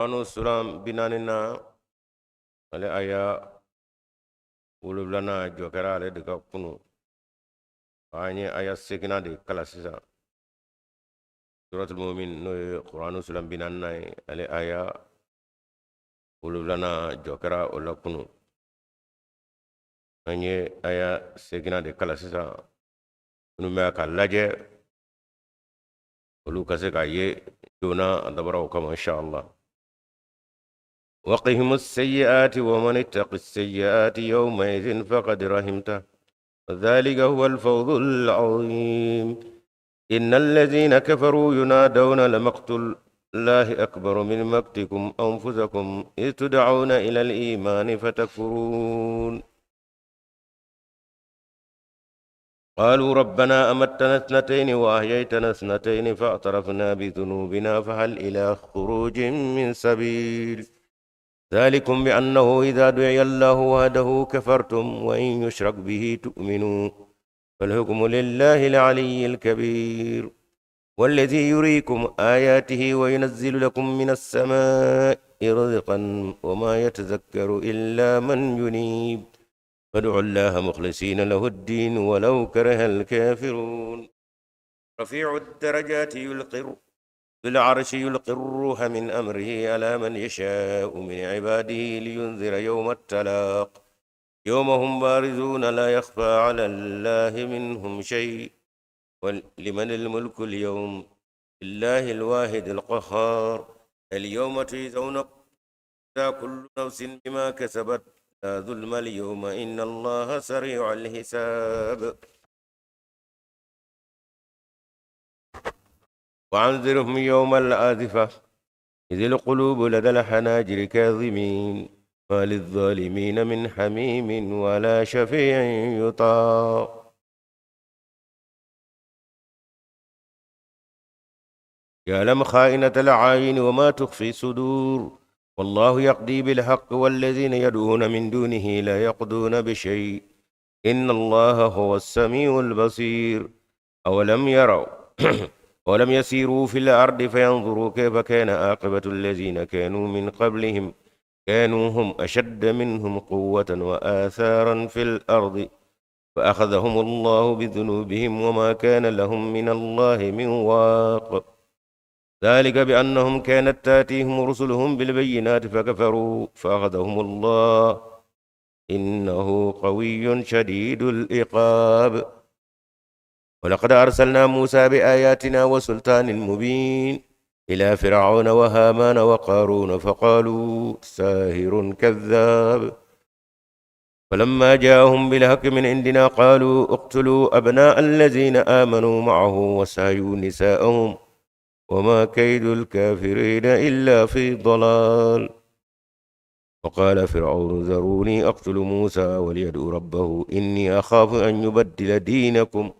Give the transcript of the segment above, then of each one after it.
Kuranu suran 40nan, ale aya 7nan jɔ kɛra ale de kan kunu. An ye aya 8nan de kalan sisan, suratul mumin, n'o ye Kuranu suran 40nan ye, ale aya 7nan jɔ kɛra o la kunu. An ye aya 8nan de kalan sisan. Minnu bɛ k'a lajɛ, olu ka se k'a ye joona. A dabɔra o kama, inshallah. وقهم السيئات ومن اتق السيئات يومئذ فقد رحمته وذلك هو الفوز العظيم. إن الذين كفروا ينادون لمقت الله أكبر من مقتكم أنفسكم إذ تدعون إلى الإيمان فتكفرون. قالوا ربنا أمتنا اثنتين وأحييتنا اثنتين فاعترفنا بذنوبنا فهل إلى خروج من سبيل. ذلكم بأنه إذا دعي الله وحده كفرتم وإن يشرك به تؤمنوا، فالحكم لله العلي الكبير. والذي يريكم آياته وينزل لكم من السماء رزقا وما يتذكر إلا من ينيب. فادعوا الله مخلصين له الدين ولو كره الكافرون. رفيع الدرجات يلقي بالعرش يلقي الروح من أمره على من يشاء من عباده لينذر يوم التلاق. يوم هم بارزون لا يخفى على الله منهم شيء. ولمن الملك اليوم؟ لله الواحد القهار. اليوم تجزون كل نفس بما كسبت لا ظلم اليوم إن الله سريع الحساب. وأنذرهم يوم الآزفة إذ القلوب لدى الحناجر كاظمين ما للظالمين من حميم ولا شفيع يطاع. يعلم خائنة الأعين وما تخفي الصدور. والله يقضي بالحق والذين يدعون من دونه لا يقضون بشيء إن الله هو السميع البصير. أولم يروا ولم يسيروا في الأرض فينظروا كيف كان عاقبة الذين كانوا من قبلهم كانوا هم أشد منهم قوة وآثارا في الأرض فأخذهم الله بذنوبهم وما كان لهم من الله من واق. ذلك بأنهم كانت تاتيهم رسلهم بالبينات فكفروا فأخذهم الله إنه قوي شديد العقاب. ولقد أرسلنا موسى بآياتنا وسلطان مبين إلى فرعون وهامان وقارون فقالوا ساهر كذاب. فلما جاءهم بالحق من عندنا قالوا اقتلوا أبناء الذين آمنوا معه واستحيوا نساءهم وما كيد الكافرين إلا في ضلال. وقال فرعون ذروني أقتل موسى وليدعو ربه إني أخاف أن يبدل دينكم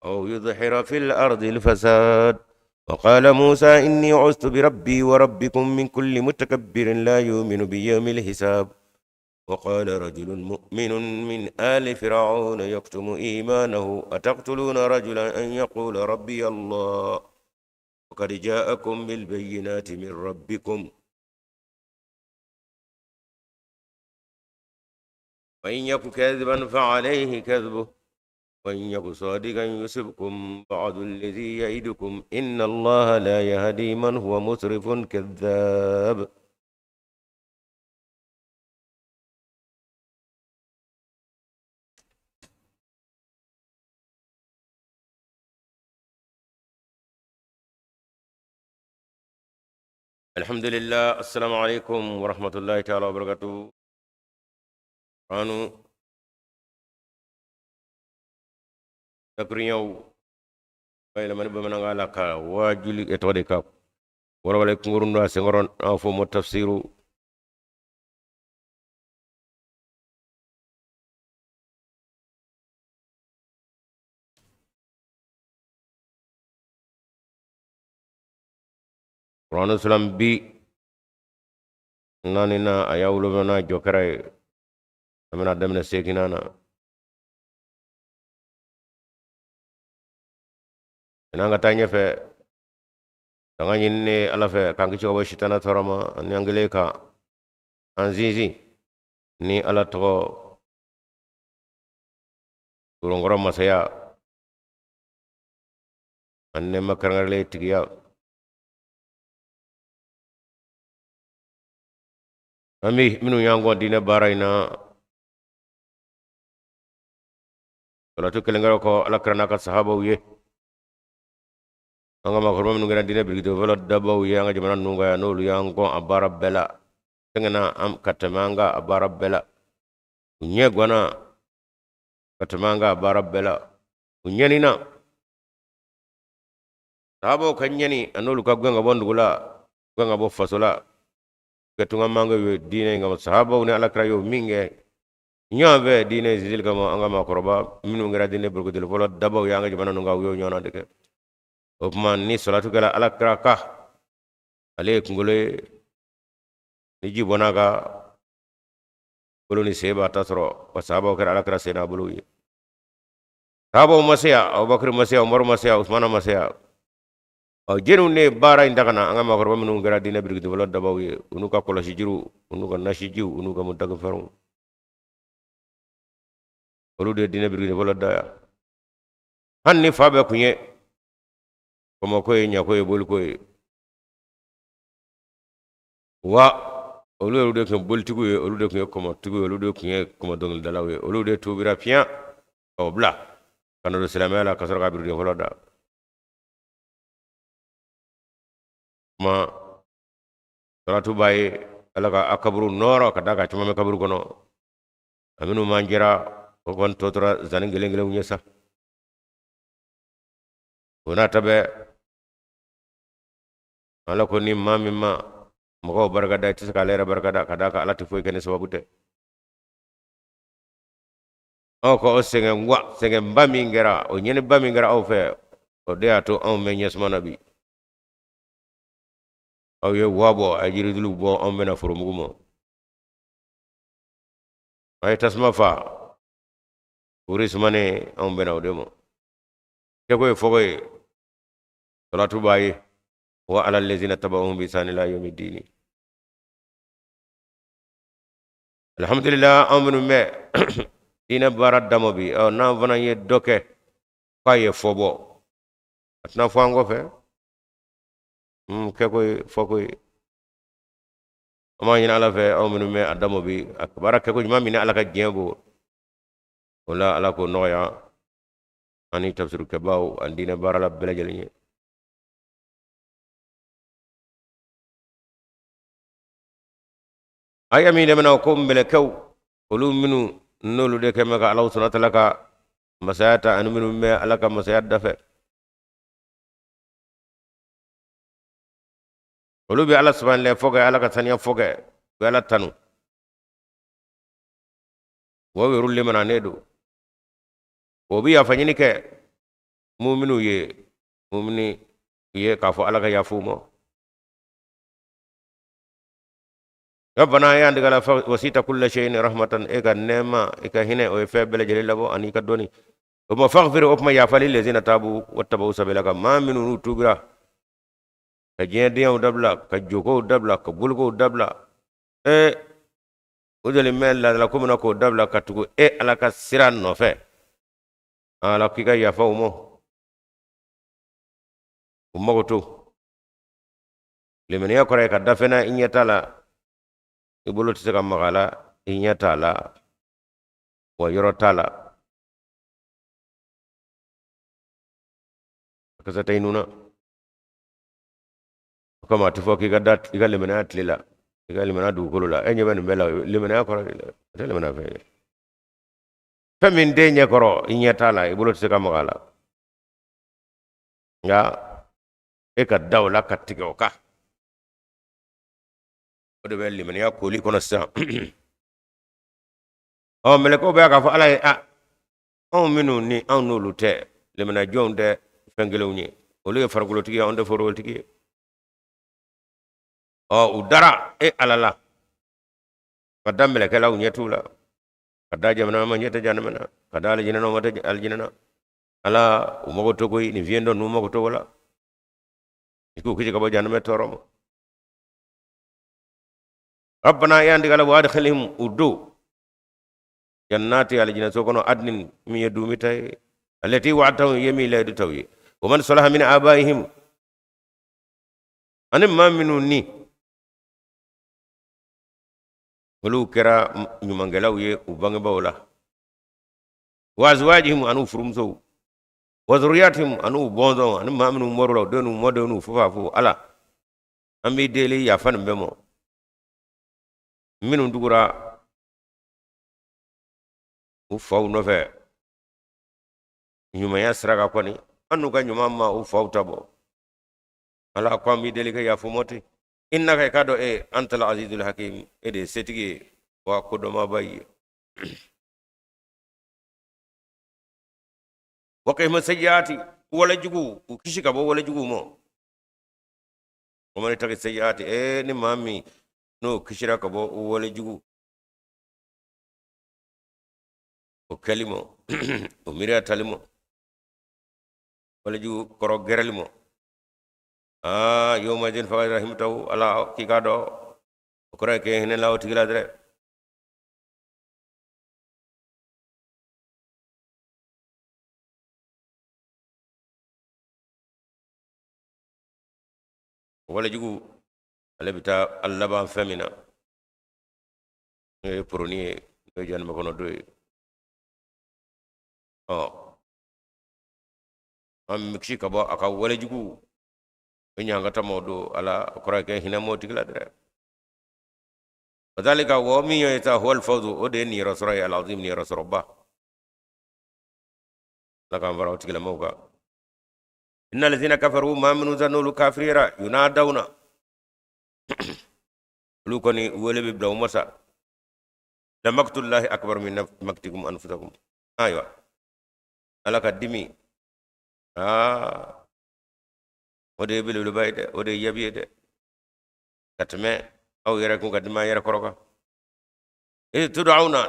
أو يظهر في الأرض الفساد. وقال موسى إني عزت بربي وربكم من كل متكبر لا يؤمن بيوم الحساب. وقال رجل مؤمن من آل فرعون يكتم إيمانه أتقتلون رجلا أن يقول ربي الله وقد جاءكم بالبينات من ربكم وإن يك كاذبا فعليه كذبه وإن يك صادقا يصبكم بعض الذي يعدكم إن الله لا يهدي من هو مسرف كذاب. الحمد لله. السلام عليكم ورحمة الله تعالى وبركاته. Anu dakuriɲɛw bayɛlɛmani bamanankan la ka waajuli kɛ tɔgɔ de ka walawala kunkurun don a senkɔrɔ, n'a fɔ ma tafsiru. Kuranɛ suran 40nan, aya 7nan jɔ kɛra ye. An bɛna daminɛ 8nan na. N'an ka taa ɲɛfɛ. Tanga ɲinini Ala fɛ k'an kisi ka bɔ sitana tɔɔrɔ ma ani an kɛlen ka an sinsin ni Ala tɔgɔ kolonkɔrɔ masaya ani nɛɛma kɛrɛnkɛrɛnlen tigiya. An bɛ minnu y'an kɔn diinɛ baara in na, salatu kelen kɛra kɔ Ala kira n'a ka sahabaw ye, an ka maakɔrɔba minnu kɛra diinɛ birikiti fɔlɔ dabaw ye an ka jamana ninnu kan yan, n'olu y'an kɔn a baara bɛɛ la, sɛgɛnna ka tɛmɛ an kan a baara bɛɛ la, u ɲɛ ganna ka tɛmɛ an kan a baara bɛɛ la, u ɲɛnina. Sahabaw ka ɲɛni an'olu ka gɛn ka bɔ dugu la, gɛn ka bɔ faso la, kɛ tunga manke ye diinɛ in kama. Sahabaw ni Ala kira y'o min kɛ ɲɔgɔn fɛ diinɛ in sinsinli kama, an ka maakɔrɔba minnu kɛra diinɛ birikiti fɔlɔ dabaw ye an ka jamana ninnu kan, u y'o ɲɔgɔnna de kɛ. O tuma ni salatu kɛra Ala kira kan, ale ye kunkolo ye, ni ji bɔnna a kan, bolo ni sen b'a ta sɔrɔ. Wa sahabaw kɛra Ala kira sen n'a bolow ye. Sahabaw ma se yan, Abubakar ma se yan, Umaru ma se yan, Usumana ma se yan. Ɔ, jɛniw de ye baara in ta ka na. An ka maakɔrɔba minnu kɛra diinɛ birikiti fɔlɔ dabaw ye, u n'u ka kɔlɔsi jiriw, u n'u ka nasijiw, u n'u ka mutakifɛnw, olu de ye diinɛ birikiti fɔlɔ da yan. Hali ni fa bɛɛ kun ye kɔmɔko ye, ɲako ye, boliko ye, wa olu yɛrɛ de tun ye bolitigiw ye, olu de tun ye kɔmɔtigiw ye, olu de tun ye kɔmɔ dɔnkilidalaw ye, olu de tubira fiɲɛ k'o bila ka na don silamɛya la ka sɔrɔ ka birikiti fɔlɔ da. Kuma salatu b'a ye Ala ka a kaburu nɔɔrɔ ka d'a kan caman bɛ kaburu kɔnɔ, a minnu man jɛra o kɔni tɔ tora zani kelen kelenw ye sa. O n'a ta bɛɛ, Ala ko ni maa min ma mɔgɔw barika da, i tɛ se k'ale yɛrɛ barika da, ka d'a kan Ala tɛ foyi kɛ ni sababu tɛ. Aw ka o sɛgɛn wa sɛgɛnba min kɛra, o ɲɛniba min kɛra aw fɛ, o de y'a to anw bɛ ɲɛsuma na bi. Aw ye wa bɔ, a ye jiridiliw bɔ, anw bɛna foromugu ma. A ye tasuma fa, wuri sumanen, anw bɛna o de ma. Kɛko ye fɔko ye, salatu b'a ye wa ala lezina tabahum bi ihsani ila yomi dini. Alhamdulillah, anw minnu bɛ diinɛ baara damɔ bi, ɔ, n'an fana ye dɔ kɛ k'a ye fɔ bɔ, a tɛna fɔ an kɔfɛ. Kɛko ye fɔko ye. An b'a ɲini Ala fɛ, aw minnu bɛ a damɔ bi, a baara kɛko ɲuman min ni Ala ka diɲɛ b'o o la, Ala k'o nɔgɔya ani tafsirukɛbaw ani diinɛ baarala bɛɛ lajɛlen ye. Aya min dɛmɛna ko mɛlɛkɛw, olu minnu n'olu de kɛn bɛ ka Ala subhanahu wa ta'ala ka masaya ta, ani minnu bɛ Ala ka masaya dafɛ, olu bɛ Ala subhanallah fɔ kɛ, Ala ka saniya fɔ kɛ, u bɛ Ala tanu, wa u yɛrɛ lemananen don, o bɛ yafa ɲini kɛ muminiw ye, mumini ye, k'a fɔ Ala ka yafa u ma. Rabbana y'an dege la wasita kulla shay'in rahmatan, e ka nɛɛma, i ka hinɛ, o ye fɛn bɛɛ lajɛlen labɔ ani i ka dɔnni. O ma faghfir, o kuma yafa lillazina tabu wattabau sabilaka, maa minnu n'u tubira ka diɲɛ denyaw dabila, ka jokow dabila, ka bolikow dabila, o jɔlen bɛ laadala ko min na k'o dabila ka tugu e Ala ka sira nɔfɛ, Ala k'i ka yafa u ma, u mago to. Limaniya kɔrɔ ye ka da fɛn na i ɲɛ t'a la, i bolo tɛ se ka maga a la, i ɲɛ t'a la, wa yɔrɔ t'a la, a kasa tɛ i nun na. O kama a tɛ fɔ k'i ka da i ka limaniya tile la, i ka limaniya dugukolo la. E ɲɛ bɛ nin bɛɛ la, limaniya kɔrɔ de la, a tɛ limaniya fɛn ye. Fɛn min t'e ɲɛ kɔrɔ, i ɲɛ t'a la, i bolo tɛ se ka maga a la, nka e ka da o la ka tigɛ o kan, o de bɛ limaniya koli kɔnɔ sisan. Ɔ, mɛlɛkɛw bɛ k'a fɔ Ala ye, a anw minnu ni anw n'olu tɛ limaniya jɔnw tɛ fɛn kelenw ye, olu ye farikolotigi ye, anw tɛ farikolotigi ye. Ɔ, u dara e Ala la, ka da mɛlɛkɛ la, u ɲɛ t'u la, ka da jahanama ma, ɲɛ tɛ jahanama na, ka da alijinɛ na, u ma tɛ alijinɛ na. Ala, u mago to koyi, nin fiɲɛ dɔ ninnu mago to o la. I k'u kisi ka bɔ jahanama tɔɔrɔ ma. Rabbana, e an tigi Ala, wa adkhilhum, u don jannati, alijinɛ so kɔnɔ, adnin, min ye duumɛta ye, allati wa'adtahum, ye min layidu ta u ye, wa man salaha min abaihim, ani maa minnu ni olu kɛra ɲumankɛlaw ye u bangebaaw la, wa azwajihim, an'u furumusow, wa zurriyatihim, an'u bɔnsɔnw, ani maa minnu bɔr'u la, u den n'u mɔdenw n'u fufafu. Ala, an b'i deli, yafa nin bɛɛ mɔ minnu tugura u faw nɔfɛ ɲumanya sira kan kɔni, an n'u ka ɲuman ma u faw ta bɔ. Ala ko an b'i deli ka yafa mɔ ten. Innaka, i k'a dɔn e, antal azizul hakim, e de ye setigi ye wa kodɔnmaba ye. Wa qihim sayyiati, walejugu, u kisi ka bɔ walejugu ma. Wa man ittaqi sayyiati, e ni maa min n'o kisira ka bɔ walejugu o kɛli ma, o miiriya tali ma, walejugu kɔrɔ gɛrɛli ma, aa, yawma idin faqad rahimtahu, Ala k'i k'a dɔn o kɔrɔ ye k'e hinɛ la o tigi la dɛrɛ. Walejugu ale bɛ taa a laban fɛn min na, n'o ye poroni ye, n'o ye jahanama kɔnɔ don ye. Ɔ, an bɛ kisi ka bɔ a ka walejugu o ɲangata ma o don. Ala, o kɔrɔ ye k'e hinɛ m'o tigi la dɛrɛ. Wa zalika, wa min ye ta, huwal fawzu, o de ye niyɔrɔ sɔrɔ ye, alazim, niyɔrɔ sɔrɔba. Ala k'an fara o tigilamɔgɔw kan. Inna lazina kafaru, maa minnu sa n'olu kafiriyara, yunadawna, olu kɔni wele bɛ bila u ma sa, la maktullahi akbar min maktikum anfusakum. Ayiwa, Ala ka dimi, aa, o de ye belebeleba ye dɛ, o de ye yabi ye dɛ, ka tɛmɛ aw yɛrɛ kun ka dimi a yɛrɛ kɔrɔ kan. Iz tud'auna,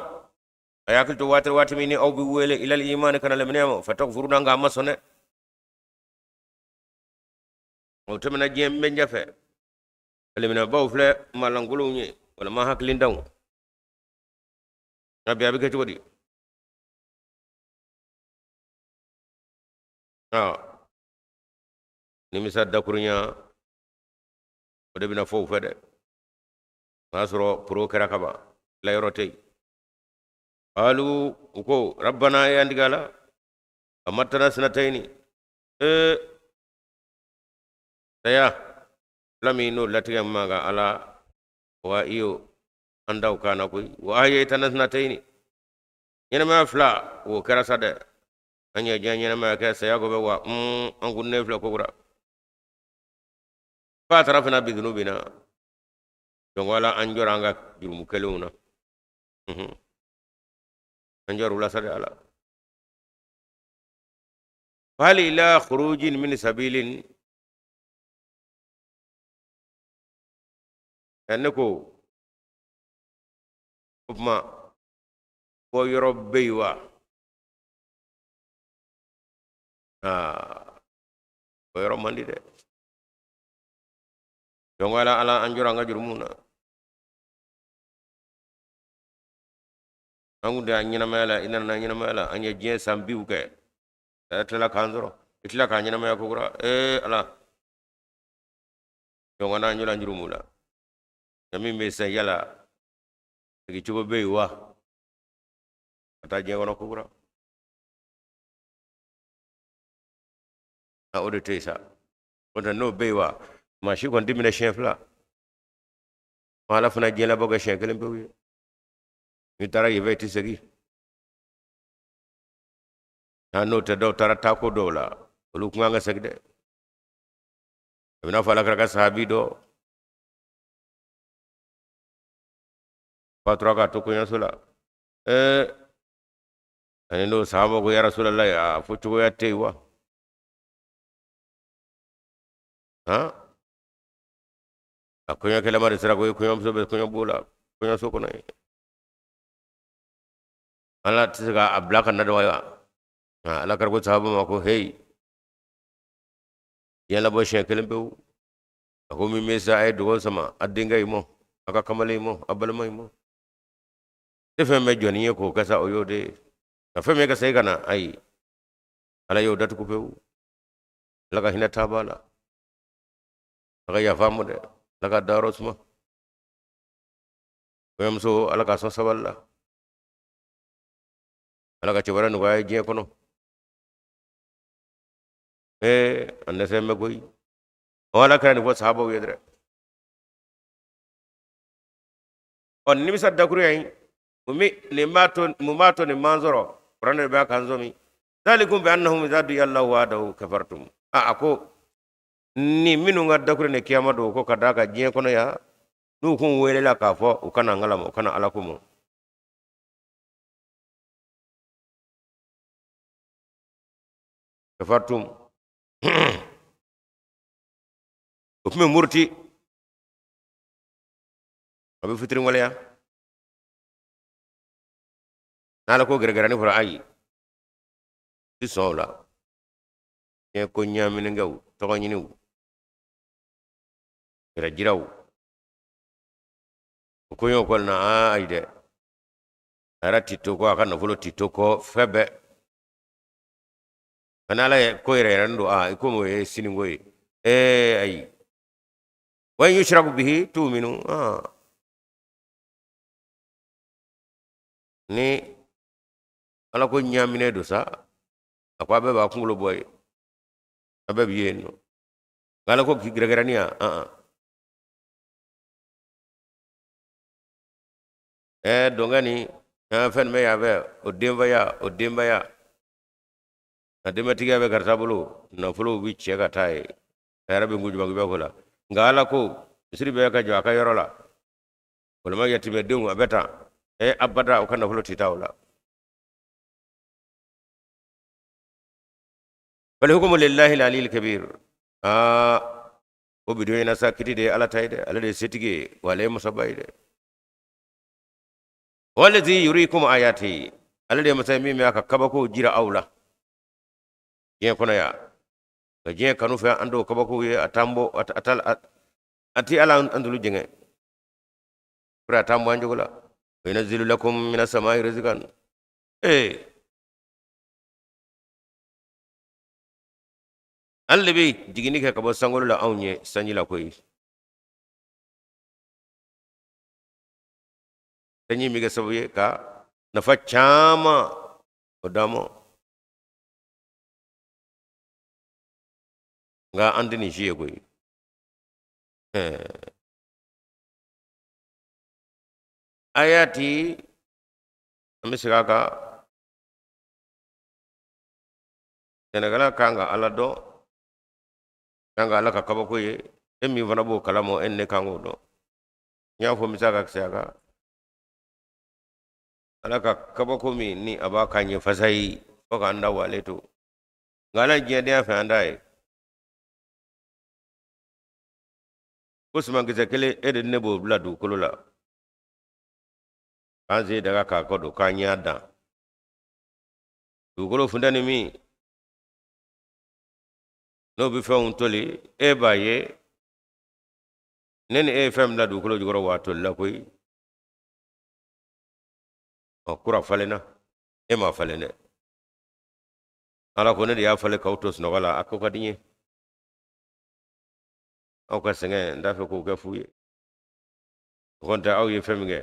a y'a hakili to waati waati min ni aw bɛ wele, ilal imani, ka na limaniya ma, fatakfuruna, nka a ma sɔn dɛ. O tɛmɛna diɲɛ bɛɛ ɲɛfɛ. Limaniyabaaw filɛ maalankolonw ye wala maa hakilintanw. Nka bi a bɛ kɛ cogo di? Nimisa dakurunya o de bɛna fɔ u fɛ dɛ. O y'a sɔrɔ poro kɛra kaban, tilayɔrɔ tɛ yen. Qalu, u ko, rabbana, e an tigi Ala, amattana sinatayini, ee, saya fila min n'o latigɛ man kan, Ala wa iyo an daw kana koyi, wa ahyaytana sinatayini, ɲɛnamaya fila o kɛra sa dɛ, an ye diɲɛ ɲɛnamaya kɛ, saya ko bɛ wa an kunnen filɛ kokura, fa atarafna bidunubina, donc Ala, an jɔra an ka jurumu kɛlenw na, an jɔra u la sa dɛ. Ala, hal ila khurujin min sabilin, ne ko o tuma bɔ yɔrɔ bɛ yen wa? Aa, bɔ yɔrɔ man di dɛ. Donc Ala, Ala, an jɔra an ka jurumu na, an kun tɛ an ɲɛnamaya la, i nana ɲɛnamaya la, an ye diɲɛ san biw kɛ, a tilala k'an sɔrɔ, i tila k'an ɲɛnamaya kokura. Ee Ala, donc an jɔra an jurumu la, nka min bɛ sisan, yala segin cogo bɛ yen wa ka taa diɲɛ kɔnɔ kokura? A, o de tɛ yen sa. O tɛ n'o bɛ yen wa, maa si kɔni tɛ minɛ siɲɛ fila. Ala fana diɲɛ labɔ kɛ siɲɛ kelen pewu ye. N'i taara yen fɛ, i tɛ segin. N'o tɛ, dɔw taara taako dɔw la, olu kun kan ka segin dɛ. A bɛ n'a fɔ Ala kira ka sahabi dɔ fatura k'a to kɔɲɔso la. Ee, ani n'o sahaba ko, ya Rasulallah, a fɔ cogoya tɛ yen wa? Han, a kɔɲɔkɛlama de sera ko ye, kɔɲɔmuso bɛ kɔɲɔbo la, kɔɲɔso kɔnɔ yen, Ala tɛ se k'a bila ka na dɔn wa? Ala kira ko sahaba ma ko, heyi, diɲɛ labɔ siɲɛ kelen pewu. A ko min bɛ sa, a ye dugawu sama a denkɛ in mɔ, a ka kamalen mɔ, a balima in mɔ. E fɛn bɛ jɔnni ye k'o kɛ sa, o y'o de ye. Nka fɛn min ka segin ka na, ayi, Ala y'o datugu pewu. Ala ka hinɛ taabaa la, Ala ka yafa ma dɛ, Ala ka dayɔrɔ suma. Kɔɲɔmuso, Ala k'a sɔn sabali la, Ala ka cɛ wɛrɛ nɔgɔya ye diɲɛ kɔnɔ. Ee, an dɛsɛ bɛ koyi. Ɔ, Ala kɛra nin fɔ sahabaw ye dɛrɛ. Ɔ, nimisa dakuruya in, nin b'a to, mun b'a to nin man sɔrɔ? Kuranɛ de b'a kan sɔmi. Zalikum bi annahum iza du'iya Allahu wahdahu kafartum. A ko ni minnu ka dakuru ni kiyama don ko ka d'a kan diɲɛ kɔnɔ yan, n'u kun welela k'a fɔ u kana ngalama, u kana Ala ko mɔ. Kafartum, o tun bɛ muruti, a bɛ fitiriwaleya n'Ala ko gɛrɛgɛrɛni fɔra, ayi, ti sɔn o la. Diɲɛ ko ɲaaminikɛw, tɔgɔ ɲiniw, yɛrɛ jiraw, o koɲɛw kɔni na, aa, ayi dɛ, a yɛrɛ ti to kɔ, a ka nafolo ti to kɔ, fɛn bɛɛ. Nka n'Ala ye ko yɛrɛ yɛrɛ don, aa, i komi o ye siniko ye. Ee, ayi, wa in yushraku bihi tu'minu. Aa, ni Ala ko ɲaaminen don sa, a ko a bɛɛ b'a kunkolo bɔ yen, a bɛɛ bɛ yen nɔ. Nka Ala ko gɛrɛgɛrɛni, a ɛɛ dɔnkɛ ni fɛn bɛ yan fɛ, o denbaya, o denbaya a denbatigiya bɛ karisa bolo, nafolow bɛ cɛ ka taa ye, a yɛrɛ bɛ nkojubankibɛ ko la. Nka Ala ko misiri bɛɛ ka jɔ a ka yɔrɔ la, walima yatimɛdenw, a bɛ tan, ɛ, abada, o ka nafolo tɛ taa o la. Bal hukumu lillahi al-aliyyil kabir. Aa, o bidon ɲɛna sa, kiti de ye Ala ta ye dɛ, ale de ye setigi ye, wa ale ye masaba ye dɛ. Wallazi yurikum ayati, ale de ye masa ye min bɛ a ka kabakow jira aw la diɲɛ kɔnɔ yan. Ka diɲɛ kanu fɛ, an t'o kabakow ye, a t'an bɔ, a ti ala an tulu jɛngɛ, a t'an bɔ an jogo la. Wa yunazzilu lakum minas samai rizqan. Ee, ale de bɛ jiginni kɛ ka bɔ sankolo la anw ye sanji la koyi. Sanji bɛ kɛ sababu ye ka nafa caman o d'an ma, nka an tɛ nin si ye koyi. Ayati, an bɛ segin a kan, sɛnɛkɛla kan ka Ala dɔn, kan ka Ala ka kabako ye. E min fana b'o kalama, e ni ne kan k'o dɔn. N y'a fɔ misa ka kisɛ a kan, Ala ka kabako min ni a b'a kan ye fasayi fo k'an da wale to, nka Ala ye diɲɛdenya fɛ an t'a ye. Ko sumankisɛ kelen, e de ne b'o bila dugukolo la, k'an sen daga k'a kɔ don, k'an y'a dan dugukolo funteni min n'o bɛ fɛnw toli, e b'a ye ne ni e ye fɛn bila dugukolo jukɔrɔ, wa a tolila koyi. Ɔ, kura falenna, e ma falen dɛ. Ala ko ne de y'a falen k'aw to sunɔgɔ la, a ko ka di n ye. Aw ka sɛgɛn, n t'a fɛ k'o kɛ fu ye. O kɔni tɛ, aw ye fɛn min kɛ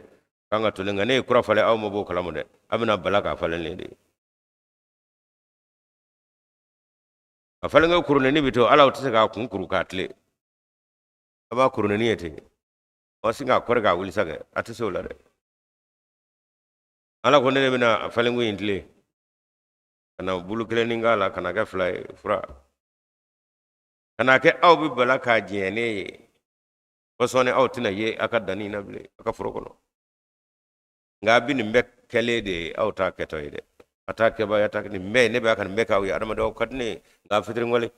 k'an ka toli, nka ne ye kura falen, aw ma b'o kalama dɛ. A bɛna bala k'a falen de. A falenkɛ kurunɛni bɛ to ala, o tɛ se k'a kun kuru k'a tilen. A b'a kurunɛni ye ten, aw sin k'a kɔri k'a wuli sa kɛ, a tɛ se o la dɛ. Ala ko ne de bɛna a falenko in tilen ka na bulu kelennin k'a la, ka na kɛ fila ye, fura ka na kɛ aw bɛ bala k'a jɛɲɛ ne ye fo sɔɔni aw tɛna ye aw ka danni na bilen aw ka foro kɔnɔ. Nka a bɛ nin bɛɛ kɛlen de ye, aw t'a kɛtɔ ye dɛ, a t'a kɛba ye, a t'a nin bɛɛ ye, ne bɛ ka nin bɛɛ k'aw ye. Adamadenw ka di ne ye, nka fitiriwale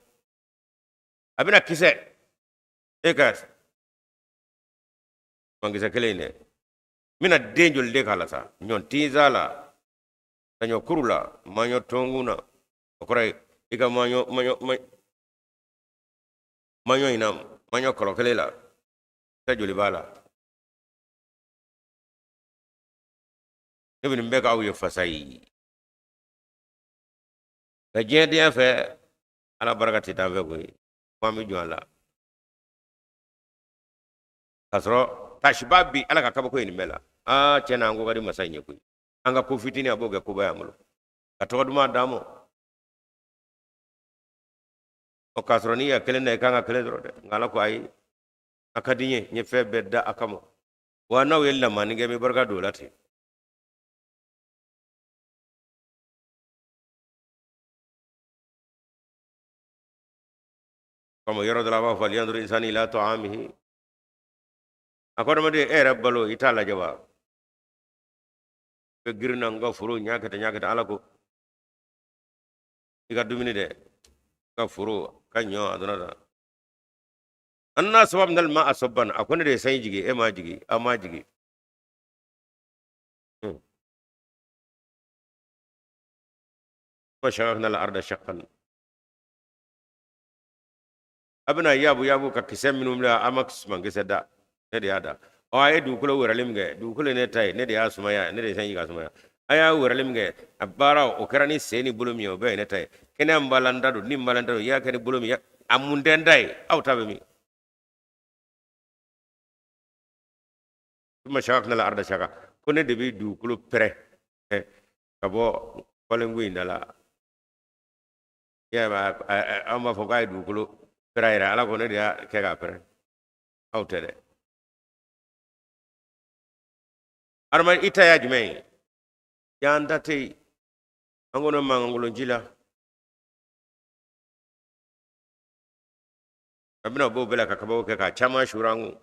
a bɛna kisɛ e ka sumankisɛ kelen in dɛ, n bɛna den joli de k'a la sa? Ɲɔ tinsa la, saɲɔ kuru la, maɲɔ tonkun na, o kɔrɔ ye i ka maɲɔ maɲɔ maɲɔ in na, Maɲɔ kɔlɔ kelen la, kisɛ joli b'a la? Ne bɛ nin bɛɛ k'aw ye fasa ye. Nka diɲɛ diɲɛ fɛ, Ala barika tɛ taa fɛ koyi, fo an bɛ jɔn a la. K'a sɔrɔ tasiba bi Ala ka kabako ye nin bɛɛ la. Aa, tiɲɛ na, an ko ka di masa in ye koyi. An ka ko fitinin, a b'o kɛ koba y'an bolo. Ka tɔgɔ duman d'an ma. Ɔ, k'a sɔrɔ n'i y'a kelen na, i kan ka kelen sɔrɔ dɛ. Nka Ala ko ayi, a ka di n ye, n ye fɛn bɛɛ da a kama. Wa n'aw ye lamani kɛ, n bɛ barika don o la ten. Kama yɔrɔ dɔ la, a b'a fɔ falyanzuri insani ila ta'amihi. A ko adamaden, e yɛrɛ balo, i t'a lajɛ wa? Bɛ girin na, n ka foro n y'a kɛ tan, n y'a kɛ tan. Ala ko i ka dumuni dɛ, i ka foro ka ɲɔ a donna tan. Anna sababna alma'a sabban. A ko ne de ye sanji jigin, e m'a jigin, a m'a jigin. Wa shaqaqna al-arda shaqqan. A bɛna yabu yabu ka kisɛ minnu bila, a ma sumankisɛ da, ne de y'a da. Ɔ, a ye dugukolo wɛrɛli min kɛ, dugukolo ye ne ta ye, ne de y'a sumaya, ne de ye sanji k'a sumaya. A y'a wɛrɛli min kɛ, a baara o kɛra ni sen ni bolo min ye, o bɛɛ ye ne ta ye. Kɛnɛya min b'a la, n ta don, ni min b'a la, n ta don. I y'a kɛ ni bolo min ye, a mun tɛ n ta ye? Aw ta bɛ min? Summa shaqaqna al-arda shaqqa. Ko ne de bɛ dugukolo pɛrɛn ka bɔ falenko in da la. I y'a ye, an b'a fɔ k'a ye dugukolo pɛrɛn yɛrɛ. Ala ko ne de y'a kɛ k'a pɛrɛn, aw tɛ dɛ. Adama, i ta y'a jumɛn ye? Y'an ta tɛ yen, an kɔnɔ mankankolon ji la. A bɛna b'o bɛɛ la ka kabako kɛ k'a caman suuru an kun.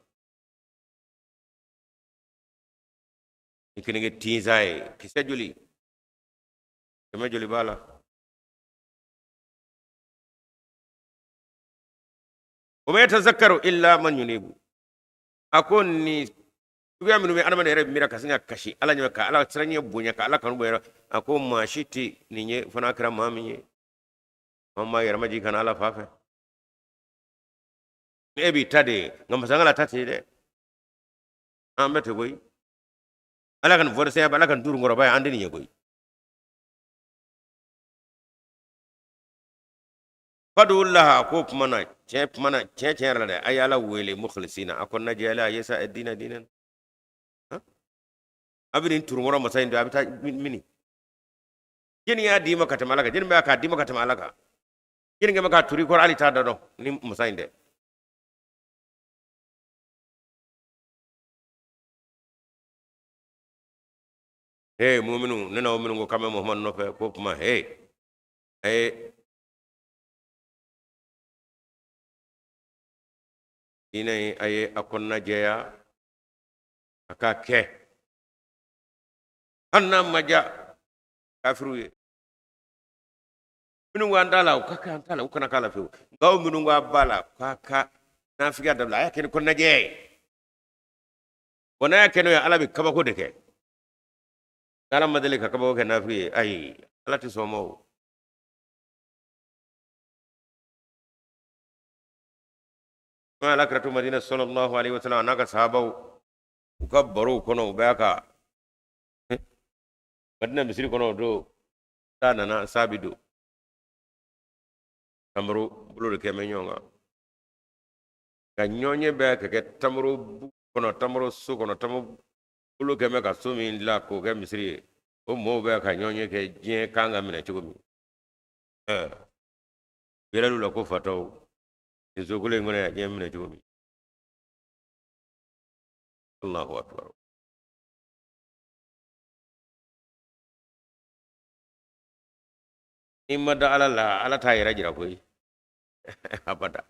Ni kenige tinsan ye, kisɛ joli, kɛmɛ joli b'a la? Wa ma yatazakkaru illa man yunibu. A ko ni suguya minnu bɛ adamaden yɛrɛ miira ka sin ka kasi Ala ɲɛ, ka Ala siranɲɛ bonya, ka Ala kanu bonya, a ko maa si tɛ nin ye fo n'a kɛra maa min ye, maa b'a yɛrɛ majigin ka na Ala fan fɛ. E b'i ta de ye, nka masakɛ ta tɛ ye dɛ. An bɛɛ tɛ koyi. Ala ka nin fɔrisɛnya, Ala ka nin duurunkɔrɔba ye, an tɛ nin ye koyi. Fadulaha ko kuma na tiɲɛ, kuma na tiɲɛ, tiɲɛ yɛrɛ la dɛ, a ye Ala wele mukhlisina, a kɔnɔna jɛya, a ye sa diinɛ diinɛ. A bɛ nin turunkɔrɔ masa in don, a bɛ taa mini? Jɛni y'a d'i ma ka tɛmɛ Ala kan? Jɛni bɛ k'a d'i ma ka tɛmɛ Ala kan? Jɛni kɛmɛ k'a turu i kɔrɔ, hali t'a da dɔn ni masa in tɛ. He muminu, ne n'aw minnu ko k'an bɛ Muhamadu nɔfɛ, ko kuma he a ye diinɛ in, a ye a kɔnɔna jɛya, a k'a kɛ hali n'a ma diya kafiriw ye. Minnu ko an t'a la, u ka kɛ an t'a la, u kana k'a la fiyewu. Nka aw minnu ko a b'a la, k'a ka nafigiya dabila, a y'a kɛ ni kɔnɔnajɛya ye. Wa n'a y'a kɛ n'o ye, Ala bɛ kabako de kɛ. Ala ma deli ka kabako kɛ nafigi ye, ayi, Ala tɛ sɔn o ma. O Ala kira to Madina sallallahu alaihi wasallam, a n'a ka sahabaw, u ka barow kɔnɔ, u bɛ ka Madina misiri kɔnɔ o don, sa nana, sa bi don, tamaro bolo de kɛ bɛ ɲɔgɔn kan ka ɲɔgɔn ye, bɛ ka kɛ tamaro bu kɔnɔ, tamaro so kɔnɔ, tamaro bolo kɛ bɛ ka so min dilan k'o kɛ misiri ye. O mɔɔw bɛ ka ɲɔgɔn ye kɛ diɲɛ kan ka minɛ cogo min, ɛɛ yɛlɛl'u la ko fatɔw, nin so kelen in kɔnɔ yan, diɲɛ minɛ cogo min. Allahu akbar. N'i ma da Ala la, Ala t'a yɛrɛ jira koyi, abada.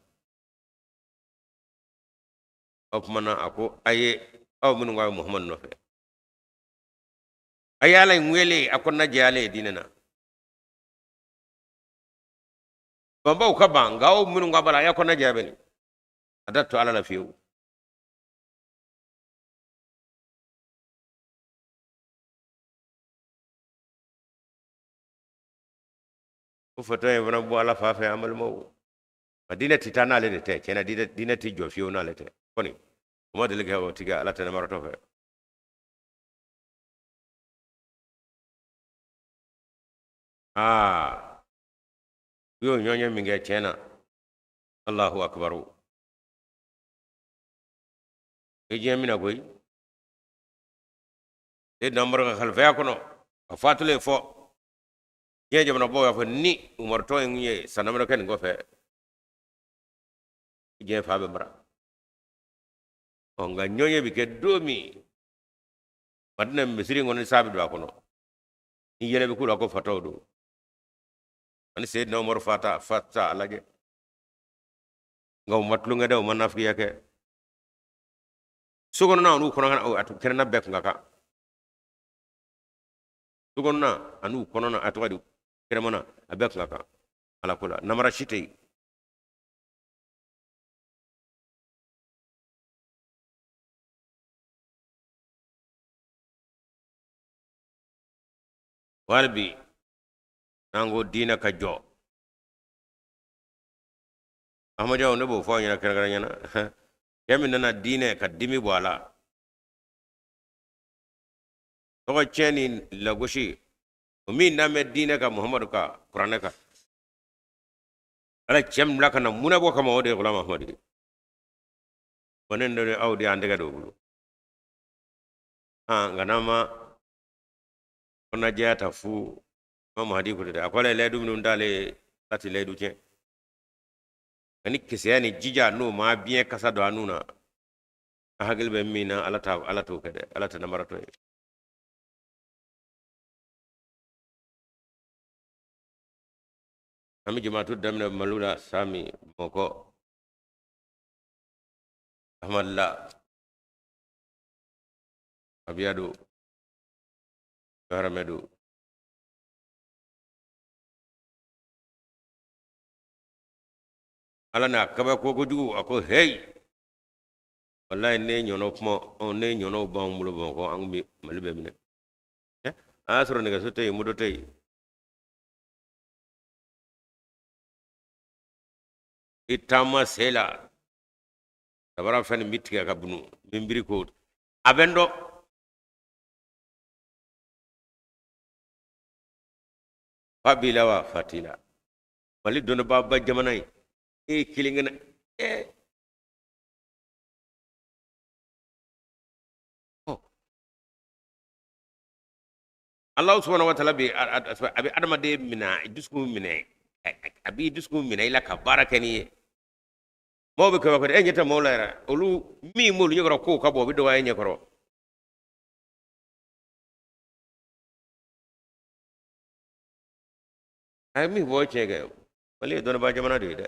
O tuma na, a ko a ye aw minnu ka Muhamadu nɔfɛ, a ye Ala in wele a kɔnɔna jɛyalen ye diinɛ na. Banbaw ka ban, nka aw minnu ka bala, a y'a kɔnɔna jɛya bɛ nin, a da to Ala la fiyewu. O fatɔ in fana bɔ Ala fa fɛ, an balimaw. Nka diinɛ tɛ taa n'ale de tɛ. Tiɲɛ na, diinɛ tɛ jɔ fiyewu n'ale tɛ. Kɔni o ma deli kɛ, o tigi Ala tɛ namaratɔ fɛ. Aa, u y'o ɲɔgɔnye min kɛ, tiɲɛ na, Alahu akibaru, i diɲɛ minɛ koyi. Seyidina Umaru ka kalifaya kɔnɔ, a fatulen fɔ diɲɛ jamanabaw y'a fɔ ni Umaru tɔ in ye san damadɔ kɛ nin kɔfɛ, diɲɛ fan bɛɛ mara. Ɔ, nka ɲɔgɔnye bɛ kɛ don min Madina misiri in kɔnɔ, sa bɛ don a kɔnɔ ni yɛlɛ bɛ k'u la ko fatɔw don. Ani Seyidina Umaru fata fata a lajɛ, nka u ma tulonkɛ dɛ, u ma nafigiya kɛ. So kɔnɔna an'u kɔnɔ, a kɛnɛna bɛɛ kun ka kan. So kɔnɔna an'u kɔnɔna, a tɔgɔ di, kɛnɛmana, a bɛɛ kun ka kan. Ala ko la namara si tɛ yen. Wali bi n'an ko diinɛ ka jɔ, Ahmadiyyaw, ne b'o fɔ aw ɲɛna kɛrɛnkɛrɛn ɲɛna, cɛ min nana diinɛ ka dimi bɔ a la, tɔgɔ tiɲɛ ni lagosi, o min dan bɛ diinɛ kan, Muhamadu ka kuranɛ kan, Ala cɛ min bila ka na munɛ bɔ kama, o de ye Gulam Ahmadu ye. Wa ne de aw de y'an tɛgɛ don o bolo. Nka n'an ma kɔnɔnajɛya ta fu ma Mahadi ko dɛ, a ko ale ye layidu minnu t'ale ye, ala tɛ layidu tiɲɛ. Ani kisɛya ni jija n'o ma biɲɛ kasa don a nun na, an hakili bɛ min na, ala ta, ala t'o kɛ dɛ, ala tɛ namaratɔ ye. An bɛ jamaatu daminɛ Mali la san min, Bamakɔ, Ahmadila abiya don, haramɛ don. Ala n'a kabako kojugu, a ko heyi, walayi ne ɲɔnɔ kuma, ne ɲɔnɔw b'an bolo Bamakɔ, an bɛ Mali bɛɛ minɛ. A y'a sɔrɔ nɛgɛso tɛ yen, moto tɛ yen. I taama sen la, sabara fɛn nin bɛ tigɛ ka bunu, min biri ko a bɛ n dɔn. Fa b'i la wa, fa t'i la. Mali dɔnnibaaba jamana ye, e ye kelen kɛnɛ ɛ. Alahu subahana wa taala bɛ a bɛ adamaden minɛ, dusukun minɛ, a b'i dusukun minɛ i la ka baara kɛ n'i ye. Maaw bɛ kabako e ɲɛ tɛ maaw la yɛrɛ, olu min b'olu ɲɛkɔrɔ kow ka bon, o bɛ dɔgɔya e ɲɛkɔrɔ. A ye min fɔ, o tiɲɛ kɛ. Mali ye dɔnnibaa jamana de ye dɛ.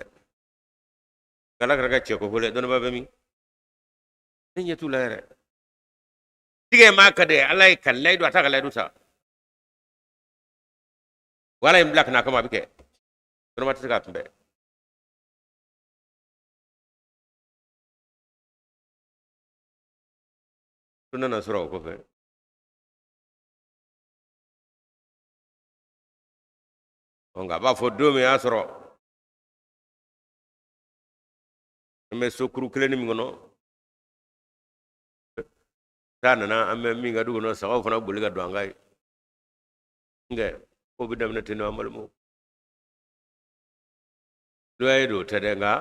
Ala kɛra ka cɛ ko fɔlɔ, dɔnnibaa bɛ min? Ne ɲɛ t'u la yɛrɛ. Tigɛ maa ka di Ala ye ka layidu, a t'a ka layidu ta. Wala ye n bila ka na kama, a bɛ kɛ. Dɔnnibaa tɛ se k'a kunbɛn. To nana sɔrɔ o kɔfɛ. Nka a b'a fɔ don min y'a sɔrɔ an bɛ sokuru kelen min kɔnɔ, taa nana an bɛ min ka du kɔnɔ, sagaw fana boli ka don an kan ye. Nka ko bɛ daminɛ ten nɔ, an balimaw. Luwaye don tɛ dɛ, nka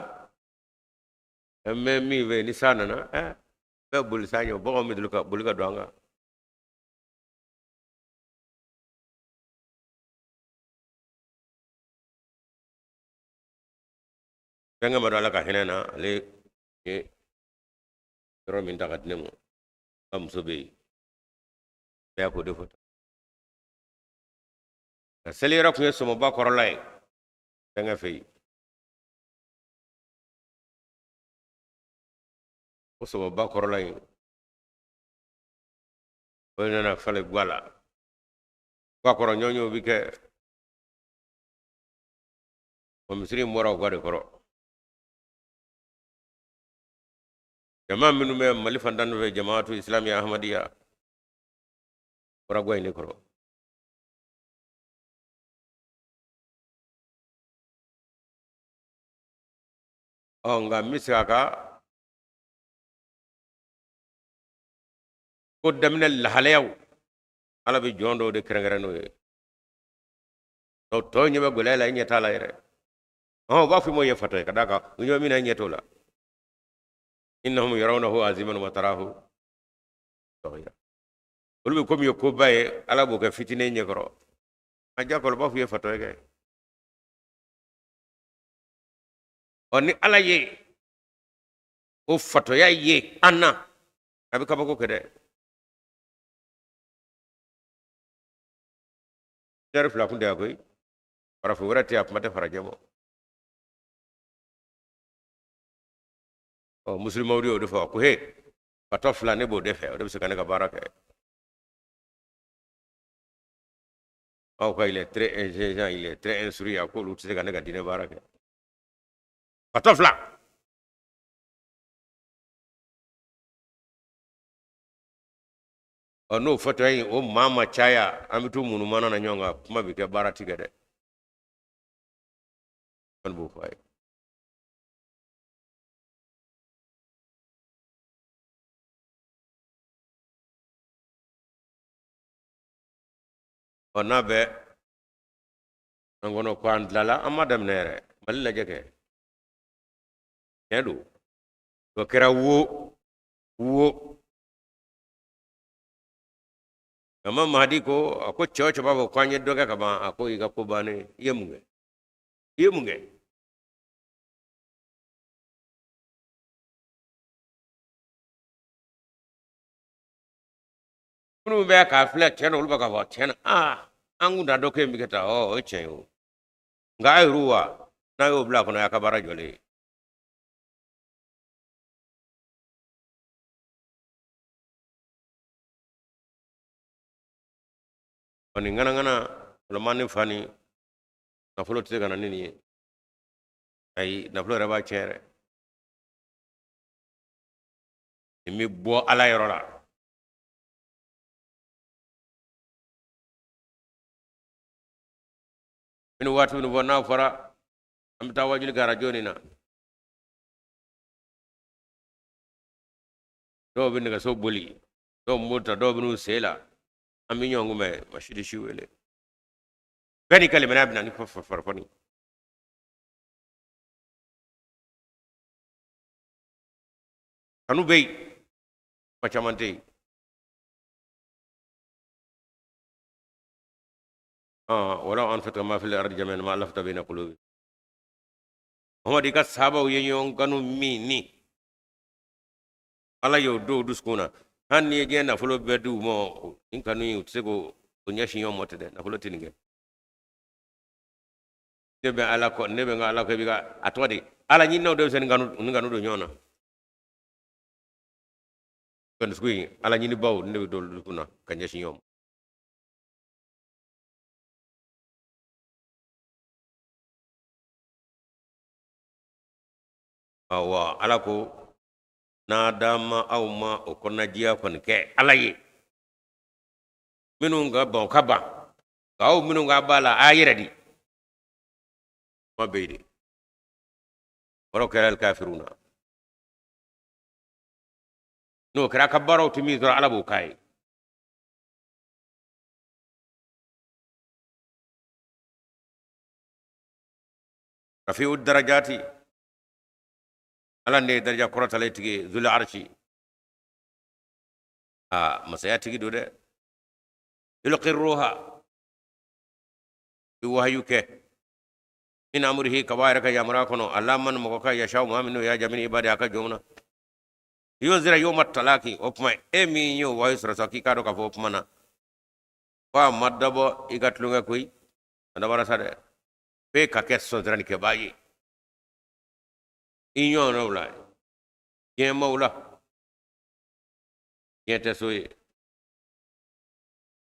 an bɛ min fɛ, ni san nana, bɛɛ boli san ɲɛ, baganw bɛ ka boli ka don an kan. Fɛnkɛ ma don Ala ka hinɛ na, ale ye yɔrɔ min ta ka di ne ma, ka muso bɛ yen, bɛɛ k'o de fɔ. Ka seli yɔrɔ tun ye Somoba kɔrɔla ye, fɛnkɛ fɛ yen. O Somoba kɔrɔla in, o nana falen gwa la. Gwa kɔrɔ ɲɔɲɔw bi kɛ. O misiri in bɔra o gwa de kɔrɔ. Jama minnu bɛ Mali fan tan fɛ, Jamaatu Islamiya Ahmadiyya bɔra gwa in de kɔrɔ. Ɔ nka n bɛ segin a kan ko daminɛ lahalayaw ala bɛ jɔn dɔw de kɛrɛnkɛrɛn n'o ye. Ɔ tɔw ɲɛ bɛ gɛlɛya la, i ɲɛ t'a la yɛrɛ. Ɔn u b'a fɔ i m'o ye fatɔ ye ka d'a kan u ɲɛ bɛ min na i ɲɛ t'o la. Innahum yarawnahu aziman wa tarahu saghira. Olu bɛ ko min ye koba ye, ala b'o kɛ fitinin ɲɛkɔrɔ. A ja kɔrɔ b'a fɔ i ye fatɔ ye kɛ. Ɔ ni ala ye o fatɔya ye an na, a bɛ kabako kɛ dɛ. Tɛri fila kun tɛ yan koyi, farafin wɛrɛ tɛ yan, kuma tɛ farajɛ ma. Ɔ musulmanw de y'o de fɔ ko he fatɔ fila ne b'o de fɛ, o de bɛ se ka ne ka baara kɛ. Aw ka il est très intelligent, il est très instruit, a k'olu tɛ se ka ne ka diinɛ baara kɛ. Fatɔ fila. Ɔ n'o fatɔya in o maa ma caya, an bɛ to munumana na ɲɔgɔn kan, kuma bɛ kɛ baara ti kɛ dɛ. Kɔni b'o fɔ a ye. Ɔ n'a bɛ an kɔnɔ ko an tilala, an ma daminɛ yɛrɛ. Mali lajɛ kɛ, tiɲɛ don, o kɛra wo wo. Imam Mahdi ko, a ko cɛ o cɛ b'a fɔ ko an ye dɔ kɛ ka ban, a ko i ka ko bannen, i ye mun kɛ? I ye mun kɛ? Minnu bɛ k'a filɛ tiɲɛ na, olu bɛ k'a fɔ tiɲɛ na, aa an kun t'a dɔn ko in bɛ kɛ tan. Ɔ o ye tiɲɛ ye o, nka a yɛrɛ wa n'a y'o bila a kɔnɔ, a y'a ka baara jɔlen ye. Ɔ nin ŋanaŋana walima ni fa ni nafolo tɛ se ka na ni nin ye. Ayi, nafolo yɛrɛ b'a tiɲɛ yɛrɛ. Nin bɛ bɔ ala yɔrɔ la. Ni waati min fɔ n'a fɔra an bɛ taa wajuli kɛ arajo nin na, dɔw bɛ nɛgɛso boli, dɔw bɛ moto ta, dɔw bɛ n'u sen la, an bɛ ɲɔgɔn kunbɛn, ma si tɛ si wele. Bɛɛ n'i ka limaniya bɛ na ni farifoni. Kanu bɛ yen, kuma caman tɛ yen. Walaw anfaqta ma fil ardi jami'an ma allafta bayna qulubi. Muhammad, i ka sahabaw ye ɲɔgɔn kanu min ni ala y'o don u dusukun na, hali n'i ye diɲɛ nafolo bɛɛ di u ma, nin kanu in u tɛ se k'o ɲɛsin ɲɔgɔn ma ten dɛ. Nafolo tɛ nin kɛ. Ne bɛ ala kɔ, ne bɛ n ka ala kɔ, i bɛ ka a tɔgɔ di ala ɲininaw de bɛ se nin kanu don ɲɔgɔn na. Ka dusukun in ala ɲinibaw ne bɛ don dusukun na ka ɲɛsin ɲɔgɔn ma. Awa ala ko n'a d'a ma aw ma o kɔnɔnajɛya kɔni kɛ ala ye, minnu ka ban o ka ban, nka aw minnu ka b'a la a y'a yɛrɛ di. Kuma bɛ yen de, walaw karihal kafiruna. N'o kɛra a ka baaraw tɛ min sɔrɔ, ala b'o k'a ye. Rafi'u darajati, ala ne ye daraja kɔrɔtalen tigi ye, zul arshi, aa masaya tigi don dɛ. Yulqi ruha, i wahayu kɛ, min amrihi, ka bɔ a yɛrɛ ka yamaruya kɔnɔ, ala man mɔgɔ kan, yasha maa min n'o y'a diya, min ibadi a ka jɔnw na, liyunzira yawma talaki. O tuma e min y'o wahayu sɔrɔ sa, k'i k'a dɔn k'a fɔ o tuma na ko a ma dabɔ i ka tulonkɛ koyi, a dabɔra sa dɛ f'e ka kɛ sɔnsiranikɛbaa ye i ɲɔgɔnnaw la, diɲɛmaaw la. Diɲɛ tɛ so ye.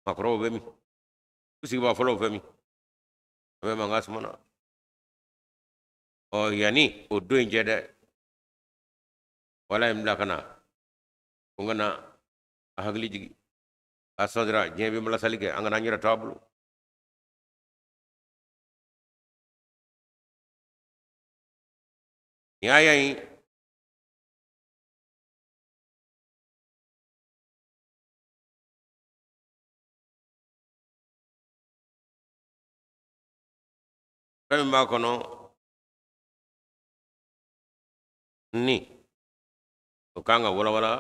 Maakɔrɔw bɛ min? U sigibaa fɔlɔw bɛ min? A bɛ mankan suma na. Ɔ yanni o don in cɛ dɛ, wala ye n bila ka na ko n ka na a hakili jigin a sɔnsira diɲɛ bɛ malasali kɛ, an kana an yɛrɛ to a bolo. Nin aya in fɛn min b'a kɔnɔ ni o kan ka walawala,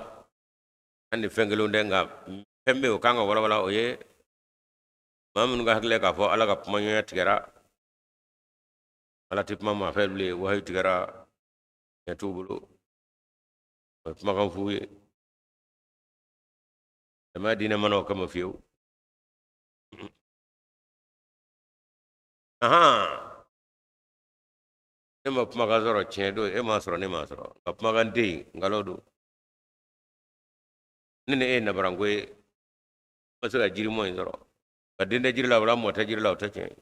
hali ni fɛn kelenw tɛ, nka fɛn bɛ yen o kan ka walawala. O ye maa minnu ka hakili k'a fɔ Ala ka kumaɲɔgɔnya tigɛra, Ala tɛ kuma maa fɛ bilen, wahayu tigɛra, ɲɛ t'u bolo, o ye kumakan fu ye. Silamɛya diinɛ ma na o kama fiyewu. Ahan, ne ma kumakan sɔrɔ, tiɲɛ don, e m'a sɔrɔ, ne m'a sɔrɔ, nka kumakan tɛ yen, nkalon don. Ne ni e ye nabaranko ye, ma se ka jirimɔ in sɔrɔ, ka den tɛ jiri la, wala mɔ tɛ jiri la, o tɛ tiɲɛ ye.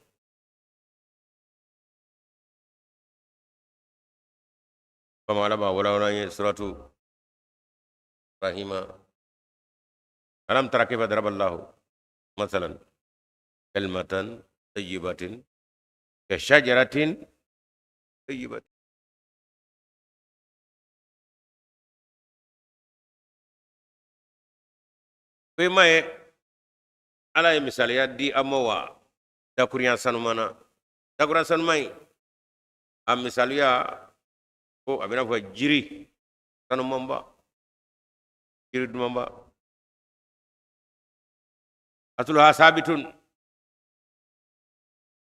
Kama Ala b'a walawala an ye suratu Ibrahima: alam tara kayfa daraba Allahu masalan kalimatan tayyibatin ka shajaratin tayyibatin. Ko i m'a ye Ala ye misaliya di an ma wa dakurunya sanuman na. Dakurunya sanuman in a misaliya ko a bɛ n'a fɔ jiri sanumanba, jiri dumanba, asluha sabitun,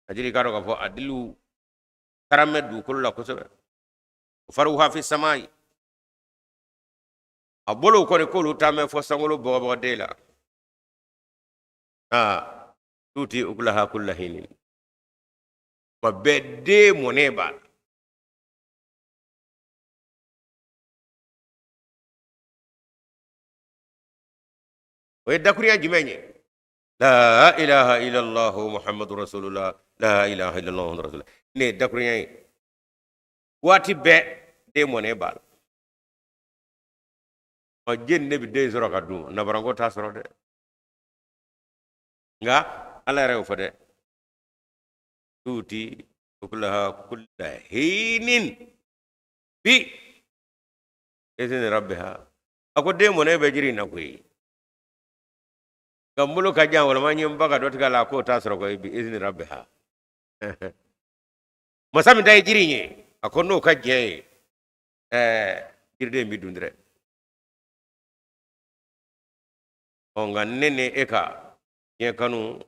a jiri k'a dɔn k'a fɔ a diliw taran bɛ dugukolo la kosɛbɛ, faruha fi samayi, a bolow kɔni k'olu taa bɛ fɔ sankolo bɔgɔbɔgɔden la. Aa, tuti ukulaha kulla hinin, tuma bɛɛ den mɔnen b'a la. O ye dakurunya jumɛn ye? La ilaha illallah muhammadu rasulullah, la ilaha illallah muhammadu rasulullah. Ne ye dakurunya ye, waati bɛɛ den mɔnen b'a la. Ɔ, jɛni de bɛ den sɔrɔ ka dun? Nabaranko t'a sɔrɔ dɛ. Nka Ala yɛrɛ y'o fɔ dɛ: tuti ukulaha kulla hinin bi izni rabbiha. A ko den mɔnen bɛ jiri in na koyi, nka n bolo ka jan walima n ye n ba ka dɔ tigɛ a la, k'o t'a sɔrɔ koyi. Bi izni rabbiha, masa min ta ye jiri in ye, a ko n'o ka diɲɛ ye, ɛɛ, jiriden bɛ dun dɛrɛ. Ɔ, nka ne ni e ka diɲɛ kanu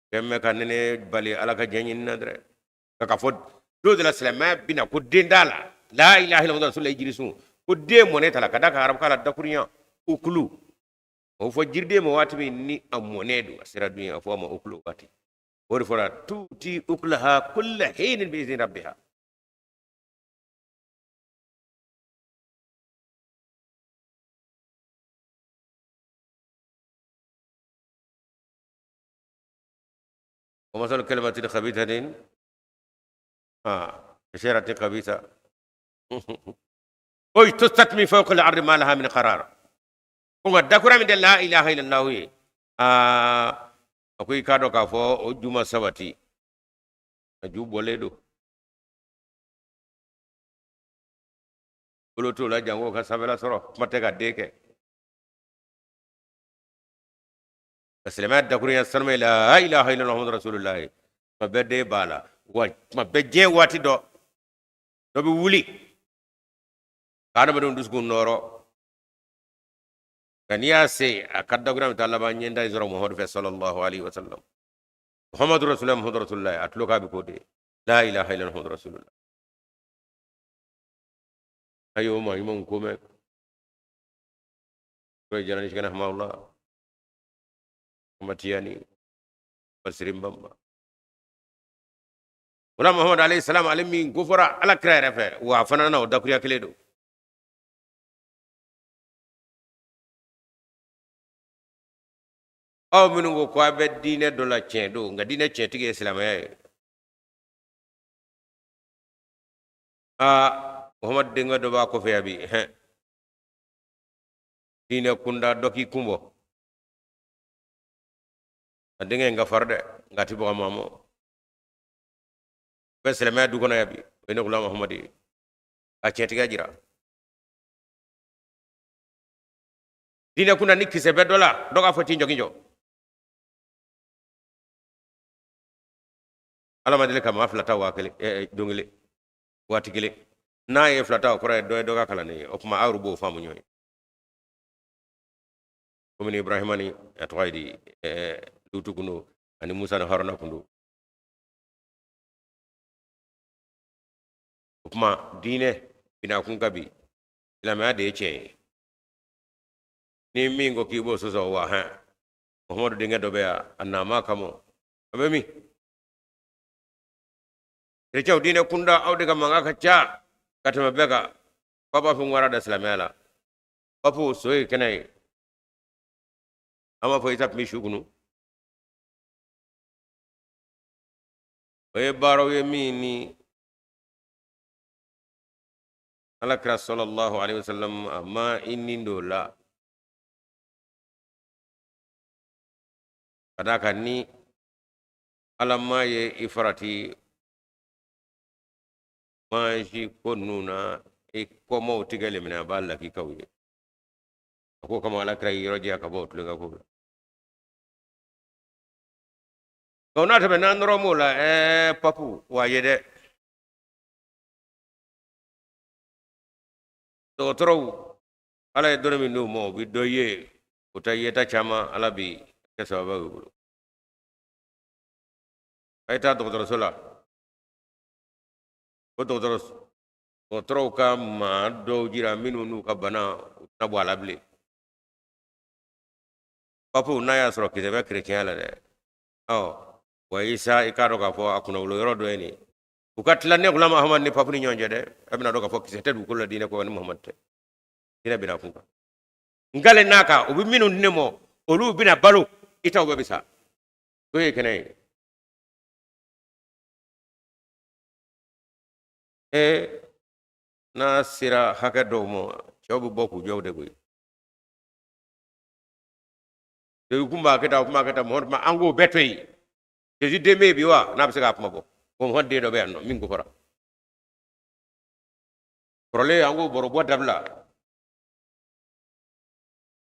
kɛn bɛ ka ne bali Ala ka diɲɛ ɲini na dɛrɛ. Nka k'a fɔ don dɔ la silamɛya bɛna ko den t'a la, la ilaha illallah rasulullah, jirisun ko den mɔnen t'a la, ka d'a kan arabukan la dakurunya ukulu o fɔ jiriden ma waati min ni a mɔnen don, a sera dun ye, a fɔ a ma ukulu waati. O de fɔra tuti ukulaha kulla hinin bi izni rabbiha. ومثل كلمة خبيثة شجرة خبيثة اجتثت من فوق الأرض ما لها من قرار. Ko nka dakura min tɛ la ilaha illallah ye, aa, a ko i k'a dɔn k'a fɔ o ju ma sabati, a ju bɔlen don, bolo t'o la janko ka sanfɛla sɔrɔ, kuma tɛ ka den kɛ. Ka silamɛya dakurunya sanuma la ilaha illallah muhammadu rasulullah, tuma bɛɛ den b'a la, wa tuma bɛɛ diɲɛ waati dɔ dɔ bɛ wuli ka adamadenw dusukun nɔrɔ. Nka n'i y'a se a ka dakurunya bɛ taa laban ɲɛda in sɔrɔ Muhammadu fɛ sallallahu alaihi wa sallam, muhammadu rasulullah, muhammadu rasulullah, a tulo k'a bɛ k'o de ye la ilaha illallah muhammadu rasulullah. Ayo maa ɲumanw ko mɛn ko ye jalani sikana hamawula kumatiyani basirin banba wala Muhammadu alayhi salam, ale min ko fɔra Ala kira yɛrɛ fɛ, wa a fana na o dakuruya kelen don. Aw minnu ko ko a bɛ diinɛ dɔ la, tiɲɛ don, nka diinɛ tiɲɛtigi ye silamɛya ye. Aa, Muhammadu denkɛ dɔ b'a kɔfɛ yan bi, hɛn, diinɛ kunda dɔ k'i kun bɔ. A denkɛ in ka fari dɛ, nka a ti baga maa ma. Bɛ silamɛya du kɔnɔ yan bi, o ye ne gulamu Muhammadu ye. A tiɲɛtigiya jira diinɛ kunda ni kisɛ bɛ dɔ la, dɔ k'a fɔ t'i jɔ k'i jɔ. Ala ma deli ka maa fila ta waa kelen, don kelen, waati kelen. N'a ye fila ta, o kɔrɔ ye dɔ ye dɔ ka kalanden ye. O tuma aw yɛrɛ b'o faamu ɲɔgɔn ye, komi ni Ibrahima ni a tɔgɔ ye di, Lutu kun don, ani Musa ni Haruna kun don. O tuma diinɛ bina kun ka bi, silamɛya de ye tiɲɛ ye. Ni min ko k'i b'o sɔsɔ, wa hɛn, Muhamadu denkɛ dɔ bɛ yan, a nama kama a bɛ min? Kerecɛnw, diinɛ kunda, aw de ka mankan ka ca ka tɛmɛ bɛɛ kan. F'a b'a fɔ n wara da silamɛya la. Papu, so ye kɛnɛ ye. An b'a fɔ Isa tun bɛ su kunu. O ye baaraw ye min ni Ala kira sallallahu alaihi wasallam a ma i nin don o la, ka d'a kan ni Ala ma ye i farati maji ko ninnu na, i kɔmaw tigɛlen minɛ, a b'a lakikaw ye. A ko kama Ala kira y'i yɔrɔ janya ka bɔ o tulonkɛ ko la. Nka o n'a tɛmɛ n'an nɔrɔ m'o la, papu wa ye dɛ. Dɔgɔtɔrɔw, Ala ye dɔnni min d'u ma, u bɛ dɔ ye, u ta yeta caman, Ala bi kɛ sababu y'u bolo. A ye taa dɔgɔtɔrɔso la, o dɔgɔtɔrɔw ka maa dɔw jira minnu n'u ka bana u tɛna bɔ a la bilen. Papu, n'a y'a sɔrɔ kisɛ bɛ kerecɛnya la dɛ, ɔ wa Isa, i k'a dɔn k'a fɔ a kunnawolo yɔrɔ dɔ ye nin. U ka tila ne Gulam Ahmad ni papu ni ɲɔgɔn cɛ dɛ, a bɛna dɔn k'a fɔ kisɛ tɛ dugukolo la diinɛ ko ni Muhamadu tɛ. Diinɛ bɛna kun kan nkale n'a kan, u bɛ minnu di ne ma, olu bɛna balo, i taw bɛɛ bɛ sa. O ye kɛnɛ ye. N'a sera hakɛ dɔw ma, cɛw bɛ bɔ k'u jɔ de koyi. U kun b'a kɛ tan, u kun b'a kɛ tan, Muhamadu ma, an k'o bɛɛ to yen. Jésus den bɛ yen bi wa? N'a bɛ se k'a kuma bɔ ko Muhamadu den dɔ bɛ yan nɔ min ko fɔra kɔrɔlen, an k'o baro bɔ dabila.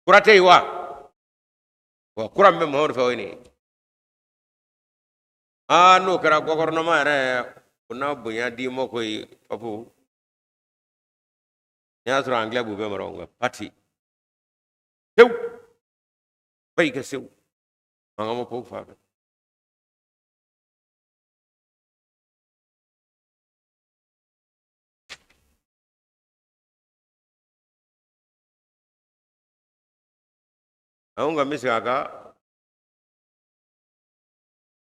Kura tɛ yen wa? Wa kura min bɛ Muhamadu fɛ, o ye nin ye. Aa, n'o kɛra gɔfɛrɛnaman yɛrɛ, o n'a bonya d'i ma koyi. Papu, n'i y'a sɔrɔ angilɛ b'u bɛɛ mara, nka pati sewu bayi kɛ sewu, an ka ma ko fa fɛ. Anw ka bɛ segin a kan,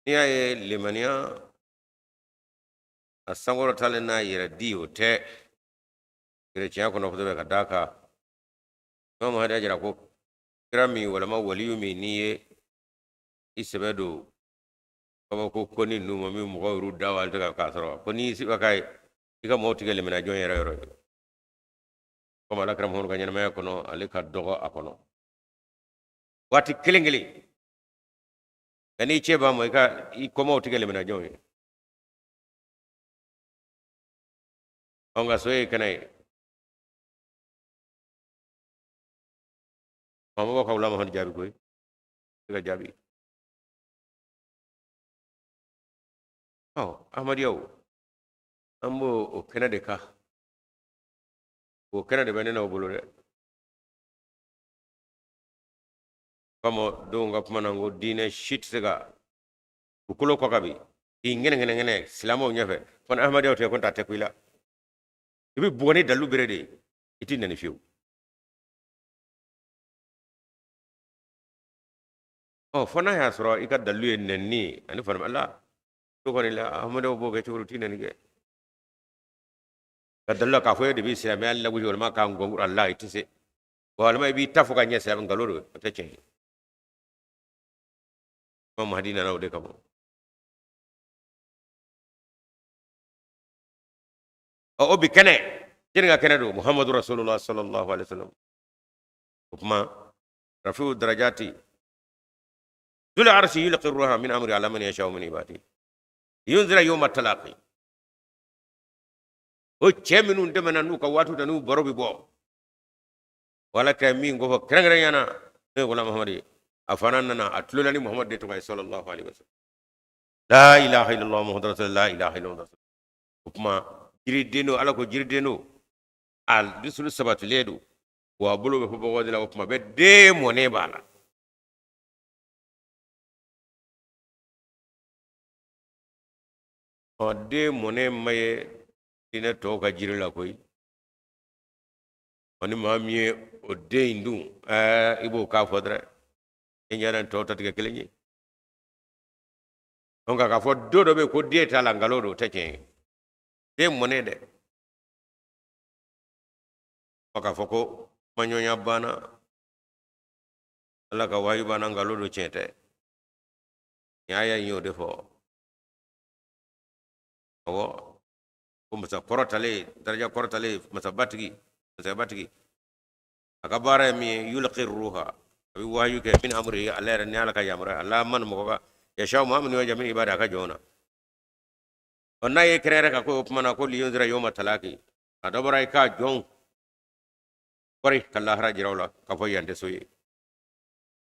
n'i y'a ye limaniya a sankɔrɔtalen n'a yɛrɛ di, o tɛ kerecɛnya kɔnɔ kosɛbɛ, ka d'a kan Imam Mahdi y'a jira ko kira min walima waliyu min n'i ye i sɛbɛ don kabako ko ni ninnu ma min mɔgɔw y'u da wali tɛ k'a sɔrɔ ko n'i siba k'a ye i ka mɔgɔw tigɛ limaniya jɔn yɛrɛ yɔrɔ ye. Komi Ala kira Muhamadu ka ɲɛnamaya kɔnɔ, ale ka dɔgɔ a kɔnɔ waati kelen kelen, nka n'i cɛ b'a ma, i ka i kɔmaw tigɛ limaniya jɔn ye. Ɔ, nka so ye kɛnɛ ye. Faama ka wula Mahadi jaabi koyi, se ka jaabi. Ɔ, Ahmadiyaw, an b'o o kɛnɛ de kan. O kɛnɛ de bɛ ne n'aw bolo dɛ. Kama denw ka kuma na, ko diinɛ si tɛ se ka dugukolo kɔ kan bi k'i ŋɛnɛŋɛnɛŋɛnɛ silamɛw ɲɛfɛ fo ni Ahmadiyaw tɛ. Ko n ta tɛ ku i la, i bɛ bugɔ ni dalu bere de ye, i t'i nɛni fiyewu. Ɔ, fo n'a y'a sɔrɔ i ka dalu ye nɛni ye ani fana la to kɔni la, Ahmadiyaw b'o kɛ cogo di? U t'i nɛni kɛ ka dalu la k'a fɔ e de bɛ silamɛya lagosi walima k'a ngɔnkura la, i tɛ se, walima i b'i ta fɔ ka ɲɛ silamɛ. Nkalon don, o tɛ tiɲɛ ye. Imam Mahdi nana o de kama. Ɔ, o bi kɛnɛ jɛni ka kɛnɛ don, Muhammadu Rasulullah sallallahu alaihi wasallam. O kuma rafi'u darajati zul arshi yulqi ruha min amri ala man yasha'u min ibadi yunzira yawma talaqi. O cɛ minnu tɛmɛna n'u ka waatiw ta n'u baro bɛ bɔ, wala kira min ko fɔ kɛrɛnkɛrɛnya na, n'o ye wala Muhamadu ye, a fana nana a tulo la ni Muhamadu de tɔgɔ ye, sallallahu alaihi wasallam. La ilaha illallah Muhammadu rasulullah, la ilaha illallah. O tuma jiriden don, Ala ko jiriden don, a dusulu sabatilen don, wa a bolo bɛ fɔ bɔgɔ de la. O tuma bɛɛ den mɔnen b'a la. Ɔ, den mɔnen ma ye diinɛ tɔw ka jiri la koyi. Ɔ, ni maa min ye o den in dun, ɛɛ, i b'o k'a fɔ dɛrɛ, i ɲɛ ni tɔw ta tɛ kɛ kelen ye. Nka k'a fɔ don dɔ bɛ yen ko den t'a la, nkalon don, o tɛ tiɲɛ ye. Den mɔnen dɛ. Ɔ, k'a fɔ ko kumaɲɔgɔnya banna, Ala ka wahayu banna, nkalon don, tiɲɛ tɛ. Nin aya in y'o de fɔ. Awɔ, ko masa kɔrɔtalen, daraja kɔrɔtalen, masabatigi, masabatigi, a ka baara ye min ye, yulqi ruha, a bɛ wahayu kɛ, min amrihi, ale yɛrɛ ni Ala ka yamaruya, ala man, mɔgɔ ka, yasha, maa minnu y'a min ibadi, a ka jɔn na. Ɔ, n'a ye kɛrɛnkɛrɛn ka ko o tuma na ko liyunzira yawma talaki, a dɔ bɔra i ka jɔn kɔri ka lahara jira u la k'a fɔ yan tɛ so ye.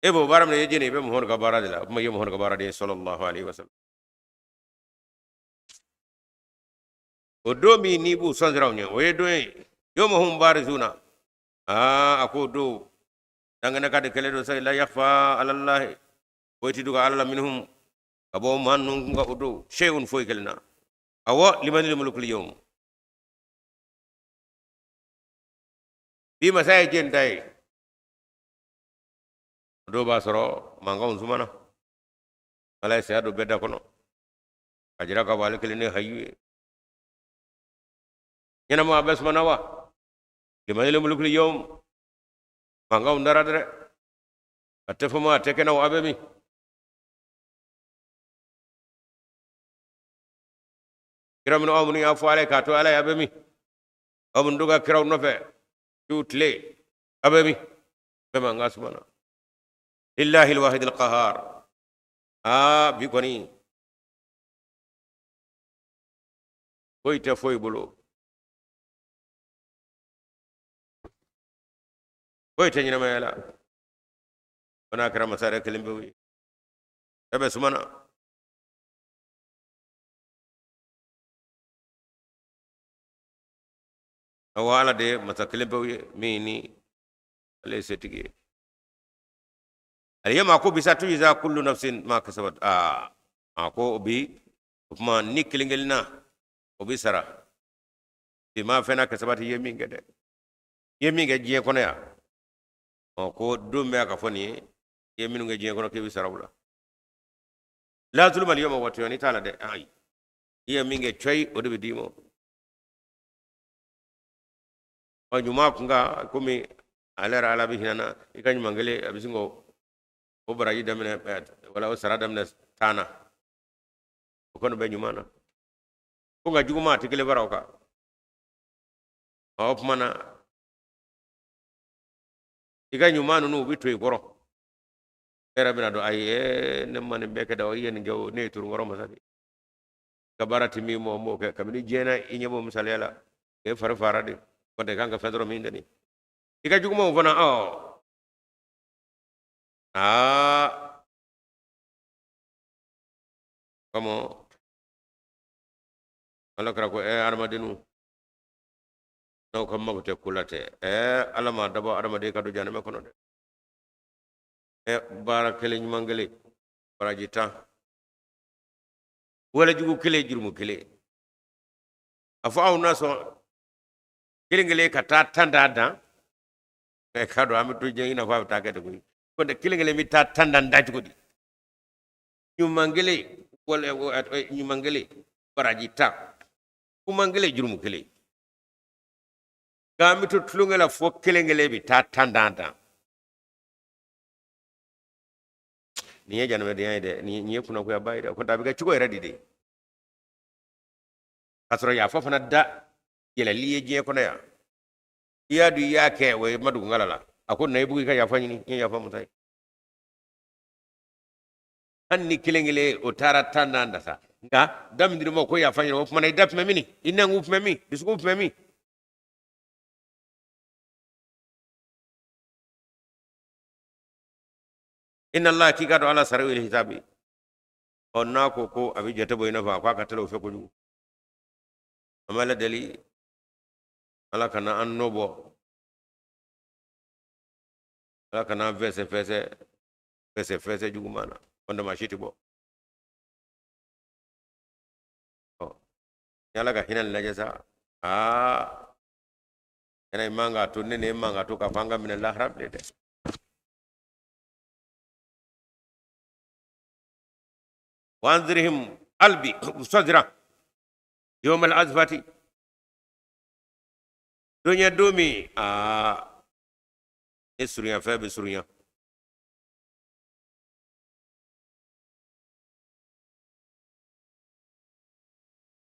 E b'o baara min na, i ye jɛni, i bɛ Muhamadu ka baara de la. O tuma i ye Muhamadu ka baara de ye, sallallahu alaihi wasallam. O don min n'i b'u sɔn siraw ɲɛ, o ye don ye, yawma hum barizuna. Aa, a k'o don dangana ka de kɛlɛ don sa, la yakhfa ala llahi, foyi ti dogo Ala la, minhum, ka bɔ maa ninnu kun kan o don, shay'un, foyi kelen na. Awɔ, limanil mulkul yawm, bi masa ye jɛn ta ye? O don b'a sɔrɔ mankanw sumana, Ala ye saya don bɛɛ da kɔnɔ a jira k'a fɔ ale kelen ne hayu ye ɲɛnama. A bɛɛ sumana wa, limanil mulkul yawm, mankanw dara dɛrɛ, a tɛ fɔ ma, a tɛ kɛnɛ wa, a bɛ min? Kira minnu, aw minnu y'a fɔ Ala ye k'a to Ala ye, a bɛ min? Aw minnu to ka kiraw nɔfɛ su tile, a bɛ min? Bɛɛ mankan sumana. Lillahi alwahid alqahar. Aa, bi kɔni foyi tɛ foyi bolo, foyi tɛ ɲɛnamaya la, fo n'a kɛra masa yɛrɛ kelen pewu ye. E bɛ sumana. Awɔ, Ala de ye masa kelen pewu ye min ni ale ye setigi ye. Alyawma, ko bisa, tujza kullu nafsin ma kasabat. Aa, a ko bi o tuma ni kelen kelenna o bɛ sara bima, fɛn na, kasabat, i ye min kɛ dɛ, i ye min kɛ diɲɛ kɔnɔ yan. Ɔ, ko don bɛ ka fɔ nin ye, i ye minnu kɛ diɲɛ kɔnɔ, k'i bɛ sara o la. La zulma alyawma, wa tɔɲɔni t'a la dɛ. Ayi, i ye min kɛ cɔyi, o de bɛ d'i ma. Ɔ, ɲuman kun kan, komi ale yɛrɛ Ala bɛ hinɛ na, i ka ɲuman kelen a bɛ sin k'o o baraji daminɛ wala o sara daminɛ 10 na, o kɔni bɛ ɲuman na. Ko nka juguman a tɛ kelen fara o kan. Ɔ, o tuma na i ka ɲuman ninnu u bɛ to i kɔrɔ, e yɛrɛ bɛna dɔn, ayi, ne ma nin bɛɛ kɛ da, i ye nin kɛ o, ne ye turunkɔrɔ masa de, ka baara ti min mɔ, n b'o kɛ kabini diɲɛ na. I ɲɛ b'o misaliya la, e fari fara de kɔntɛ i kan ka fɛn sɔrɔ min tɛ nin. I ka jugumanw fana, ɔ, aa, kɔmɔ Ala kɛra ko adamadenw n'aw ka mago tɛ ko la tɛ, Ala ma dabɔ adamaden ka don jahanama kɔnɔ dɛ. Baara kelen ɲuman kelen baraji 10, wale jugu kelen jurumu kelen. A fɔ aw na sɔn kelen kelen ka taa 10 d'a dan? K'a dɔn an bɛ to diɲɛ i n'a fɔ a bɛ taa kɛ ten koyi. Ko kelen kelen bɛ taa 10 dan da cogo di? Ɲuman kelen wala ɲuman kelen baraji 10, juguman kelen jurumu kelen. Nka an bɛ to tulonkɛ la fo kelen kelen bɛ taa 10 dan dan. Nin ye janamɛdenya ye dɛ, nin ye kunnagoyaba ye dɛ. Ko a bɛ kɛ cogo yɛrɛ de k'a sɔrɔ yafa fana da yɛlɛli ye diɲɛ kɔnɔ yan. I y'a dun, i y'a kɛ, o ye madugunkala la. A ko na i bugu i ka yafa ɲini, n ye yafa masa ye. Hali ni kelen kelen o taara 10 dan dasa, Nka da min dir'i ma ko yafa ɲini, o tuma na i da tun bɛ min? I nɛnkun tun bɛ min? Dusukun tun bɛ min? Inna Allah, k'i k'a dɔn Ala sari'ul hisabi. Ɔ, n'a ko ko a bɛ jate bɔ i n'a fɔ a ko a ka teli o fɛ kojugu. An bɛ Ala deli, Ala kana an nɔ bɔ, Ala kana an fɛsɛ fɛsɛ fɛsɛ fɛsɛ juguman na, kɔntɛ maa si tɛ bɔ. Ɔ, ni Ala ka hinɛ lajɛ sa, aa, hinɛ in man k'a to ne ni e man k'a to k'a fɔ an ka minɛ lahara bilen dɛ. Wanzirihim albi sɔdira yawmal azfati, don ye don min aa ni surunya fɛn bɛ surunya.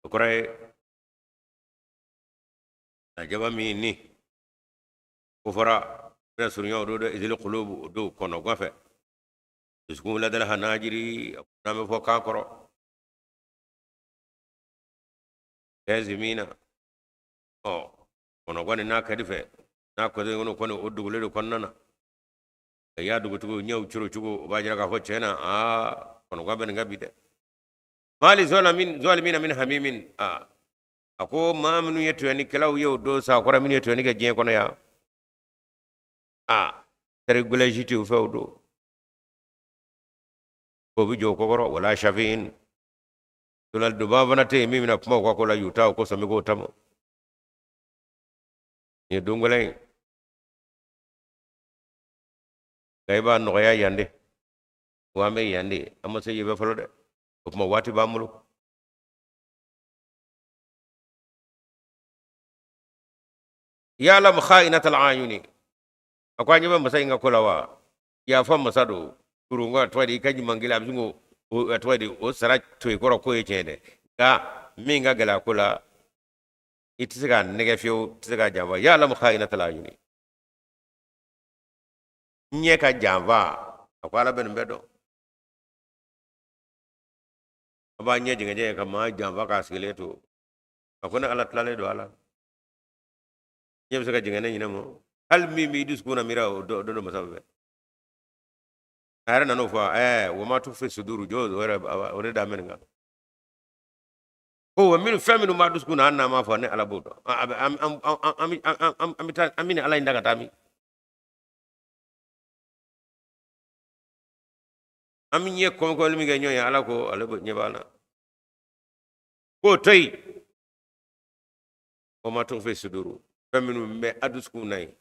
O kɔrɔ ye lajaba min ni o fɔra bɛna surunya o don dɛ. Izili kulubu, o don kɔnɔgwan fɛ dusukun ladal hanajiri, n'an bɛ fɔ kan kɔrɔ kazimina. Ɔ, kɔnɔgwan ni n'a ka di fɛ n'a kɔni kɔnɔ kɔni o dogolen don kɔnɔna na, a y'a dogocogo ɲɛw coro cogo, o b'a jira k'a fɔ tiɲɛ na aa kɔnɔgwan bɛ nin ka bi dɛ. Mali zalimina min hamimin. Aa, a ko maa minnu ye tɔɲɔnikɛlaw ye o don sa, kɔrɔ minnu ye tɔɲɔni kɛ diɲɛ kɔnɔ yan, aa, teri gɛlɛn si tɛ u fɛ o don k'o bɛ jɔ o kɔkɔrɔ. Wala shafiin, donba fana tɛ yen min bɛna kuma u ka ko la y'u ta o kosɔn bɛ k'o ta ma. Nin ye don gɛlɛn ye, nka i b'a nɔgɔya yan de, wa an bɛ yan de, an ma se yen bɛ fɔlɔ dɛ. O tuma waati b'an bolo. Ya'lamu kha'inatal a'yuni, a ko an ɲɛ bɛ masa in ka ko la wa yafa masa don kurunko a tɔgɔ di i ka ɲuman kelen a bɛ sin k'o a tɔgɔ di o sara to i kɔrɔ k'o ye tiɲɛ dɛ. Nka min ka gɛlɛn a ko la, i tɛ se k'a nɛgɛ fiyewu, i tɛ se k'a janfa. Ya'lamu kha'inatal a'yuni, ɲɛ ka janfa, a ko Ala bɛ nin bɛɛ dɔn. A b'a ɲɛ jɛngɛjɛngɛ ka maa janfa k'a sigilen to. A ko ne Ala tilalen don a la, ɲɛ bɛ se ka jɛngɛ ne ɲinɛ ma, hali min b'i dusukun na miira o dɔ don masa fɛ. A yɛrɛ nan'o fɔ ɛɛ wa ma tukhfi suduru jo, o yɛrɛ o de da mɛn nin kan ko wa minnu fɛn minnu b'a dusukun na, hali n'an m'a fɔ, ne Ala b'o dɔn. An bɛ taa an bɛ ni Ala in da ka taa min, an bɛ ɲɛ kɔmikɔli min kɛ ɲɔgɔn ye, Ala ko ale ɲɛ b'a la, k'o to yen. Wa ma tukhfi suduru, fɛn minnu bɛ a dusukun na yen,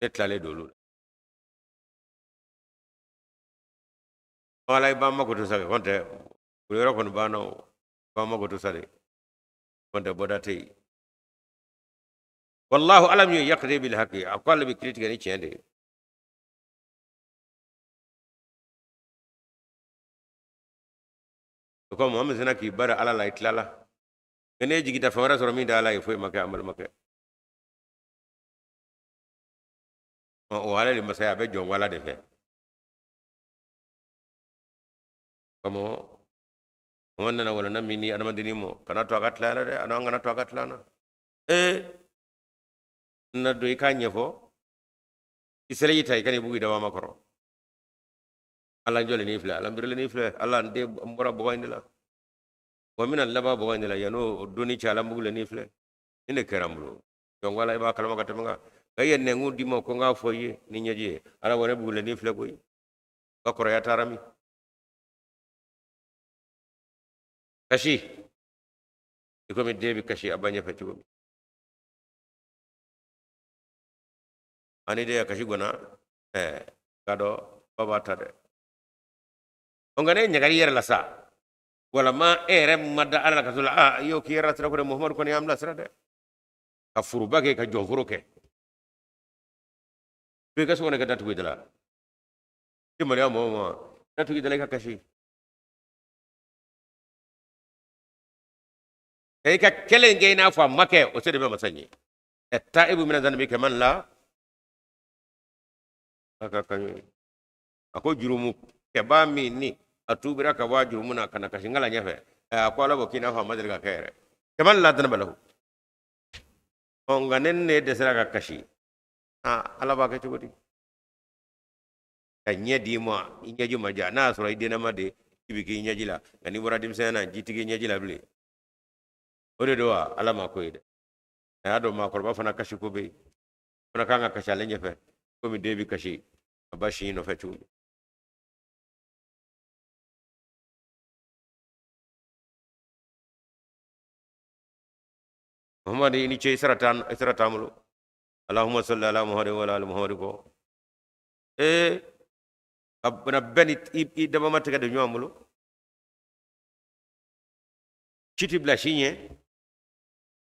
ne tilalen don olu la. Ala i b'an makoto sa, kɔn tɛ o yɔrɔ kɔni banna, o b'an makoto sa de, kɔn tɛ bɔda tɛ yen. Wallahu, Ala min ye yaqdi bil haqi, a ko ale bɛ kiiri tigɛ ni tiɲɛ de ye. O ko mɔgɔ min sina k'i bari Ala la, i tilala. Nka n'e jigi da fɛn wɛrɛ sɔrɔ min tɛ Ala ye, foyi ma kɛ an balimakɛ. O Ala de masaya, a bɛ jɔn wala de fɛ. Kɔmɔ mɔgɔ nana walanda min ni adamadennin mɔ, kana to a ka tila dɛ, an kana to a ka tila na. Ee, n na don i k'a ɲɛfɔ, i sera y'i ta, i kana i bugu i dabama kɔrɔ. Ala n jɔlen n'i filɛ, Ala n birilen n'i filɛ, Ala n den n bɔra bɔgɔ in de la, wa n bɛna laban bɔgɔ in de la, yan'o donni cɛ, Ala n bugulen n'i filɛ. Nin de kɛra n bolo. Donc Ala i b'a kalama ka tɛmɛ kan, nka i ye nɛnkun di ma ko n k'a fɔ i ye ni ɲɛji ye. Ala wa ne bugulen n'i filɛ koyi, ka kɔrɔya taara min kasi i komi den bɛ kasi a ba ɲɛfɛ cogo min, ani den ya kasi gwana ɛɛ k'a dɔn ba b'a ta dɛ. Ɔ, nka ne ɲagali yɛrɛ la sa, walama e yɛrɛ ma da Ala la ka so la, aa, i y'o k'i yɛrɛ la sira ko dɛ. Muhamadu kɔni y'an bilasira dɛ, ka foroba kɛ, ka jɔnforo kɛ, fo i ka so kɔnɔ, i ka datugu i da la. I maloya mɔgɔw ma, datugu i da la, i ka kasi ka i ka kɛlɛ kɛ i n'a fɔ a ma kɛ. O se de bɛ masa ɲɛ. Ɛ taibu mina zanbi kaman la a ka kan ye. A ko jurumu kɛbaa min ni A tubira ka bɔ a jurumu na ka na kasi n kala ɲɛfɛ. A ko Ala b'o k'i n'a fɔ a ma deli ka kɛ yɛrɛ. Kaman la dhanba lahu. Ɔ, nka ne dɛsɛra ka kasi, aa, Ala b'a kɛ cogo di? Ka ɲɛ d'i ma, i ɲɛji ma ja. N'a y'a sɔrɔ i dennama de i bɛ k'i ɲɛji la, nka n'i bɔra denmisɛnya na, ji tɛ k'i ɲɛji la bilen. O de don wa? Ala ma ko ye dɛ. A y'a dɔn maakɔrɔba fana kasi ko bɛ yen, fana kan ka kasi ale ɲɛfɛ komi den bɛ kasi a ba sin nɔfɛ cogo min. Muhammadu, i ni ce. I sara t'an bolo. Allahumma salli ala Muhammad wa ala ali Muhammad. Ko ee, ka bana bɛɛ ni i dabama tɛgɛ don ɲɔgɔn bolo, ci ti bila si ɲɛ.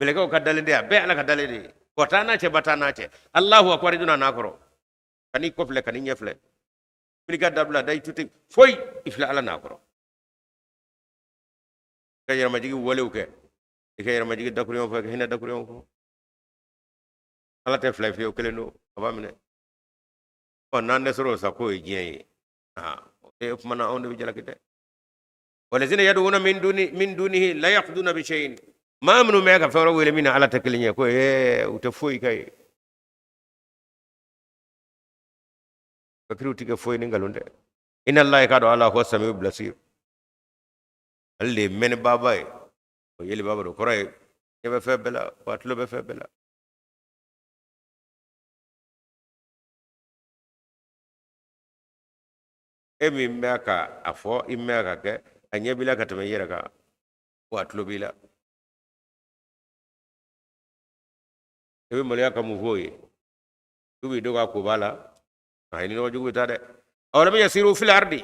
Mɛlɛkɛw ka dalen de, a bɛɛ Ala ka dalen de ye. Wa taa n'a cɛ, ba taa n'a cɛ. Allahu akbar, donna n'a kɔrɔ, kan'i kɔ filɛ, kan'i ɲɛ filɛ, i ka dabila da, i tu tɛ foyi, i filɛ Ala n'a kɔrɔ. Ka yɛrɛmajigi walew kɛ, i ka yɛrɛmajigi dakuruɲɛw fɔ, i ka hinɛ dakuruɲɛw fɔ. Ala tɛ fila fiyewu, kelen don, a b'a minɛ. Ɔ, n'an dɛsɛr'o sa, k'o ye diɲɛ ye. Aa, e kuma na, anw de bɛ jalaki dɛ. Walazina yad'una min duni min dunihi la yaqduna bi shay'in. Maa minnu bɛ ka fɛn wɛrɛ wele min na Ala tɛ kelen ye, ko ee, u tɛ foyi kɛ ye. Ka kiriw tigɛ foyi ni nkalon tɛ. Inna Allaha, k'a dɔn Ala, huwa samiu basir, ale de ye mɛnnibaaba ye, o yelibaaba don. Kɔrɔ ye ɲɛ bɛ fɛn bɛɛ la, wa tulo bɛ fɛn bɛɛ la. E min bɛ ka a fɔ, i bɛ ka kɛ, a ɲɛ b'i la ka tɛmɛ i yɛrɛ kan, wa a tulo b'i la. I bɛ maloya ka mun f'o ye? Du b'i dɔgɔ, a ko b'a la, a ni ɲɔgɔn jugu bɛ taa dɛ. Awalam yasiru fil ardi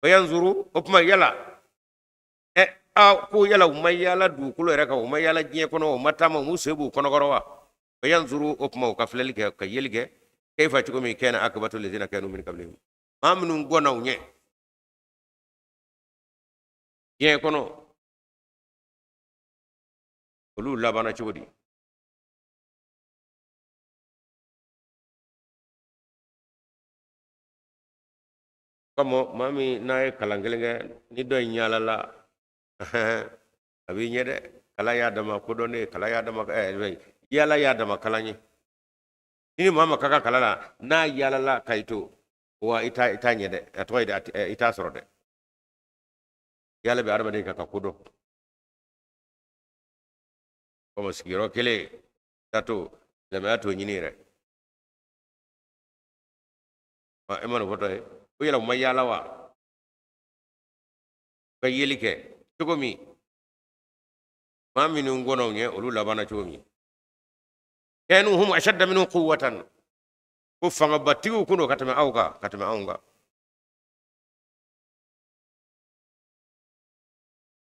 fayanzuru. O tuma yala ɛ a ko yala u ma yaala dugukolo yɛrɛ kan, u ma yaala diɲɛ kɔnɔ, u ma taama, u m'u sen b'u kɔnɔkɔrɔ wa? Fayanzuru, o tuma u ka filɛli kɛ, ka yeli kɛ, kayfa, cogo min, kana akibatu lazina kanu min qablihim, maa minnu gɔnna u ɲɛ diɲɛ kɔnɔ, olu labanna cogo di? Kama maa min n'a ye kalan kelen kɛ, ni dɔ in yaalala, a b'i ɲɛ dɛ. Kalan y'a dama kodɔn ye, kalan y'a dama yaala y'a dama kalan ye. Ni maa ma ka kan kalan na, n'a yaalala ka i to wa, i t'a ɲɛ dɛ. A tɔgɔ ye di, i t'a sɔrɔ dɛ. Yaala bɛ adamaden kan ka kodɔn. Kɔmi sigiyɔrɔ kelen ta to silamɛya t'o ɲini yɛrɛ. E ma nin fɔtɔ ye ko yala u ma yaala wa, ka yeli kɛ cogo min, maa minnu gɔnna u ɲɛ, olu labanna cogo min? Kanu hum ashadda minhum quwwatan, ko fangabatigiw kun don ka tɛmɛ aw kan, ka tɛmɛ anw kan.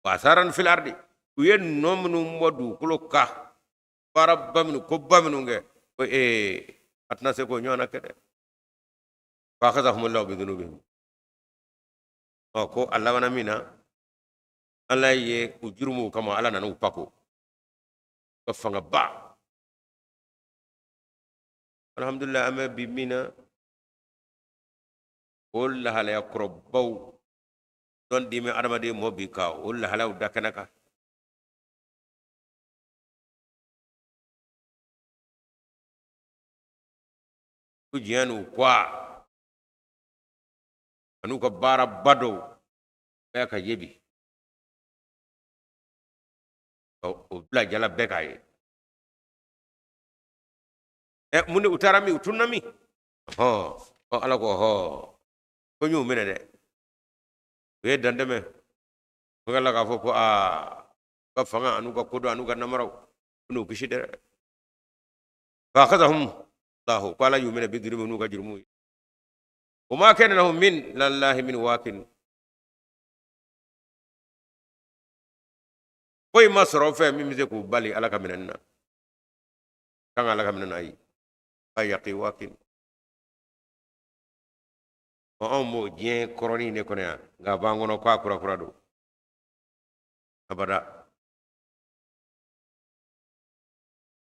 Wa atharan fil ardi, u ye nɔ minnu bɔ dugukolo kan, baaraba minnu, koba minnu kɛ, ko ee, a tɛna se k'o ɲɔgɔnna kɛ dɛ. Fa akhadhahumullahu bidhunubihim. Ɔ, ko a labanna min na, Ala ye u jurumuw kama, Ala nana u pako ka fangaba. Alhamdulilah, an bɛ bi min na, o lahalaya kɔrɔbaw dɔn dimi adamaden mɔ bi ka o lahalayaw da kɛnɛ kan. Ko diɲɛ n'u kɔ an'u ka baaraba dɔw bɛɛ ka ye bi, o bila jala bɛɛ k'a ye. Ɛ, mun de, u taara min, u tununa min? Hɔn, ɔ, Ala ko hɔ, ko n y'u minɛ dɛ, u ye dantɛmɛ. U ka la k'a fɔ ko aa, u ka fanga an'u ka kodɔn an'u ka namaraw u n'u kisi dɛ. Fa akhadhahum Allahu, ko Ala y'u minɛ bi dhunubihim, n'u ka jurumu ye. Wa ma kana lahum min lallahi min waqin, foyi ma sɔrɔ fɛn min bɛ se k'u bali Ala ka minɛni na, kan Ala ka minɛ na, ayi, a yaqi waqin. Anw b'o diɲɛ kɔrɔnin de kɔnɔ yan, nka a b'an kɔnɔ k'a kura kura don abada.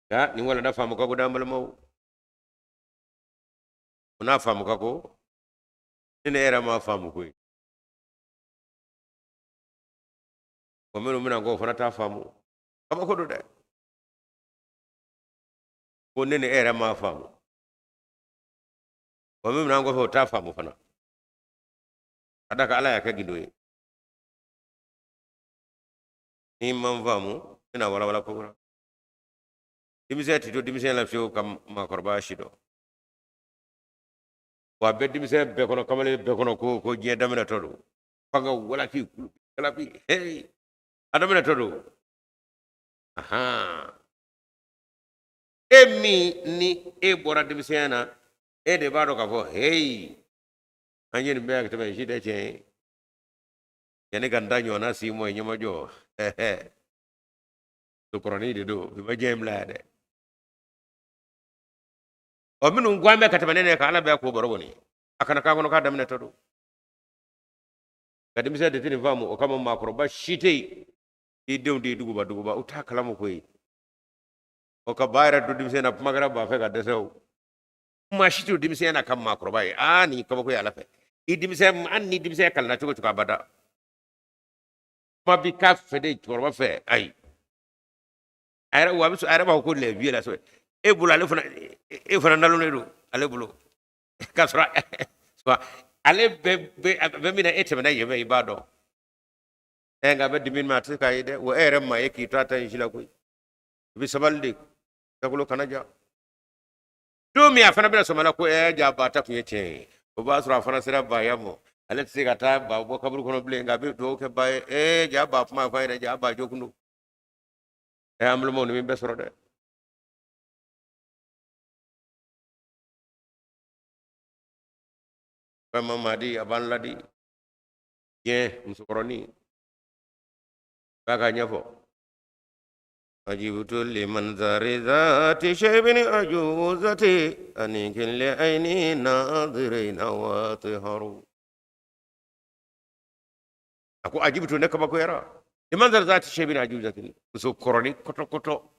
Nka nin walanda faamu ka go d'an balimaw, o n'a faamu ka go ni ne yɛrɛ ma faamu koyi. O minnu bɛna k'o fana t'a faamu. Kabako don dɛ. Ko ne ni e yɛrɛ m'a faamu. O min bɛna an kɔfɛ, o t'a faamu fana. Ka d'a kan Ala y'a kɛ gindo ye. N'i ma n faamu, n bɛna walawala ko kura. Denmisɛn tɛ to denmisɛn la fiyewu ka maakɔrɔba si dɔn. Wa a bɛ denmisɛn bɛɛ kɔnɔ, kamalen bɛɛ kɔnɔ ko diɲɛ daminɛtɔ don. Fanga walaki kalabi hey, a daminɛtɔ don. Ahan. E min ni e bɔra denmisɛnya na, e de b'a dɔn k'a fɔ hey, an ye nin bɛɛ ka tɛmɛ, si tɛ tiɲɛ ye. Yanni ka n ta ɲɔgɔnna si mɔ ɲɛmajɔ, sokɔrɔnin de don, bi ma diɲɛ in bila yan dɛ. Ɔ minnu ko an bɛ ka tɛmɛ ne kan, Ala bɛ k'o baro kɔni, a kana k'a kɔnɔ k'a daminɛtɔ don. Nka denmisɛn de tɛ nin faamu, o kama maakɔrɔba si tɛ yen i denw tɛ duguba duguba, u t'a kalama koyi. O ka ba yɛrɛ don denmisɛn na, kuma kɛra ba fɛ ka dɛsɛ o. Maa si tɛ denmisɛnya na ka maakɔrɔba ye. Aa, nin kabako ye Ala fɛ. I denmisɛn, hali ni denmisɛnya kalanna cogo cogo, abada kuma bi k'a fɛ de cɛkɔrɔba fɛ. Ayi, a yɛrɛ wa a bɛ a yɛrɛ b'a fɔ ko les vieux la e bolo, ale fana, e fana nalonnen don ale bolo, k'a sɔrɔ ale bɛ min na, e tɛmɛna yen fɛ, i b'a dɔn. Ɛ nka a bɛ dimi min, a tɛ se k'a ye dɛ. Wa e yɛrɛ maa ye k'i to a ta in si la koyi. I bɛ sabali de, dagolo kana ja. Don min a fana bɛna sɔmi a la ko ɛ ja ba ta tun ye tiɲɛ ye, o b'a sɔrɔ a fana sera baya mɔ. Ale tɛ se ka taa ba bɔ kaburu kɔnɔ bilen, nka a bɛ dugawu kɛ ba ye. Ee ja ba kuma fɔ a yɛrɛ, ja ba jo kun don. Ɛ an balimaw, nin min bɛ sɔrɔ dɛ. Fɛn madi a b'an ladi diɲɛ musokɔrɔnin b'a ka ɲɛfɔ. عجبت لمنظر ذات شيب عجوزة أنيك لعيني ناظرين واطهر. A ko عجبت, ne kabakoyara, لمنظر ذات شيب عجوزة, muso kɔrɔni kɔtɔ kɔtɔ.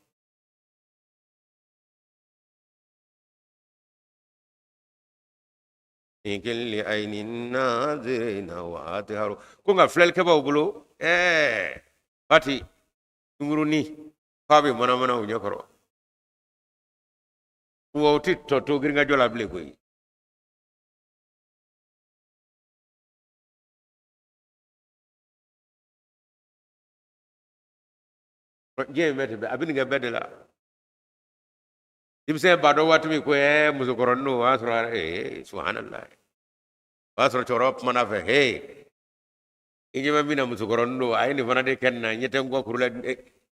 أنيك لعيني ناظرين وأطهر. Ko nka filɛlikɛbaw bolo, ɛɛ Fati sunguruni f'a bɛ manamana u ɲɛkɔrɔ, wa u tɛ tɔ to girinkajɔ la bilen koyi. Diɲɛ in bɛɛ tɛ bɛn, a bɛ nin kɛ bɛɛ de la. Denmisɛn b'a dɔn waati min ko ɛɛ musokɔrɔnin don, o y'a sɔrɔ ee subhanallah, o y'a sɔrɔ cɛkɔrɔba kumana fɛ he, i ɲɛ bɛ min na, musokɔrɔnin don, a ye nin fana de kɛ nin na, ɲɛ tɛ n kɔ kuru la.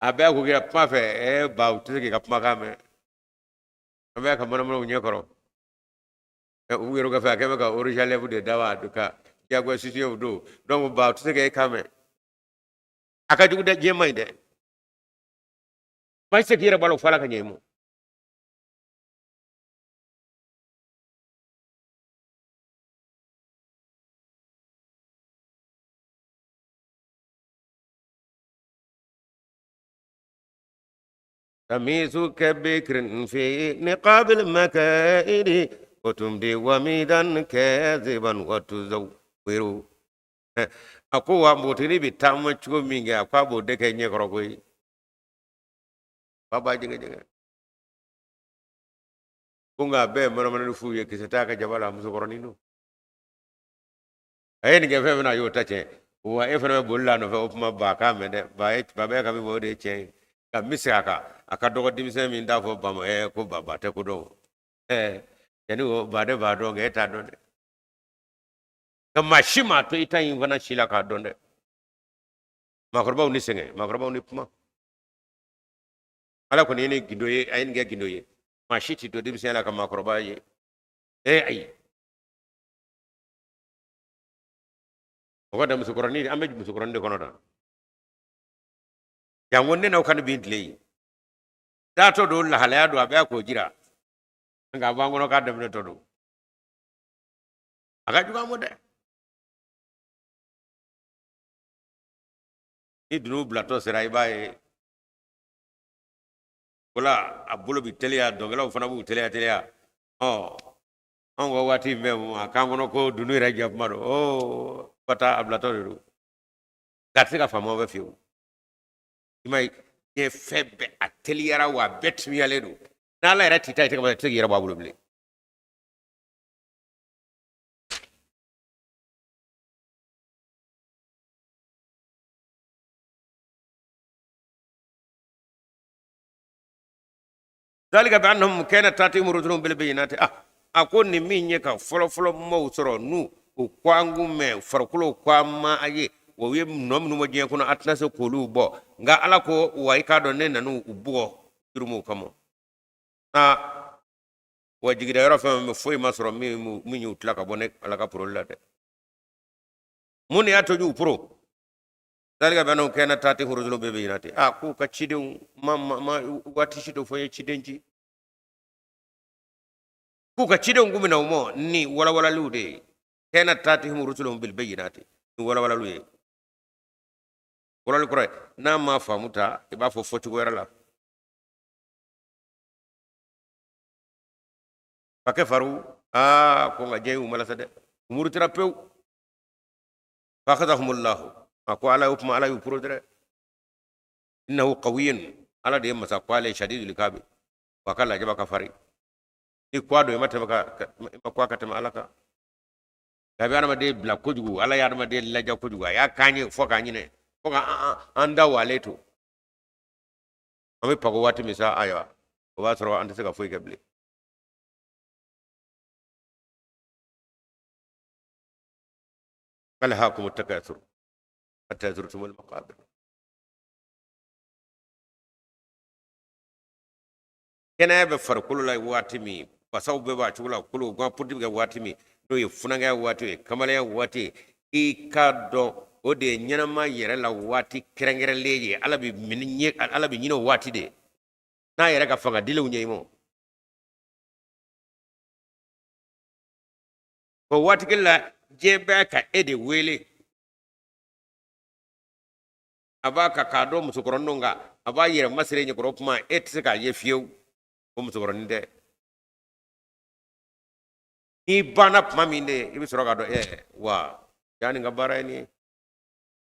A bɛɛ ko k'i ka kuma fɛ, ɛɛ ba, u tɛ se k'i ka kumakan mɛn. An bɛ ka manamanaw ɲɛ kɔrɔ, u yɛrɛ ka fɛ a kɛ bɛ ka rouge à lèvres de da wa ka diyagoya sisiyew don, donc ba, u tɛ se k'e kan mɛn. A ka jugu dɛ, diɲɛ man ɲi dɛ. Maa tɛ se k'i yɛrɛ balo fo Ala ka ɲɛ i ma. تميز كبكر في نقاب المكائد وتمضي وميدا كاذبا وتزور. A ko wa npogotiginin bɛ taama cogo min kɛ, a ko a b'o de kɛ ɲɛkɔrɔ koyi, fa b'a jɛngɛ jɛngɛ. Ko nka a bɛɛ ye manamana fu ye, kisɛ t'a ka jaba la, musokɔrɔnin don. A ye nin kɛ fɛn fɛn na, a y'o ta tiɲɛ. Wa e fana bɛ boli la a nɔfɛ, o kuma ba k'a mɛn dɛ. Ba ye ba bɛɛ ka min fɔ, o de ye tiɲɛ ye. Nka n bɛ segin a kan, a ka dɔgɔ denmisɛn min t'a fɔ ba ma ɛɛ ko ba ba tɛ ko dɔn. Ɛɛ yanni o ba de b'a dɔn, nka e t'a dɔn dɛ. Nka maa si m'a to i ta in fana si la k'a dɔn dɛ. Maakɔrɔbaw ni sɛgɛn, maakɔrɔbaw ni kuma. Ala kɔni ye nin gindo ye, a ye nin kɛ gindo ye. Maa si tɛ to denmisɛnya la ka maakɔrɔba ye. Ee ayi, o ka da musokɔrɔnin, an bɛ musokɔrɔnin de kɔnɔ tan. Janko ne n'aw kan bi tile ye. Taatɔ don, lahalaya don, a bɛ k'o jira. Nka a b'an kɔnɔ k'a daminɛtɔ don. A ka jugu an ma dɛ. Ni dunun bilatɔ sera, i b'a ye o la, a bolo bɛ teliya, dɔnkɛlaw fana b'u teliya teliya. Ɔ anw ka waati in bɛɛ a k'an kɔnɔ ko dunun yɛrɛ jɛ kuma don. Ɔ pata a bilatɔ de don, nka a tɛ se ka faamu bɛ fiyewu. I ma ye, diɲɛ fɛn bɛɛ a teliyara wa a bɛɛ timiyalen don. N'Ala yɛrɛ t'i ta i tɛgɛ ma, i tɛ se k'i yɛrɛ bɔ a bolo bilen. Zalika bi annahum kanat ta'tihim rusuluhum bil bayyinati. A ko nin min ye ka fɔlɔfɔlɔ maaw sɔrɔ, n'u u ko an kun mɛn farikolo ko an ma a ye, wa u ye nɔ minnu bɔ diɲɛ kɔnɔ, a tɛna se k'olu bɔ. Nka Ala ko wa i k'a dɔn ne nan'u bugɔ jurumuw kama. Aa, wa jigida yɔrɔ fɛn fɛn foyi ma sɔrɔ min y'u tila ka bɔ ne Ala ka poroli la dɛ. Mun de y'a to y'u poro? Zalika bi annahum kanat ta'tihim rusuluhum bil bayyinati. A k'u ka cidenw ma waati si dɔ fɔ ye ciden ci, k'u ka cidenw kun bɛ na u ma ni walawalaliw de ye. Kanat ta'tihim rusuluhum bil bayyinati, ni walawalaliw ye. Walawalali kɔrɔ ye n'a ma faamu ta, i b'a fɔ fɔcogo wɛrɛ la. Fa kafaru, aa, ko nka diɲɛ y'u malasa dɛ, u murutira pewu. Fa akhadhahumullahu, a ko Ala y'o kuma, Ala y'u poro dɛ. Innahu qawiyyun, Ala de ye masa ko ale shadidul ikabi, wa ka lajaba ka farin. Ni ko don i ma tɛmɛ ka i ma ko ka tɛmɛ Ala kan. A bɛ adamaden bila kojugu, Ala ye adamaden laja kojugu, a y'a k'an ye fo k'an ɲinɛ, fo ka an da walen to. An bɛ pago waati min sa, ayiwa, o b'a sɔrɔ an tɛ se ka foyi kɛ bilen. Alhakumu takasur hatta zurtumul maqabir. Kɛnɛya bɛ farikolo la waati min, fasaw bɛɛ b'a cogo la, kolo gan puruti bɛ kɛ waati min, n'o ye funankɛya waati ye, kamalenya waati ye, i k'a dɔn o de ye ɲɛnama yɛrɛ la waati kɛrɛnkɛrɛnlen ye. Ala bɛ minɛ, Ala bɛ ɲinɛ o waati de n'a yɛrɛ ka fanga dilenw ɲɛ i ma. O waati kelen la, diɲɛ bɛ ka e de wele, a b'a ka k'a dɔn musokɔrɔnin don, nka a b'a yɛrɛ masiri ɲɛkɔrɔ. O kuma e tɛ se k'a ye fiyewu ko musokɔrɔnin tɛ. N'i banna tuma min de, i bɛ sɔrɔ k'a dɔn wa jaa nin ka baara ye nin ye.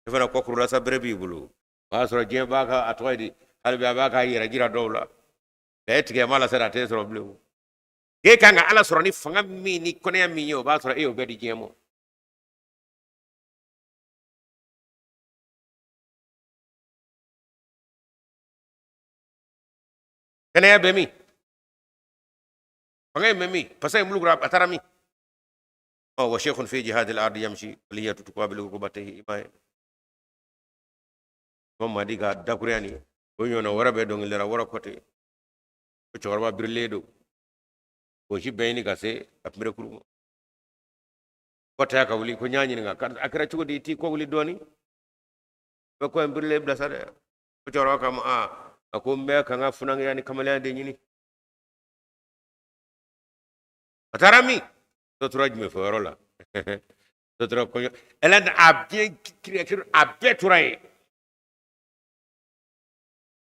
E fana kɔkurula sa, bere b'i bolo, o y'a sɔrɔ diɲɛ b'a ka a tɔgɔ ye di, hali bi a b'a k'a yɛrɛ jira dɔw la, nka e tigɛ ma la sa, a t'e sɔrɔ bilen. O e kan ka Ala sɔrɔ ni fanga min ni kɔnɛya min ye, o b'a sɔrɔ e y'o bɛɛ di diɲɛ ma. Kɛnɛya bɛ min, fanga in bɛ min, fasa in mulukura a taara min? Ɔ wa sheikhun fi jihadil ardi yamshi waliyatu tuqabilu rukbatayhi. I m'a ye, Imam Mahdi ka dakuruya nin o ɲɔgɔnna wɛrɛ bɛ dɔnkili la wɔrɔ kɔte ko cɛkɔrɔba birilen don, o si bɛɛ ɲini ka se a kunberekuru ma. Kɔtaya ka wuli ko n y'a ɲininka a kɛra cogo di, i t'i kɔ wuli dɔɔni, bɛ kɔ in birilen bila sa dɛ. Ko cɛkɔrɔba k'a ma, aa, a ko n bɛ ka n ka funankɛya ni kamalenya de ɲini. A taara min dɔ tora jumɛn fɔ yɔrɔ la, dɔ tora kɔɲɔ ɛlɛn, a bɛɛ a bɛɛ tora yen.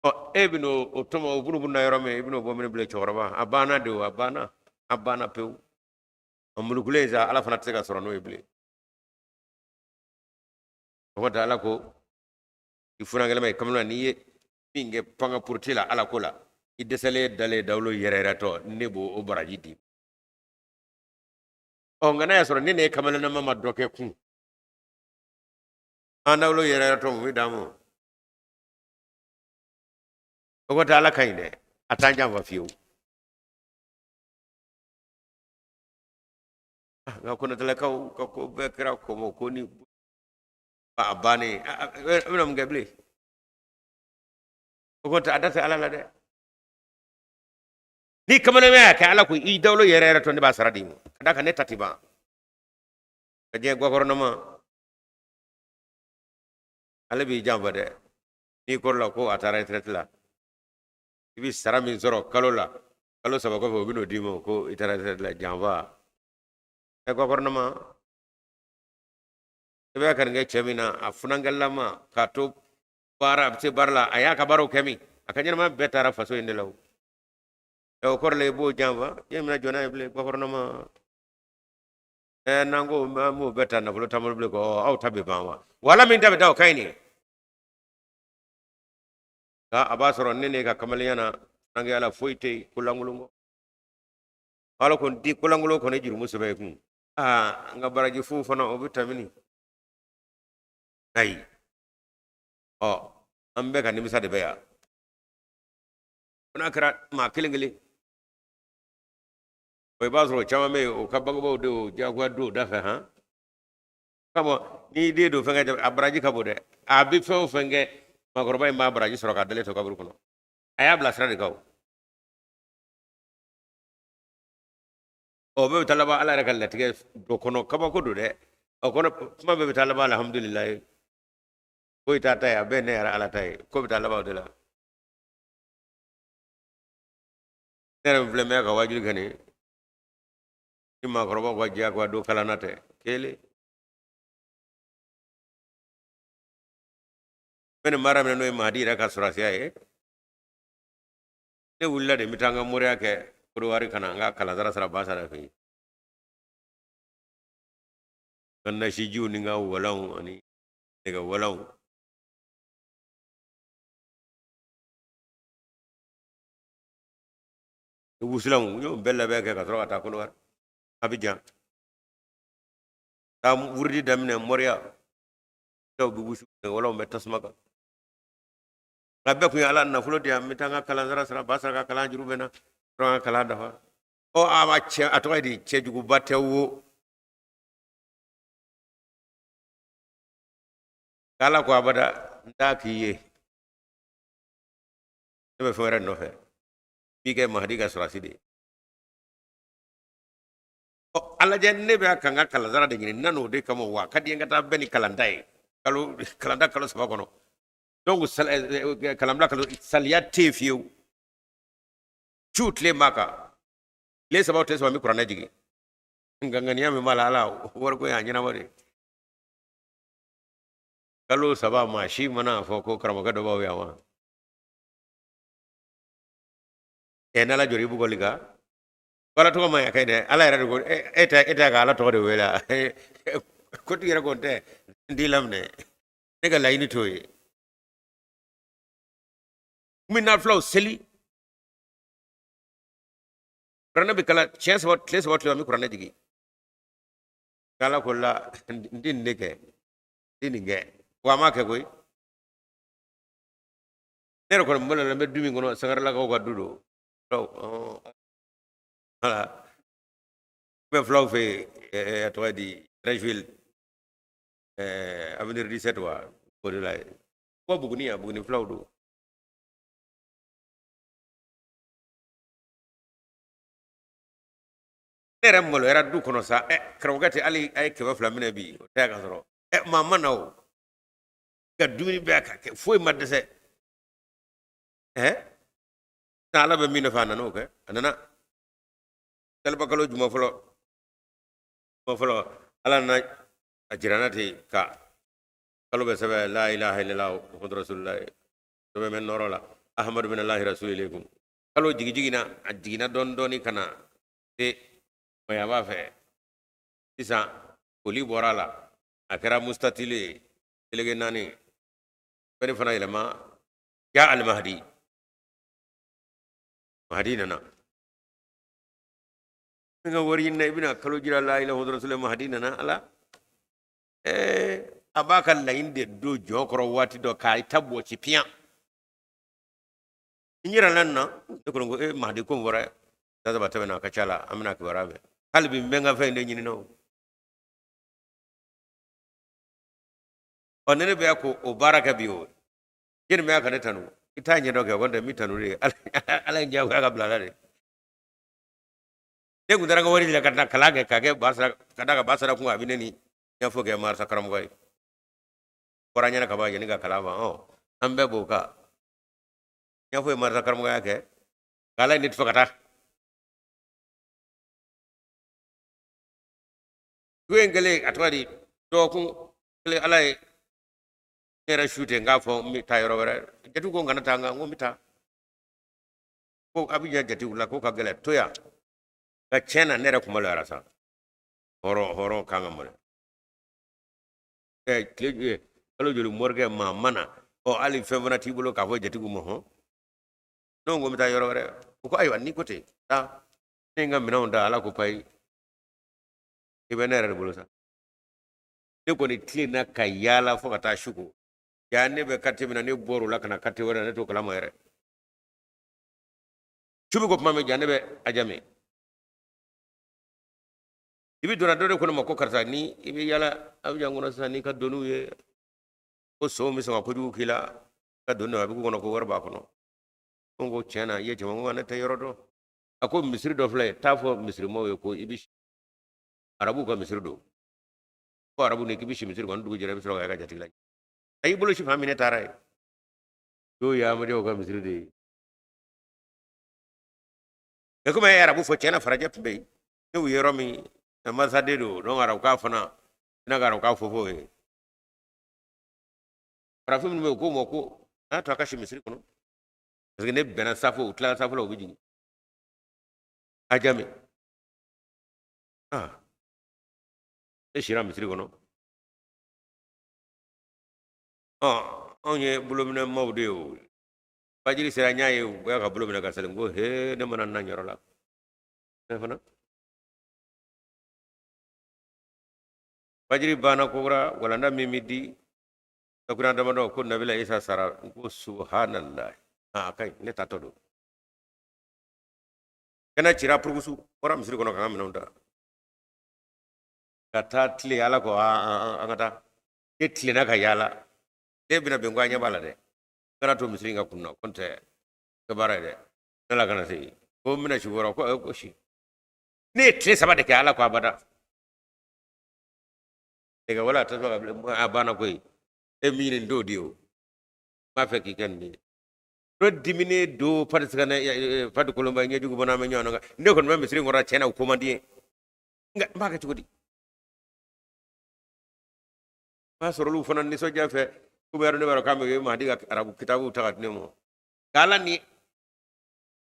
Ɔ e bɛ n'o o tɔmɔ o bunubunu na yɔrɔ min, i bɛn'o bɔ min bilen cɛkɔrɔba, a banna de o, a banna, a banna pewu. A mulukulen sa, Ala fana tɛ se ka sɔrɔ n'o ye bilen. O kɔrɔ tɛ Ala ko i funankɛlama i kamalen, n'i ye min kɛ panga puruti la Ala ko la, i dɛsɛlen dalen dawolo yɛrɛ yɛrɛ tɔ, ne b'o o baraji di. Ɔ nka n'a y'a sɔrɔ ne ne ye kamalennama ma dɔ kɛ kun, an dawolo yɛrɛ yɛrɛ tɔ, mun bɛ d'an ma? O kɔrɔ tɛ Ala ka ɲi dɛ, a t'an janfa fiyewu. Nka konatelakaw ka ko bɛɛ kɛra kɔmɔ ko ni a bannen, e bɛna mun kɛ bilen? O kɔrɔ tɛ a da tɛ Ala la dɛ. Ni kamalenma y'a kɛ Ala ko i dawolo yɛrɛ yɛrɛ tɔ, ne b'a sara d'i ma, ka d'a kan ne ta ti ban. Ka diɲɛ gakɔrɔnama ale b'i janfa dɛ. N'i kɔrɔla ko a taara retraite la, i bɛ sara min sɔrɔ kalo la, kalo saba kɔfɛ o bɛ n'o d'i ma ko i taara retraite la. Janfa ɛ gakɔrɔnama, i bɛ ka nin kɛ cɛ min na, a funankɛlama k'a to baara, a bɛ se baara la, a y'a ka baaraw kɛ min, a ka ɲɛnamaya bɛɛ taara faso in de la. O ɛ o kɔrɔ la i b'o janfa, e bɛna jɔ n'a ye bilen gakɔrɔnama. Ɛ n'an ko an b'o bɛɛ ta nafolo t'an bolo bilen ko aw ta bɛ ban wa? Wala min ta bɛ taa o ka ɲi nin. Nka a b'a sɔrɔ ne ne ka kamalenya na funankɛya la foyi tɛ yen ko lankolon kɔ. Ala ko di ko lankolon kɔni jurumu sɛbɛn i kun. Aa n ka baraji fu fana o bɛ ta mini? Ayi. Ɔ an bɛɛ ka nimisa de bɛ yan. Fo n'a kɛra maa kelen kelen. O i b'a sɔrɔ caman bɛ yen o ka bangebaaw de y'o diyagoya don o da fɛ han. Kama n'i den don fɛn kɛ a baraji ka bon dɛ. A bɛ fɛn o fɛn kɛ maakɔrɔba in b'a baraji sɔrɔ k'a dalen to kaburu kɔnɔ. A y'a bila sira de kan o. Ɔ bɛɛ bɛ taa laban Ala yɛrɛ ka latigɛ dɔ kɔnɔ kabako don dɛ. O kɔnɔ kuma bɛɛ bɛ taa laban alihamudulilayi. Foyi t'a ta ye a bɛɛ ne yɛrɛ Ala ta ye ko bɛ taa laban o de la. Ne yɛrɛ min filɛ bɛ ka waajuli kɛ nin ni maakɔrɔbaw ka diyagoya don kalan na tɛ kelen. N bɛ nin baara min na n'o ye Mahadi yɛrɛ ka sɔrɔdasiya ye. Ne wulila de n bɛ taa n ka moriya kɛ Kodowari ka na n ka kalansara sara Basara fɛ yen. N ka nasijiw ni n ka walanw ani nɛgɛ walanw. Wusulanw n y'o bɛɛ labɛn kɛ ka sɔrɔ ka taa Kodowari Abijan. Taa wurudi daminɛ moriya. Dɔw bɛ wusu nɛgɛ walanw bɛ tasuma kan. Nka bɛɛ kun ye ala nafolo di yan n bɛ taa n ka kalansara sara Basara ka kalan juru bɛ n na sɔrɔ n ka kalan dafa. Ɔ a ma cɛ a tɔgɔ ye di cɛjuguba tɛ wo. K'ala ko abada n t'a k'i ye. Ne bɛ fɛn wɛrɛ nɔfɛ. N b'i kɛ Mahadi ka sɔrɔdasi de ye. Ɔ a lajɛ ne bɛ ka n ka kalansara de ɲini n nan'o de kama wa a ka di n ka taa bɛn ni kalanta ye kalo kalanta kalo saba kɔnɔ. Donc kalanbila kalo saliya tɛ yen fiyewu. Su tile b'a kan. Tile saba o tile saba n bɛ kuranɛ jigin. Nka ŋaniya min b'a la ala wariko y'a ɲɛnabɔ de. Kalo saba maa si mana fɔ ko karamɔgɔkɛ dɔ b'aw yan wa? Ɛ n'ala jɔra i bugɔli kan. Ala tɔgɔ ma ɲa kɛ dɛ. Ala yɛrɛ de ko e tɛ e tɛ ka ala tɔgɔ de wele wa? Kotigi yɛrɛ ko n tɛ n t'i laminɛ. Ne ka laɲini t'o ye. N bɛ nafilaw seli. Kuranɛ bɛ kalan siɲɛ saba tile saba tile n bɛ kuranɛ jigin. K'ala ko la n tɛ nin de kɛ n tɛ nin kɛ wa a m'a kɛ koyi. Ne yɛrɛ kɔni bolo n bɛ du min kɔnɔ sangarelakaw ka du don. Fulaw voilà. N bɛ fulaw fɛ yen a tɔgɔ ye di Treichville avenue 17 wa o de la yen. Ko Buguni yan Buguni fulaw don. Ne yɛrɛ maloyara du kɔnɔ sa ɛ karamɔgɔkɛ tɛ hali a ye 200 minɛ bi o tɛ ka sɔrɔ ɛ maa ma na o ka dumuni bɛɛ ka kɛ foyi ma dɛsɛ ɛ ala bɛ min nɔfɛ a nana o kɛ a nana seliba kalo juma fɔlɔ juma fɔlɔ ala nana a jira n na ten ka kalo bɛ sɛbɛn la ilaha illallah muhammadu rasulullah sɛbɛn bɛ nɔrɔ la ahmadu bin allahi rasulikum kalo jigi jiginna a jiginna dɔɔni dɔɔni ka na se mayaba fɛ sisan koli bɔra a la a kɛra mustatili ye seleke naani fɛn fana yɛlɛma ya alimahadi mahadi nana n ka wari ɲini na i bɛna kalo jira la ilaha muhammadu rasulullah mahadi nana ala ɛɛ a b'a ka laɲini de don jɔn kɔrɔ waati dɔ k'a ta bɔci piyan n yɛrɛ la na ne kɔni ko e mahadi ko n fɔra san saba tɛmɛna a ka ca la an bɛna kibaruya mɛn hali bi n bɛ n ka fɛn in de ɲini na o ɔ ni ne bɛ ko o baara kɛ bi o jɛni bɛ ka ne tanu i t'a ɲɛdɔn kɛ o kɔni tɛ n bɛ tanu de ye ala ye diyagoya ka bila la de ne tun taara n ka wari de la ka taa kalan kɛ k'a kɛ basara ka da ka basara kun a bɛ ne ni ɲɛfɔ kɛ marasa karamɔgɔ ye bɔra ɲɛna ka ban yanni ka kalan ban ɔ an bɛɛ b'o kan ɲɛfɔ ye marasa karamɔgɔya kɛ k'ala ye ne tɛ fɛ ka taa du in kɛlen a tɔgɔ di dɔgɔkun kelen ala ye ne yɛrɛ su ten n k'a fɔ n bɛ taa yɔrɔ wɛrɛ jatigiw ko n kana taa nka n ko n bɛ taa ko a bɛ ɲɛ jatigiw la ko ka gɛlɛn to yan nka tiɲɛ na ne yɛrɛ kun maloyara sa hɔrɔn hɔrɔn kan ka maloya ɛ tile kalo joli morikɛ maa ma na Ɔ, hali fɛn fana t'i bolo k'a fɔ jatigiw ma hɔn. Ne ko n bɛ taa yɔrɔ wɛrɛ. U ko ayiwa, n'i ko ten, taa. Ne ye n ka minɛnw ta, Ala ko payi, i bɛ ne yɛrɛ de bolo sa. Ne kɔni tilenna ka yaala fo ka taa su ko. Ja ne bɛ quartier min na, ne bɔr'o la ka na quartier wɛrɛ la, ne t'o kalama yɛrɛ. Su bɛ ko tuma min, ja ne bɛ Ajame. I bɛ donna dɔ de ko ne ma ko karisa, ni i bɛ yaala Abijan kɔnɔ sisan n'i ka doniw ye, ko sow bɛ sɔn ka kojugu k'i la, ka doni a bɛ k'u kɔnɔ ko wari b'a kɔnɔ. Ko n ko tiɲɛ na, i ye cɛman, ko ne tɛ yɔrɔ dɔn. A ko misiri dɔ filɛ, taa fɔ misirimɔgɔw ye ko i bɛ arabuw ka misiri don, ko arabu ni k'i bɛ si misiri kɔnɔ, dugu jɛra i bɛ sɔrɔ ka ka jatigi la. A y'i bolo si fan min, ne taara yen, n'o ye amadiyaw ka misiri de ye. Mɛ komi a ye arabu fɔ, tiɲɛ na farajɛ tun bɛ yen, ne u ye yɔrɔ min masaden don, donc arabukan fana n'a ka arabukan fɔ fɔ ye. Farafin minnu bɛ yen, u k'o ma ko n'a to a ka si misiri kɔnɔ, parce que ne bɛnna safo, u tilala safo la, u bɛ jigin Ajame. Ah, ne sira misiri kɔnɔ. Ɔ, anw ye bolominɛmaw de ye. O fajiri sera, n y'a ye u y'a ka bolo minɛ ka sali. N ko he, ne mana na yɔrɔ la, ne fana fajiri banna kokura, walanda min bɛ di dakuruɲa damadɔ ko Nabila Isa sara. N ko subhanallah, a ka ɲi, ne taatɔ don. Kɛnɛ cira purukusu, bɔra misiri kɔnɔ ka n ka minɛnw ta ka taa tile. Ala ko an ka taa. Ne tilenna ka yaala, ne bɛna bɛn ko a ɲɛ b'a la dɛ, kana to misiri in ka kun na, ko n tɛ kɛ baara ye dɛ, ne la kana se ko n bɛna si wɔɔrɔ ko ko si. Ne ye tile 3 de kɛ, Ala ko abada nɛgɛ wala tasuma ka bila a banna koyi. E min ɲini t'o di o, n b'a fɛ k'i kɛ nin ye. Dɔ diminen don parce que ne fati kolonba ɲɛjugu bɔnna an bɛ ɲɔgɔn kan. Ne kɔni bɛ misiri in kɔrɔ, tiɲɛ na o ko man di ye, nka n b'a kɛ cogo di? B'a sɔrɔ olu fana nisɔndiya fɛ ko bɛ ne b'a dɔn k'an bɛ Mahadi ka arabu kitabuw ta ka di ne ma. K'Ala ni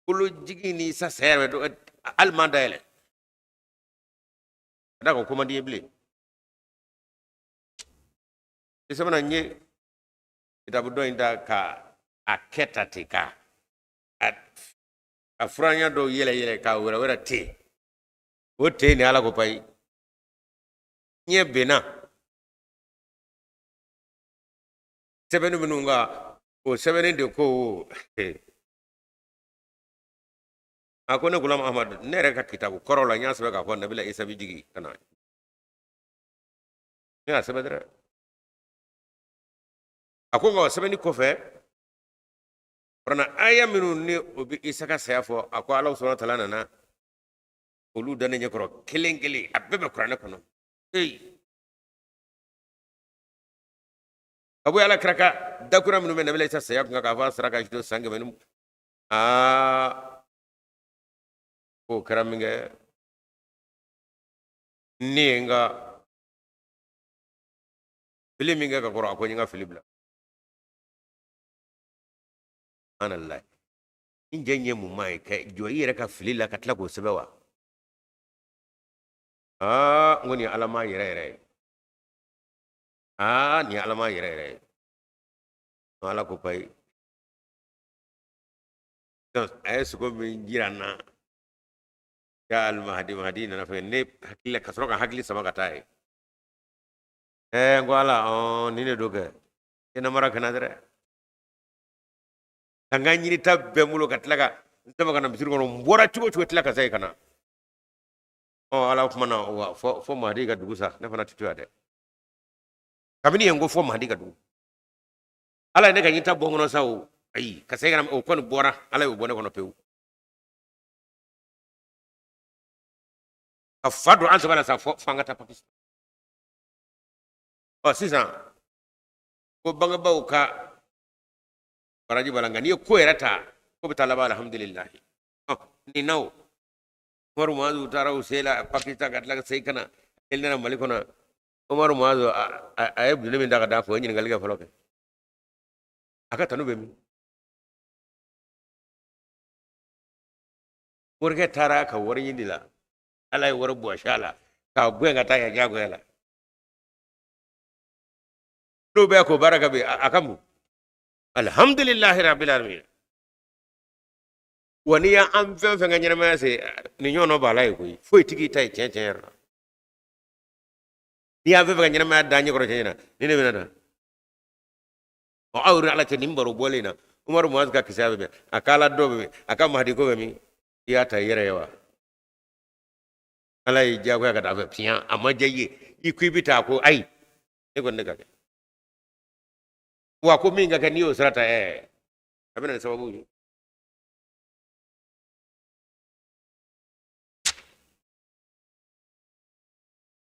kolojigin ni sa saya yɛrɛ hali man dayɛlɛ ka d'a kan ko man di ye bilen. I sabanan n ye kitabu dɔ in ta ka a kɛ ta ten, ka a furanya dɔw yɛlɛ yɛlɛ k'a wɛrɛ wɛrɛ ten. O ten ni Ala ko payi, ɲɛ benna sɛbɛnni minnu kan, o sɛbɛnni de ko a ko ne Gulam Ahmad, ne yɛrɛ ka kitabu kɔrɔ la, n y'a sɛbɛn k'a fɔ Nabila Isa bɛ jigin ka na. Ne y'a sɛbɛn dɛ. A ko nka o sɛbɛnni kɔfɛ kuranɛ aya minnu ni o bɛ Isa ka saya fɔ, a ko Ala subahana taala nana olu da ne ɲɛkɔrɔ kelen kelen, a bɛɛ bɛ kuranɛ kɔnɔ. Ee, ka bɔ Ala kira ka dakura minnu bɛ Nabila Isa saya kun kan k'a fɔ a sara ka to san 100 ni aa k'o kɛra min kɛ, ne ye n ka fili min kɛ ka kɔrɔ, a ko n ye n ka fili bila. Subhanallah, n jɛ ɲɛ mun maa ye ka jɔ i yɛrɛ ka fili la ka tila k'o sɛbɛn wa? Aa, n ko nin ye alama yɛrɛ yɛrɛ ye. Aa, nin ye alama yɛrɛ yɛrɛ ye. Ala ko payi, a ye sogo min jira n na, ya alimahadi, mahadi nana fɛ ne hakili la ka sɔrɔ ka hakili sama ka taa ye. Ɛɛ, n ko Ala, nin de don kɛ, i namara kɛnɛ dɛ, ka n ka ɲinita bɛɛ n bolo ka tila ka n sama ka na misiri kɔnɔ. N bɔra cogo o cogo, tila ka se ka na. Ɔ, Ala kuma na wa fo Mahadi ka dugu sa, ne fana tɛ to yan dɛ. Kabini yen ko fo Mahadi ka dugu, Ala ye ne ka ɲinita bɔ n kɔnɔ sa o. Ayi, ka segin ka na, o kɔni bɔra, Ala y'o bɔ ne kɔnɔ pewu. Ka fa don an saba la sa, fo an ka taa Pakistan. Ɔ, sisan ko bangebaaw ka baraji b'a la, nka n'i ye ko yɛrɛ ta, ko bɛ taa laban alhamdulilahi. Ɔ, nin na o Umaru Muazu taara u se la Pakistan ka tila ka segin ka na, e nana Mali kɔnɔ. Umaru Muazu a ye bulon min ta ka d'a kun, o ye ɲininkali kɛ fɔlɔ kɛ, a ka tanu bɛ min? Morikɛ taara ka wari ɲini la, Ala ye wari bɔsi a la k'a gɛn ka taa yan diyagoya la. N'o bɛ k'o baara kɛ bi, a ka mun? Alhamdulillahi rabbil alamin. Wa n'i y'an fɛn fɛn ka ɲɛnamaya se nin ɲɔgɔnna b'a la ye koyi, foyi tigi ta ye tiɲɛ tiɲɛ yɛrɛ la. N'i y'an fɛn fɛn ka ɲɛnamaya da ɲɛkɔrɔ tiɲɛ na, ni ne bɛna na ɔ aw yɛrɛ ala cɛ nin baro bɔlen in na, Umaru Muazu ka kisaya bɛ min, a ka ala dɔn bɛ min, a ka mahadi ko bɛ min, i y'a ta i yɛrɛ ye wa? Ala y'i diyagoya ka taa fɛ fiɲɛ a ma diya i ye, i ko i bɛ taa, ko ayi ne kɔni ne ka kɛ wa, ko min ka kɛ n'i y'o sira ta, ɛɛ a bɛ na ni sababu ye.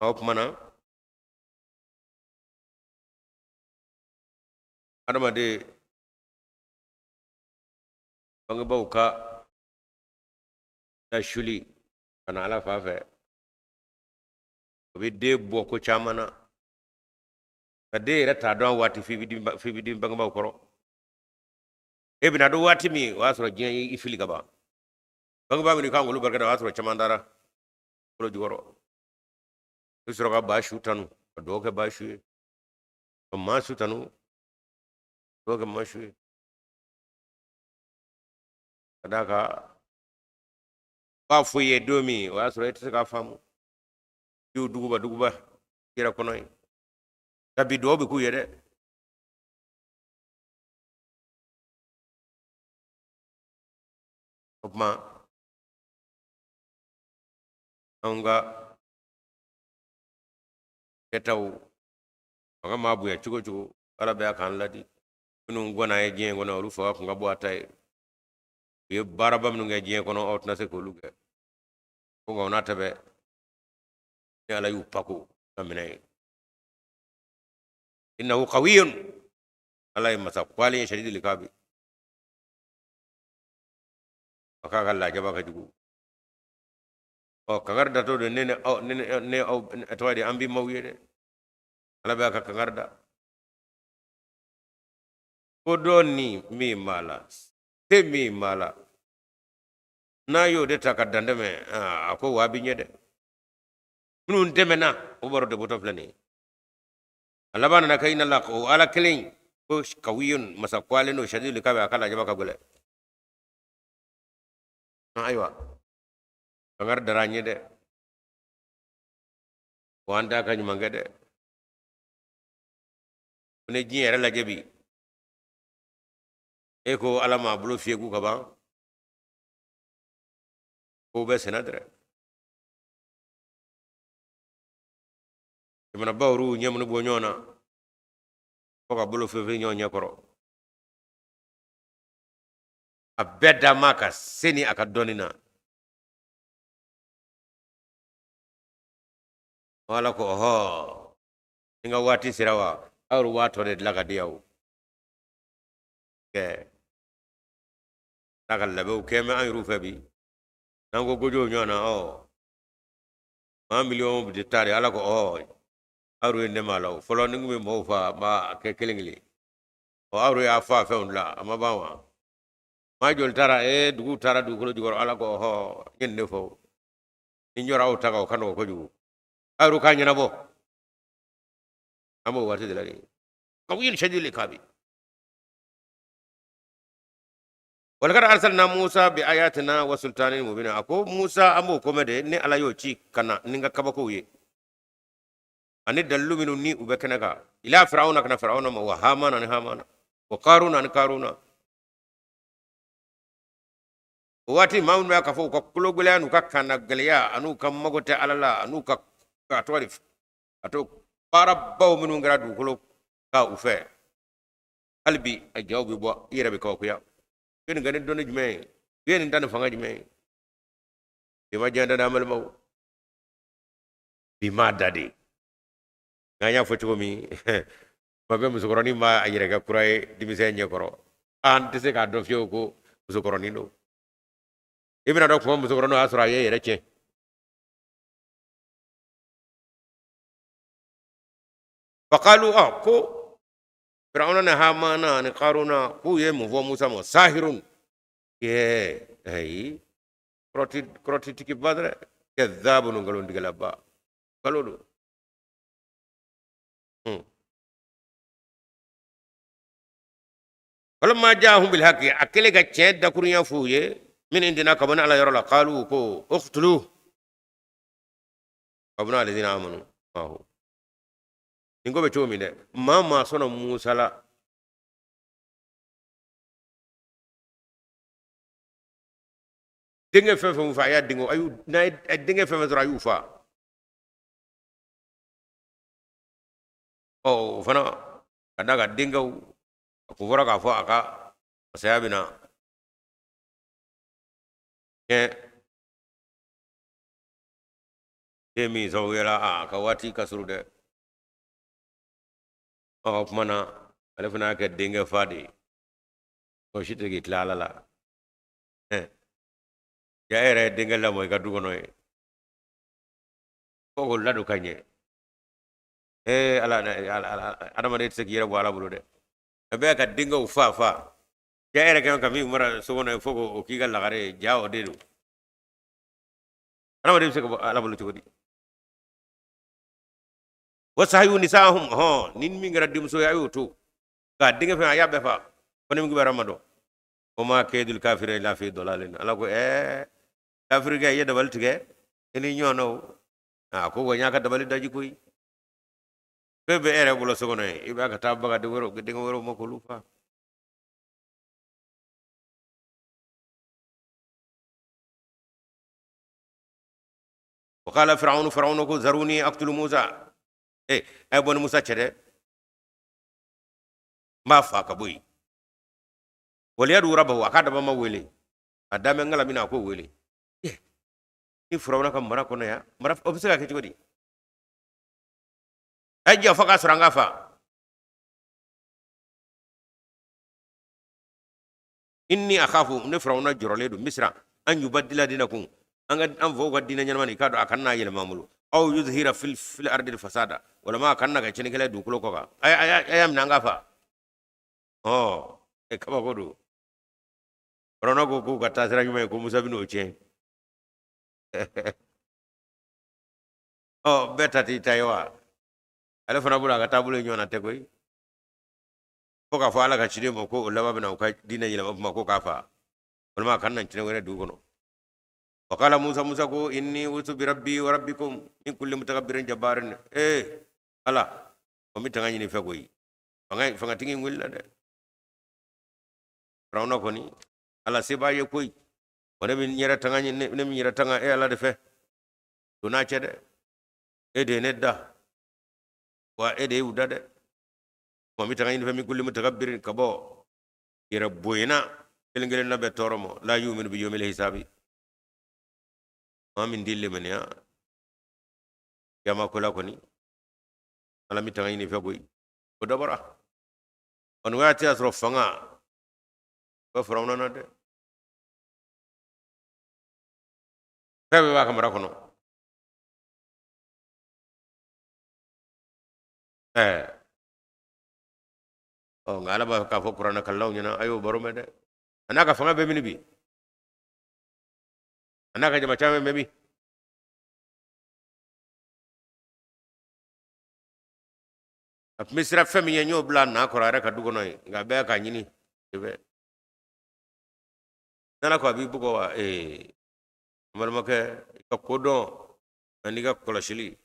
O tuma na adamaden bangebaaw ka lasuli ka na ala fan fɛ, o bɛ den bɔ ko caman na. Ka den yɛrɛ t'a dɔn waati f'i bɛ den bangebaaw kɔrɔ. E bɛna dɔn waati min, o y'a sɔrɔ diɲɛ y'i fili ka ban. Bangebaa minnu kan k'olu barika da, o y'a sɔrɔ caman taara kolo jukɔrɔ. I bɛ sɔrɔ ka ba su tanu, ka dugawu kɛ ba su ye, ka maa su tanu, dugawu kɛ maa su ye. Ka d'a kan b'a fɔ i ye don min, o y'a sɔrɔ e tɛ se k'a faamu, i y'u duguba duguba i yɛrɛ kɔnɔ ye. Nka bi dugawu bɛ k'u ye dɛ. O tuma anw ka kɛtaw fanga maa bonya cogo cogo, ala bɛ a k'an ladi. Minnu gwanna ye diɲɛ kɔnɔ, olu fanga kun ka bon a ta ye. U ye baaraba minnu kɛ diɲɛ kɔnɔ, aw tɛna se k'olu kɛ. Ko nka o n'a ta bɛɛ, ni ala y'u pako ka minɛ ye. Innahu qawiyun, ala ye masa kwalen ye, shadidul iqabi, a k'a ka lajaba ka jugu. Ɔ kangari datɔ don ne ni aw, ne ni ne aw tɔgɔ di, an bi maaw ye dɛ. Ala bɛ a ka kangari da ko dɔ ni min b'a la, se min b'a la, n'a y'o de ta ka dantɛmɛ, a ko wa a bɛ ɲɛ dɛ. Minnu tɛmɛna, o baro de bɔtɔ filɛ nin ye. A laban nana kɛ ina la o ala kelen ko kawiyun, masa kwalen don, shadidul iqabi, a ka lajaba ka gɛlɛn. Ayiwa, kangari dara an ye dɛ, wa an t'a ka ɲuman kɛ dɛ. Ko ne diɲɛ yɛrɛ lajɛ bi, e ko ala m'a bolo fiyɛ ka ban, ko bɛ senna dɛrɛ. Jamanabaw y'u ɲɛ minnu bɔ ɲɔgɔn na fo ka bolo fɛn fɛn ɲɔgɔn ɲɛ kɔrɔ, a bɛɛ da ma ka se ni a ka dɔnni na. Ala ko ɔhɔ, ni n ka waati sera wa, aw yɛrɛ b'a tɔ de dilan ka di aw kɛ n'a ka labɛnw kɛ mɛ an yɛrɛw fɛ bi. N'an ko gojow ɲɔgɔn na, ɔ maa miliyɔn de ta de. Ala ko ɔ aw yɛrɛ ye ne ma la o fɔlɔ, ni n kun bɛ mɔgɔw fa, n b'a kɛ kelen kelen. Ɔ aw yɛrɛ y'a fa fɛnw dilan, a ma ban wa? Maa joli taara ee dugu taara dugukolo jukɔrɔ. Ala ko ɔhɔ, n ye nin de fɔ, ni n jɔra aw ta kan, o ka nɔgɔn kojugu, aw yɛrɛ k'a ɲɛnabɔ. An b'o waati de la de. Kawiyun shadidul iqabi. Walakad arsalna Musa bi ayatina wa sultanin mubin. A ko Musa, an b'o komɛ de, ni ala y'o ci ka na ni n ka kabakow ye ani dalilu minnu ni u bɛ kɛnɛ kan, ila firawuna, ka na firawuna ma, wa hamana, ni hamana, wa karuna, ni karuna. O waati maa minnu b'a ka fɔ u ka kologɛlɛya n'u ka kannagɛlɛya an'u ka mago tɛ ala la, an'u ka a tɔgɔ di, a to baarabaw minnu kɛra dugukolo kan u fɛ, hali bi a jaw bɛ bɔ, i yɛrɛ bɛ kabakoya. U ye nin kɛ ni dɔnni jumɛn ye? U ye nin ta ni fanga jumɛn ye? Bi ma diɲɛ da dɛ, an balimaw, bi m'a da de. Nka an y'a fɔ cogo min, tuma bɛɛ musokɔrɔnin b'a yɛrɛ kɛ kura ye denmisɛn ɲɛkɔrɔ. An tɛ se k'a dɔn fiyewu ko musokɔrɔnin don. I bɛna dɔn kuma musokɔrɔnin, o y'a sɔrɔ a ye yɛrɛ tiɲɛ. Faqalu, ɔ ko firawuna ni hamana ni karuna k'u ye mun fɔ Musa ma? Sahirun, yɛ ayi, kɔrɔtitigiba dɛ, kadhabun, nkalontigɛlaba, nkalon don. Falamma jaahum bil haqi, a kɛlen ka tiɲɛ dakurunya f'u ye, min indina, ka bɔ ni Ala yɔrɔ la, qalu, ko uqtulu abna alladhina amanu maahu. Nin ko bɛ cogo min dɛ, maa maa sɔnna Musa la, denkɛ fɛn fɛn fa, a y'a denkɛ, a y'u n'a ye denkɛ fɛn fɛn sɔrɔ, a y'u fa. Ɔ, o fana ka d'a kan denkɛw, a kun fɔra k'a fɔ a ka masaya bɛna kɛ den min sababu la, a ka waati ka surun dɛ. Ɔ, o tuma na ale fana y'a kɛ denkɛ fa de ye. O si tɛ k'i tila Ala la. Ja, e yɛrɛ ye denkɛ lamɔ i ka du kɔnɔ ye, fo k'o ladon ka ɲɛ. Ee Ala, adamaden tɛ se k'i yɛrɛ bɔ Ala bolo dɛ. A bɛ ka denkɛw fa fa, ja, e yɛrɛ kɛn ka min mara so kɔnɔ ye, fo k'o k'i ka lagare ye. Ja, o de don. Adamaden bɛ se ka bɔ Ala bolo cogo di? Wastahyu nisaahum, hɔn, ni min kɛra denmuso ye, a y'o to. K'a denkɛ fɛn, a y'a bɛɛ fa, fo ni min kibaruya ma dɔn. Wa ma kaydul kafirina illa fi dalalin. Ala ko kafirikɛ, i ye dabali tigɛ i ni ɲɔgɔnnaw. A ko wa n y'a ka dabali daji koyi. Fɛn bɛ e yɛrɛ bolo so kɔnɔ ye, i b'a ka taa baga denkɛ wɛrɛw ma k'olu fa. Wa qala firawunu, firawunu ko zaruni aqtulu Musa. A ye bɔ ni Musa cɛ dɛ, n b'a fa ka bɔ yen. Waliyadu rabahu, a k'a daba ma wele, a danbɛ ŋala min na, a k'o wele. Ni firawuna ka mara kɔnɔ yan, mara o bɛ se ka kɛ cogo di? A ye jɛ fo k'a sɔrɔ an k'a fa. Inni akhafu, ne firawuna jɔrɔlen don Misira, an yubaddila dinakum, an ka an faw ka diinɛ ɲɛnama nin, i k'a dɔn a kana n'a yɛlɛma an bolo, aw yuzhira fil ardi fasada, walima a kana na kɛ tiɲɛnikɛla ye dugukolo kɔ kan. A y'a minɛ an k'a fa. Ɔ, e kabako don. Firawuna ko k'u ka taasira ɲuman ye, ko Musa bɛn'o tiɲɛ. Ɔ, bɛɛ ta t'i ta ye wa? Ale fana bolo a ka taabolo ye ɲɔgɔnna tɛ koyi, fo k'a fɔ Ala ka ciden ma ko o laban bɛna u ka diinɛ yɛlɛma kuma, ko k'a fa, walima a kana na tiɲɛ wɛrɛ dugu kɔnɔ. Wa qala Musa, Musa ko inni utu bi rabbi wa rabbikum min kulli mutakabbirin jabbarin. Ala, o bɛ tanga ɲini fɛ koyi, fanga fangatigi in wulila dɛ. Firawuna kɔni, Ala se b'a ye koyi. Wa ne bɛ n yɛrɛ tanga ɲini, ne bɛ n yɛrɛ tanga e Ala de fɛ, to n'a cɛ dɛ. E de ye ne da, wa e de y'u da dɛ. Wa n bɛ tanga ɲini fɛ min kulli mutakabbirin, ka bɔ yɛrɛ bonyana kelen kelen na bɛɛ tɔɔrɔ ma, la yuminu bi yomil hisabi, maa min tɛ limaniya kiyama ko la kɔni. Ala, bɛ tanga ɲini fɛ koyi. O dabɔra ɔ, nin waati y'a sɔrɔ fanga bɛ firawuna na dɛ, fɛn bɛɛ b'a ka mara kɔnɔ. Ɔ, nka Ala b'a k'a fɔ kuranɛ kalannaw ɲɛna, a y'o baro mɛn dɛ. A n'a ka fanga bɛɛ mini bi, a n'a ka jama caman bɛɛ min. A tun bɛ siran fɛn min ye, n y'o bila a na kɔrɔ a yɛrɛ ka du kɔnɔ yen, nka bɛɛ k'a ɲini i bɛ n'Ala ko a b'i bugɔ wa. N balimakɛ, i ka ko dɔn ani i ka kɔlɔsili.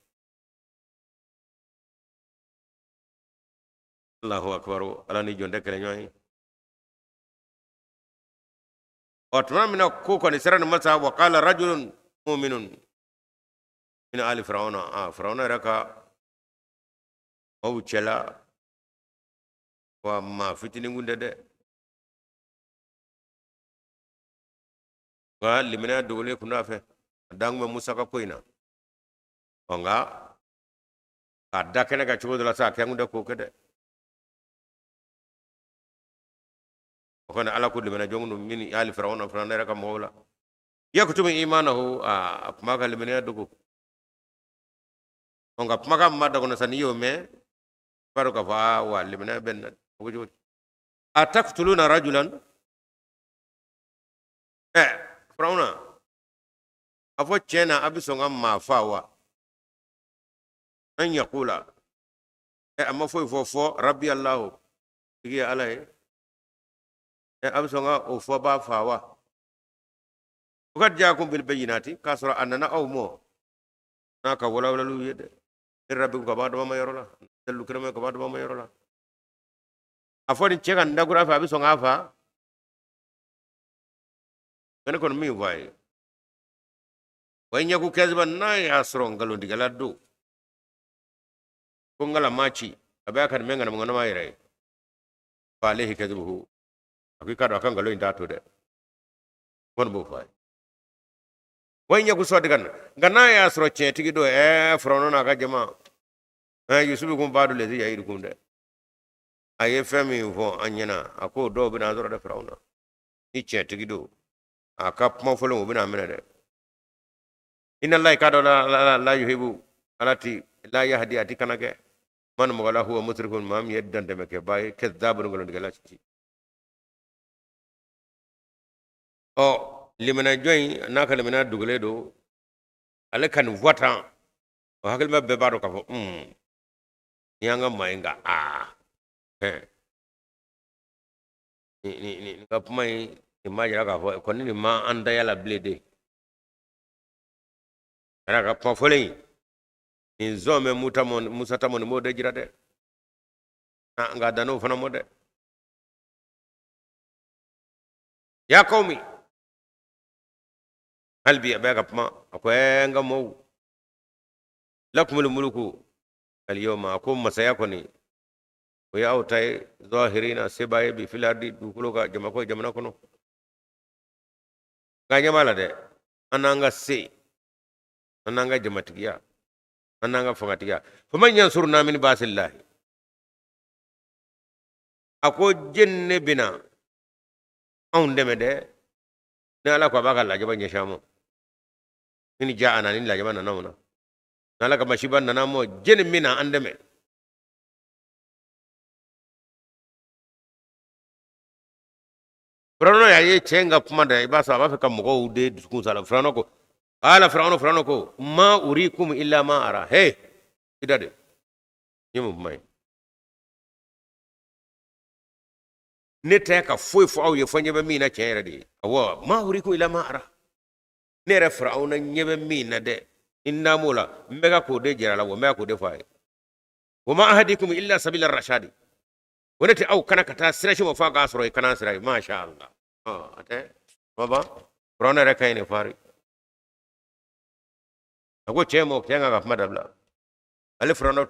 Allahu akbar, Ala ni jɔn tɛ kɛlɛ ɲɔgɔn ye. Ɔ, tuma min na ko kɔni sera nin ma sa, wa qala rajulun mu'minun min ali firawuna, a firawuna yɛrɛ ka aw cɛla wa, maa fitinin kun tɛ dɛ, nka limaniya dogolen kun t'a fɛ, a dan kun bɛ Musa ka ko in na. Ɔ, nka k'a da kɛnɛ kan cogo dɔ la sa, a kɛ kun tɛ k'o kɛ dɛ. O kɔni, Ala ko limaniya jɔn don min ali firawuna, firawuna yɛrɛ ka mɔgɔw la, yakutumu imanahu, a kuma ka limaniya dogo. Nka kumakan min b'a da kɔnɔ sa, n'i y'o mɛn, i b'a dɔn k'a fɔ aa wa limaniya bɛ nin na. O ko cogo di? Atakutuluna rajulan, firawuna, a fɔ tiɲɛ na, a bɛ sɔn ka maa faa wa? An yakula, a ma foyi fɔ fɔ rabbi Allahu, tigi ye Ala ye. A bɛ sɔn ka o fɔbaa faa wa? Wa kad jaakum bil bayyinati, k'a sɔrɔ a nana aw mɔ n'a ka walawalaliw ye dɛ, min rabbikum, ka bɔ a dama yɔrɔ la, dalilu kɛnɛma ka bɔ a dama yɔrɔ la. A fɔ nin cɛ ka nin dakura fɛ, a bɛ sɔn k'a faa? Nka ne kɔni min fɔ a ye, wa in yaku kaziban, n'a y'a sɔrɔ nkalontigɛla don, ko nkala ma ci, a bɛ a ka nin mɛn ŋanamu ŋanama yɛrɛ ye, fa alayhi kazibuhu, a ko i k'a dɔn a ka nkalon in t'a to dɛ, kɔni b'o fɔ a ye. Wa in yaku sadikan, nka n'a y'a sɔrɔ tiɲɛtigi don, firawuna n'a ka jama, yusibukum badu lazi ya'idukum dɛ, a ye fɛn min fɔ an ɲɛna, a k'o dɔw bɛna an sɔrɔ dɛ. Firawuna, ni tiɲɛtigi don, a ka kuma fɔlenw o bɛna an minɛ dɛ. Inna allaha, k'a dɔn la, la yuhibu, ala ti, la yahdi, a ti kana kɛ, man, mɔgɔ la, huwa musrifun, maa min ye dantɛmɛkɛbaa ye, kazzabun, nkalontigɛla ci. Ɔ limana jɔn in n'a ka limana dogolen don, ale ka nin fɔ tan, o hakilima bɛɛ b'a dɔn k'a fɔ nin y'an ka maa ye, nka aa hɛn nin ka kuma in, nin b'a jira k'a fɔ kɔni nin ma an da yala bilen de. A ka kuma fɔlen in, nin zɔn bɛ Musa ta mɔ, nin b'o de jira dɛ, nka a dan'o fana mɔ dɛ. Ya qawmi, hali bi a bɛ ka kuma, a ko n ka mɔɔw, lakumul muluku al yawma, a ko masaya kɔni o y'aw ta ye, zahirina, seba ye bi, fil ardi, dugukolo kan, jamako jamana kɔnɔ. Nka ɲɛ b'a la dɛ, an n'an ka se, an n'an ka jamatigiya, an n'an ka fangatigiya, faman yansuruna min ba'sillahi, a ko jɛn ne bɛna anw dɛmɛ dɛ, ni ala ko a b'a ka lajaba ɲɛsin an ma, ni ja'ana, ni lajaba nana anw na, n'ala ka masiba nana an ma, jɛni bɛna an dɛmɛ? Firawuna y'a ye cɛ in ka kuma da, i b'a sɔrɔ a b'a fɛ ka mɔgɔw de dusukun sala. Firawuna ko, ala firawuna ko, ma urikum illa ma ara, he i da de ye mun kuma ye? Ne tɛ ka foyi fɔ aw ye fo ɲɛ bɛ min na tiɲɛ yɛrɛ de ye. Awɔ, ma urikum illa ma ara, ne yɛrɛ firawuna ɲɛ bɛ min na dɛ, i n'a m'o la, n bɛ ka k'o de jira la, wa n bɛ ka k'o de fɔ a ye. Wa ma ahadikum illa sabila rashadi, o ne tɛ aw kana ka taa sira si ma f'a k'a sɔrɔ i kana sira ye. Masha Allah, a tɛ baba, firawuna yɛrɛ ka ɲi ne fari. A ko cɛ ma, cɛ ka kuma dabila. Ale firawuna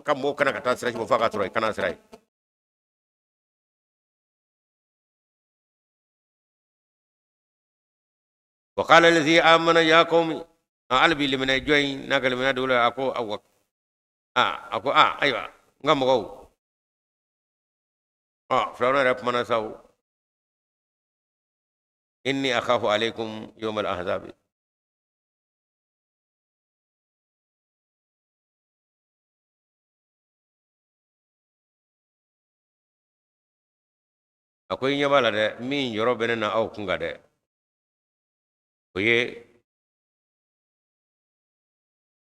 ka mɔgɔw kana ka taa sira si ma f'a k'a sɔrɔ i kana sira ye. Wa qala allazi amana ya qaumi, hali bi limaniya jɔn in n'a ka limaniya dogo la, a ko awa, a ko a ayiwa, n ka mɔgɔw, firawuna yɛrɛ kumana sa o, inni akhafu alaykum yawm al-ahzabi, a ko i ɲɛ b'a la dɛ, min jɔrɔ bɛ ne na aw kun kan dɛ, o ye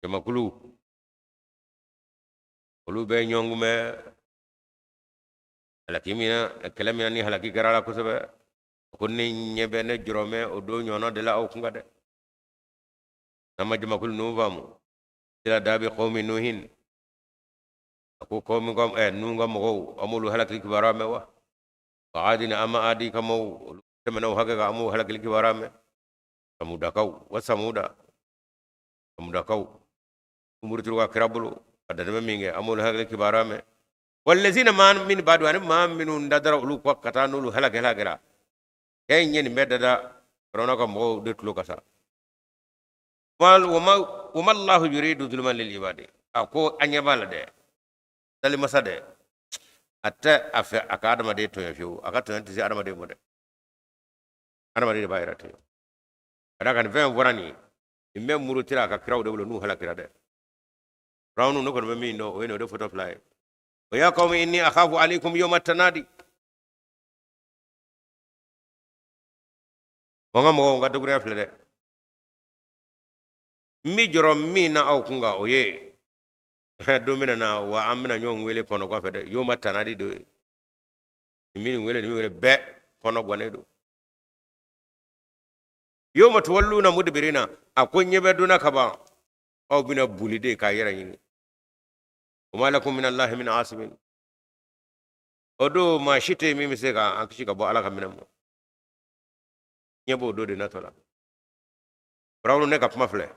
jamakulu, olu bɛ ɲɔgɔn kunbɛn halaki min na, kɛlɛ min na ni halaki kɛra la kosɛbɛ. A ko ne ɲɛ bɛ, ne jɔrɔ bɛ o don ɲɔgɔnna de la aw kun kan dɛ. N'an ma jamakulu ninnu faamu, ila dabi qawmi nuhin, a ko qawmi ka nuhu ka mɔgɔw, an m'olu halakili kibaruya mɛn wa? Wa adina, an ma adi ka mɔgɔw, olu tɛmɛna o hakɛ kan, an m'o halakili kibaruya mɛn? Samudakaw, wa samuda, samudakaw murutira u ka kira bolo ka dantɛmɛ min kɛ, an m'olu halakili kibaruya mɛn? Walazina maa min badu, ani maa minnu dadara olu kɔ ka taa n'olu halaki halakira. Kɛ in ye nin bɛɛ dada firawuna ka mɔgɔw de tulo ka sa. Wa ma Allahu yuridu zulman lil ibadi, a ko an ɲɛ b'a la dɛ, dalimasa dɛ, a tɛ a fɛ a ka adamaden tɔɲɔ fiyewu, a ka tɔɲɔ tɛ se adamaden ma dɛ, adamaden de b'a yɛrɛ tɔɲɔ. Ka d'a kan nin fɛn fɔra nin ye, nin bɛɛ murutira a ka kiraw de bolo n'u halakira dɛ. Firawunu, ne kɔni bɛ min dɔn, o ye nin, o de fɔtɔ fila ye. Wa ya qawmi inni akhafu alaykum yawma tanadi, wa n ka mɔgɔw, n ka dakurunya filɛ dɛ, n bɛ jɔrɔ min na aw kun kan, o ye don bɛna na wa an bɛna ɲɔgɔn wele kɔnɔ kɔfɛ dɛ, yawma tanadi do ye, nin bɛ nin wele, nin bɛ wele bɛɛ. Kɔnɔ gannen don. Yawma tuwalluna mudbirina, a ko ɲɛ bɛ don na kaban aw bɛna boli de k'a yɛrɛ ɲini. Wa ma lakum min Allahi min asimin, o don maa si tɛ yen min bɛ se k'an kisi ka bɔ Ala ka minɛ ma. Ɲɛ b'o don de natɔ la. Firawuna, ne ka kuma filɛ.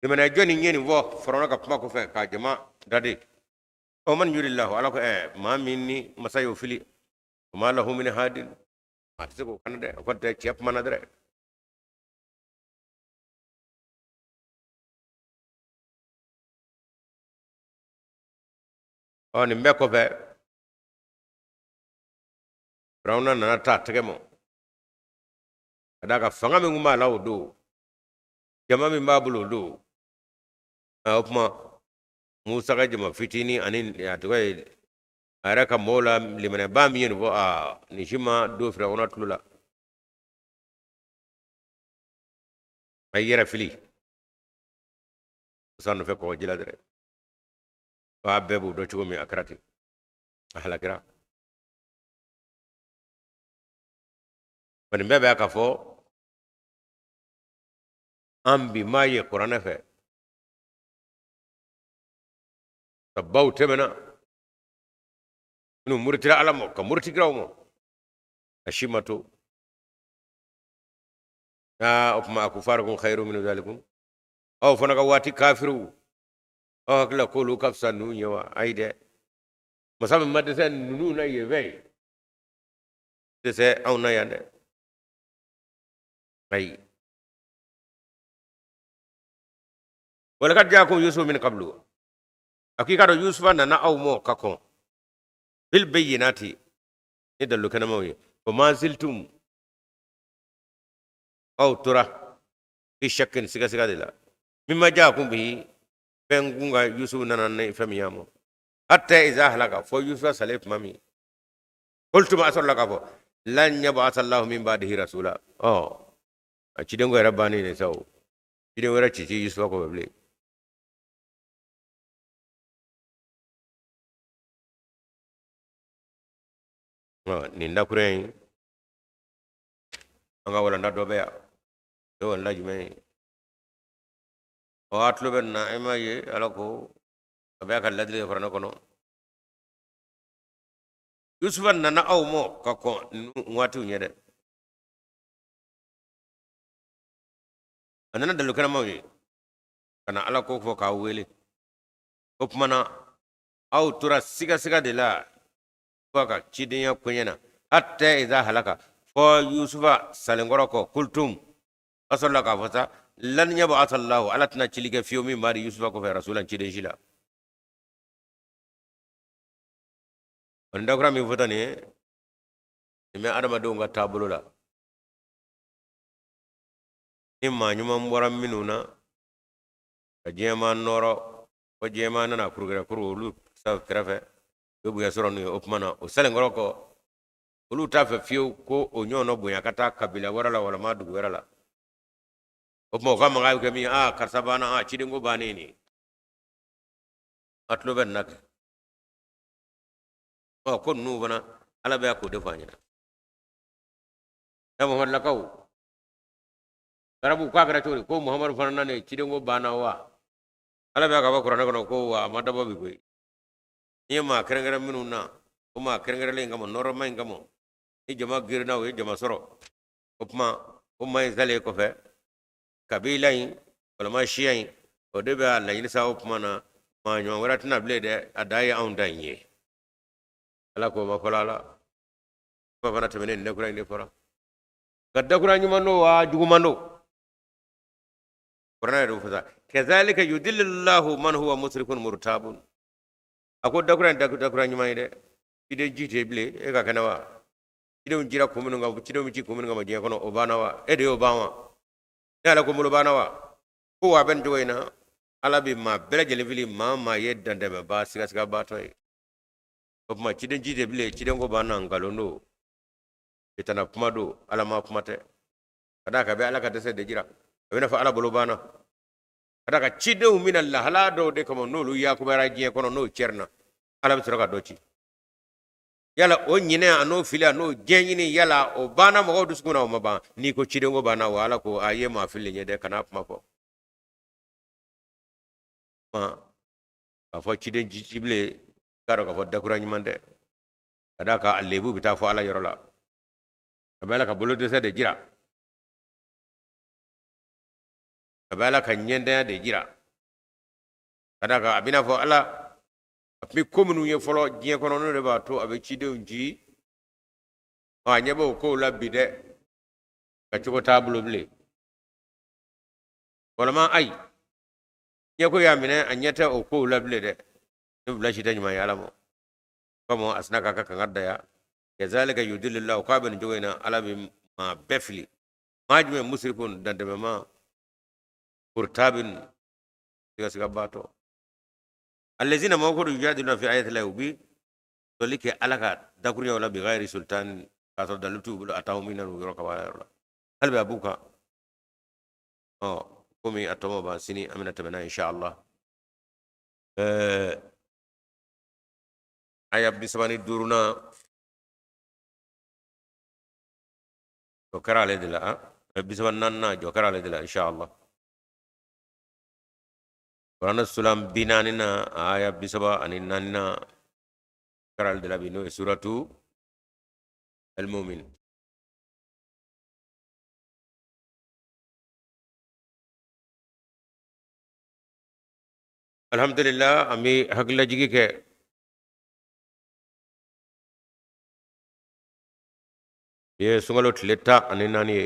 Limaniya jɔnni ye nin fɔ Firawuna ka kuma kɔfɛ k'a jama dade? Ɔ man yuridillahu, Ala ko maa min ni masa y'o fili, wa ma lahu min hadin, a tɛ se k'o kana dɛ. O kɔni tɛ cɛ kuma na dɛrɛ. Ɔ nin bɛɛ kɔfɛ, Firawuna nana taa tɛgɛ ma ka d'a kan fanga min tun b'a la o don, jama min b'a bolo o don. O tuma Musa ka jama fitinin ani a tɔgɔ ye a yɛrɛ ka mɔgɔw la limaniyabaa min ye nin fɔ, aa nin si ma don Firawuna tulo la. A y'i yɛrɛ fili Musa nɔfɛ kɔgɔji la dɛrɛ. A bɛɛ b'o dɔn cogo min, a kɛra ten, a halakira. Nin bɛɛ bɛ k'a fɔ an bi maa ye kuranɛ fɛ ka baw tɛmɛna minnu murutira Ala ma ka muruti kiraw ma, a si ma to. Aa o tuma akufarukum khairu min zalikum, aw fana ka waati kafiriw, aw hakili la k'olu ka fisa ninnu ye wa? Ayi dɛ, masa min ma dɛsɛ ninnu na yen fɛ yen, dɛsɛ anw na yan dɛ, ayi. Walakad jaakum Yusuf min qablu, a k'i k'a dɔn Yusufa nana aw mɔ ka kɔn bil bayyinati, ni dalilu kɛnɛmaw ye. Wa ma ziltum, aw tora fi shakkin, sigasiga de la, mimma jaakum bihi, fɛn kun ka Yusufu nana ni fɛn min y'a mɔ, hatta iza halaka, fo Yusufa salen tuma min, qultum, a sɔrɔla k'a fɔ lan yab'atha Allahu min ba'dihi rasula. Ɔ a cidenko yɛrɛ bannen de sa, o ciden wɛrɛ ci ci Yusufa kɔfɛ bilen. Ɔ nin dakuruɲɛ in, an ka walanda dɔ bɛ yan. O ye walanda jumɛn ye? Ɔ a tulo bɛ nin na, e m'a ye Ala ko a bɛ a ka ladili kɛ kuranɛ kɔnɔ. Yusufa nana aw mɔ ka kɔn nin waatiw ɲɛ dɛ. A nana dalilu kɛnɛmaw ye ka na Ala ko fɔ k'aw wele. O tuma na aw tora sigasiga de la fo a ka cidenya koɲɛ na, hatta iza halaka, fo Yusufa salenkɔrɔ kɔ, kultum, a sɔrɔla k'a fɔ sa lan yab'atha Allahu, Ala tɛna cili kɛ fiyewu min ba'di Yusufa kɔfɛ rasulan, ciden si la. Nin dakura min fɔta nin ye, nin bɛ adamadenw ka taabolo la. Ni maa ɲuman bɔra minnu na ka diɲɛmaa nɔrɔ, ko diɲɛmaa nana kurukɛrɛ kuru olu sa kɛrɛfɛ, u bɛ bonya sɔrɔ n'u ye. O tuma na o salenkɔrɔ kɔ, olu t'a fɛ fiyewu ko o ɲɔgɔnna bonya ka taa kabila wɛrɛ la walima dugu wɛrɛ la. O tuma u ka mankan bɛ kɛ min ye, aa karisa banna, aa cidenko bannen nin. A tulo bɛ nin na kɛ. Ɔ ko ninnu fana, Ala bɛ k'o de fɔ an ɲɛna. Ɛ Muhamadulakaw, arabu k'a kɛra cogo di ko Muhamadu fana nana cidenko banna wa? Ala bɛ k'a fɔ kuranɛ kɔnɔ ko wa a ma dabɔ bi koyi. N'i ye maa kɛrɛnkɛrɛn minnu na, o maa kɛrɛnkɛrɛnlen in kama, nɔrɔma in kama, ni jama girinna, o ye jama sɔrɔ. O tuma o maa in salen kɔfɛ, kabila in walima siya in, o de bɛ a laɲini sa. O tuma na maa ɲɔgɔn wɛrɛ tɛna bilen dɛ, a dan ye anw ta in ye. Ala k'o ma fɔlɔ. Ala kuma fana tɛmɛnen, nin dakura in de fɔra. Nka dakura ɲuman don wa juguman don? Kuranɛ yɛrɛ fɔ sa kazalika yudillillahu man huwa musrifun murtabun. A ko dakura in dakura ɲuman ye dɛ. Ciden ci tɛ bilen, e ka kɛnɛ wa? Cidenw cira kun minnu kan, cidenw bɛ ci kun minnu kama diɲɛ kɔnɔ, o banna wa? E de y'o ban wa? Ne Ala ko n bolo banna wa? Ko wa a bɛ nin cogo in na, Ala bɛ maa bɛɛ lajɛlen fili, maa maa ye dantɛmɛbaa sigasigabaatɔ ye. O tuma ciden ci tɛ bilen, ciden ko banna, nkalon don, sitana kuma don, Ala ma kuma tɛ. Ka d'a kan a bɛ Ala ka dɛsɛ de jira. A bɛna fɔ Ala bolo banna. Ka d'a kan cidenw bɛna lahala dɔw de kama, n'olu yakubayara diɲɛ kɔnɔ, n'o cɛrinna, Ala bɛ sɔrɔ ka dɔ ci. Yala o ɲinɛ a n'o fili a n'o diɲɛ ɲini, yala o banna mɔgɔw dusukun na, o ma ban? N'i ko cidenko banna, wa Ala ko a ye maa fili ye dɛ, kana kuma fɔ. K'a fɔ ciden ci bilen, k'a dɔn k'a fɔ dakura ɲuman tɛ. Ka d'a kan a lebu bɛ taa fɔ Ala yɔrɔ la, a bɛ Ala ka bolo dɛsɛ de jira, a bɛ Ala ka ɲɛntanya de jira. Ka d'a kan a bɛna fɔ Ala a tun bɛ ko minnu ye fɔlɔ diɲɛ kɔnɔ, n'o de b'a to a bɛ cidenw ci. A ɲɛ b'o kow la bi dɛ, ka cogo t'a bolo bilen. Walama ayi, ɲɛko y'a minɛ, a ɲɛ tɛ o kow la bilen dɛ. Ne bila si tɛ ɲuman ye Ala ma. Komi a sina k'a ka kangari da ya, kazalika yudillillahu, k'a bɛ nin cogo in na, Ala bɛ maa bɛɛ fili. Maa jumɛn? Musirikun, dantɛmɛma, murtabin, sigasigabaatɔ. Allazina, mɔgɔ ko yujadiluna fi ayati llahi, u bi sɔsɔli kɛ Ala ka dakuruɲaw la, bigayri sultan, k'a sɔrɔ dalilu t'u bolo, a t'aw min na u yɔrɔ ka bɔ yɔrɔ la, hali bi a b'u kan. Ɔ komi a tɔ ma ban, sini an bɛna tɛmɛ n'a ye inshallah. Aya 35nan jɔ kɛra ale de la, 34nan jɔ kɛra ale de la inshallah. Kuranɛ sulan 40 na, aya 34 na kɛra ale de la bi, n'o ye suratu al-Mu'min. Alhamdulillah, an bɛ hakililajigi kɛ. Bi ye sunkalo tile 14 ye,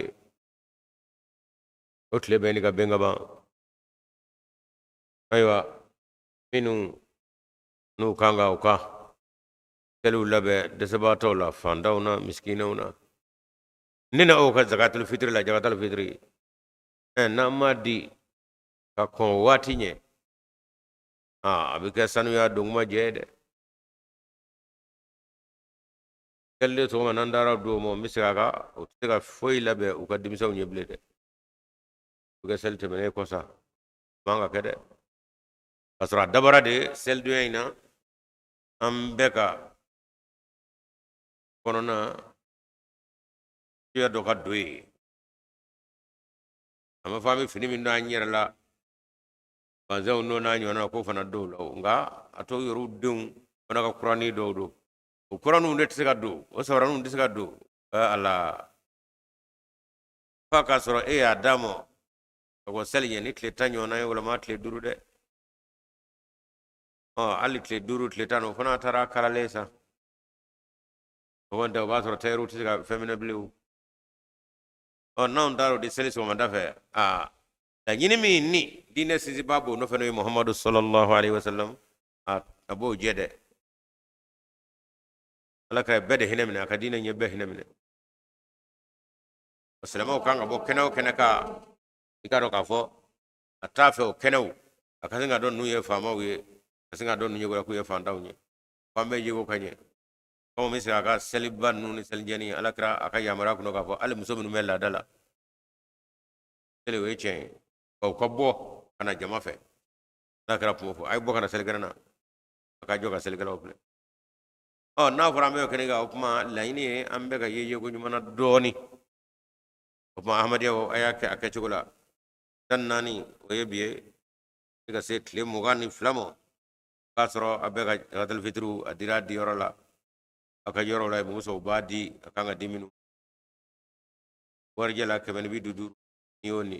o tile bɛ ɲini ka bɛn ka ban. Ayiwa, minnu n'u kan ka u ka seliw labɛn dɛsɛbaatɔw la, fantanw na, misikinɛw na, ne na aw ka zakatul fitiri la, zakatul fitiri n'an m'a di ka kɔn waati ɲɛ, a bɛ kɛ sanuya donguma jɛ ye dɛ. Selilen sɔgɔma n'an taara d'o ma, n bɛ segin a kan, o tɛ se ka foyi labɛn u ka denmisɛnw ye bilen dɛ. O bɛ kɛ seli tɛmɛnen kɔ sa, man ka kɛ dɛ. K'a sɔrɔ a dabɔra de selidonya in na, an bɛɛ ka kɔnɔna suya dɔ ka don yen. A ma fɔ an bɛ fini min don an yɛrɛ la, bazɛnw n'o n'a ɲɔgɔnna, k'o fana don la, nka a to yɛrɛw denw fana ka kuranin dɔw don, o kuraninw de tɛ se ka don, o sabaraninw tɛ se ka don a la f'a k'a sɔrɔ e y'a d'a ma ka kɔn seli ɲɛ ni tile 10 ɲɔgɔnna ye, walima tile 5 dɛ. Ɔ hali tile 5, tile 10, o fana taara kalalen sa. O kɔni tɛ, o b'a sɔrɔ tayɛriw tɛ se ka fɛn minɛ bilen o. Ɔ n'anw taara o di seli sɔgɔmada fɛ, aa laɲini min ni diinɛ sinsinbaa b'o nɔfɛ, n'o ye Muhamadu sallallahu alaihi wasallam, a b'o jɛ dɛ. Ala ka bɛɛ de hinɛ minɛ, a ka diinɛ ɲɛ bɛɛ hinɛ minɛ. Silamɛw kan ka bɔ kɛnɛ o kɛnɛ kan, i k'a dɔn k'a fɔ a t'a fɛ o kɛnɛw a ka se ka dɔn ninnu ye faamaw ye, ka se ka dɔn ninnu ye k'u ye fantanw ye, f'an bɛɛ yeko ka ɲɛ. Komi bɛ se a ka seliba ninnu ni selijɛni, Ala kira a ka yamaruya kɔnɔ k'a fɔ hali muso minnu bɛ laada la seli, o ye tiɲɛ ye, nka u ka bɔ ka na jama fɛ. Ala kira kun b'o fɔ, a ye bɔ ka na selikɛnɛ na, a ka jɔ ka selikɛlaw filɛ. Ɔ n'a fɔra an bɛ kɛnɛ kan, o kuma laɲini ye an bɛɛ ka ye yeko ɲuman na dɔɔni. O kuma ahmadiyyaw, a y'a kɛ a kɛcogo la. 14 o ye bi ye, i ka se tile 22 ma, k'a sɔrɔ a bɛɛ ka zakatul fitiriw a dira a diyɔrɔ la, a ka yɔrɔ la musow b'a di, a kan ka di minnu warijɛ la 150 n'i y'o ni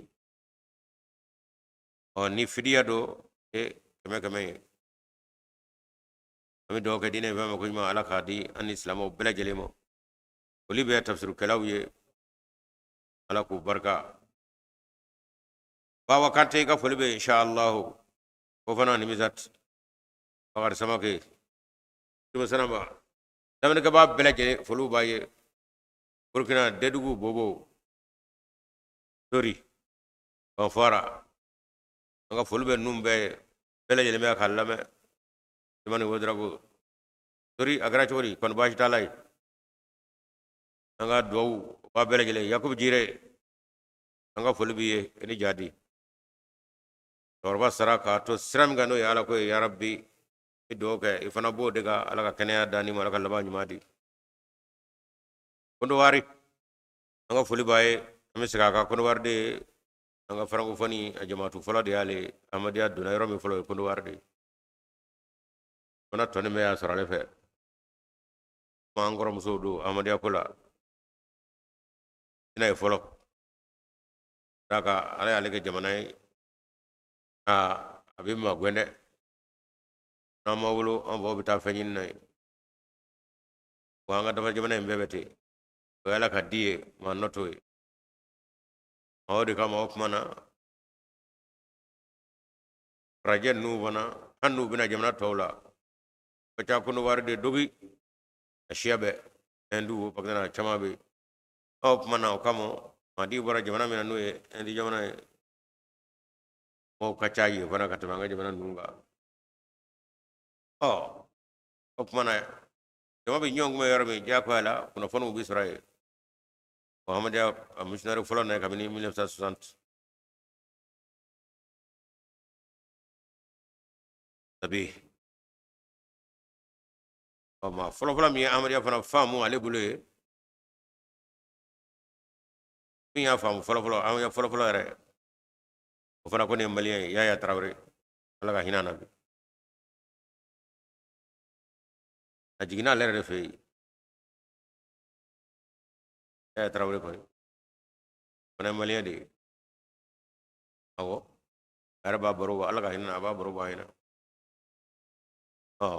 ɔ ni fidiya don e 100 100 ye. An bɛ dugawu kɛ diinɛ fɛn ma ko ɲuman, Ala k'a di an ni silamɛw bɛɛ lajɛlen ma. Olu bɛ tafsirukɛlaw ye, Ala k'u barika. Bawa Kante, i ka foli bɛ inshallah. O fana nimisat Bakari Samake Tuma Sanaba, lamɛnnikɛbaa bɛɛ lajɛlen, foliw b'a ye. Burkina Dedugu, Bobo Tori Banfara, an ka foli bɛ ninnu bɛɛ ye, bɛɛ lajɛlen bɛ k'a lamɛn. Jamani Wodrago Tori, a kɛra cogo di? Kɔni baasi t'a la yen. An ka duwawu ba bɛɛ lajɛlen. Yakubu Jire. An ka foli b'i ye i ni jadi. Cɛkɔrɔba sara k'a to sira min kan, n'o ye Ala ko ye, yarabi i dugawu kɛ i fana b'o de kan. Ala ka kɛnɛya d'an ma, Ala ka laban ɲuman di. Kɔnɔwari, an ka foli b'a ye. An bɛ segin a kan, Kɔnɔwari de ye an ka francophonie a jamaatu fɔlɔ de y'ale ye. Ahmadiyya donna yɔrɔ min fɔlɔ, o ye Kɔnɔwari de ye. Fana tɔni bɛ y'a sɔrɔ ale fɛ. An kɔrɔmusow don Ahmadiyya ko la, ina ye fɔlɔ d'a kan. Ala y'ale kɛ jamana ye, aa, a bɛ magɛn dɛ. N'an ma wolo, an faw bɛ taa fɛn ɲini na ye wa. An ka dafa jamana in bɛɛ bɛ ten. O ye Ala ka di ye, maa nɔ t'o ye. O de kama, o tuma na, farajɛ ninnu fana, hali n'u bɛna jamana tɔw la, ka ca Kɔnɔwari de dogi a siya bɛɛ, Ɛndu, Pakistan, caman bɛ yen. O tuma na, o kama, Madi bɔra jamana min na, n'o ye Ɛndi jamana ye, mɔgɔw ka ca yen fana ka tɛmɛ an ka jamana ninnu kan. Ɔ, o tuma na, jama bɛ ɲɔgɔn kunbɛn yɔrɔ min, diyagoya la kunnafoniw bɛ sɔrɔ yen. Ahmadiyya a missionnaire fɔlɔ na ye kabini 1960 sabi. Ɔ, maa fɔlɔfɔlɔ min ye Ahmadiyya fana faamu ale bolo ye, min y'a faamu fɔlɔfɔlɔ, Ahmadiyya fɔlɔfɔlɔ yɛrɛ, o fana ko ne ye maliyɛn ye, Yaya Tarawele, Ala ka hinɛ na bi. A jiginna ale yɛrɛ de fɛ yen, Yaya Tarawele kɔni fana ye maliyɛn de ye. Awɔ, a yɛrɛ b'a baro bɔ, Ala ka hinɛ na, a b'a baro bɔ an ɲɛna. Ɔ,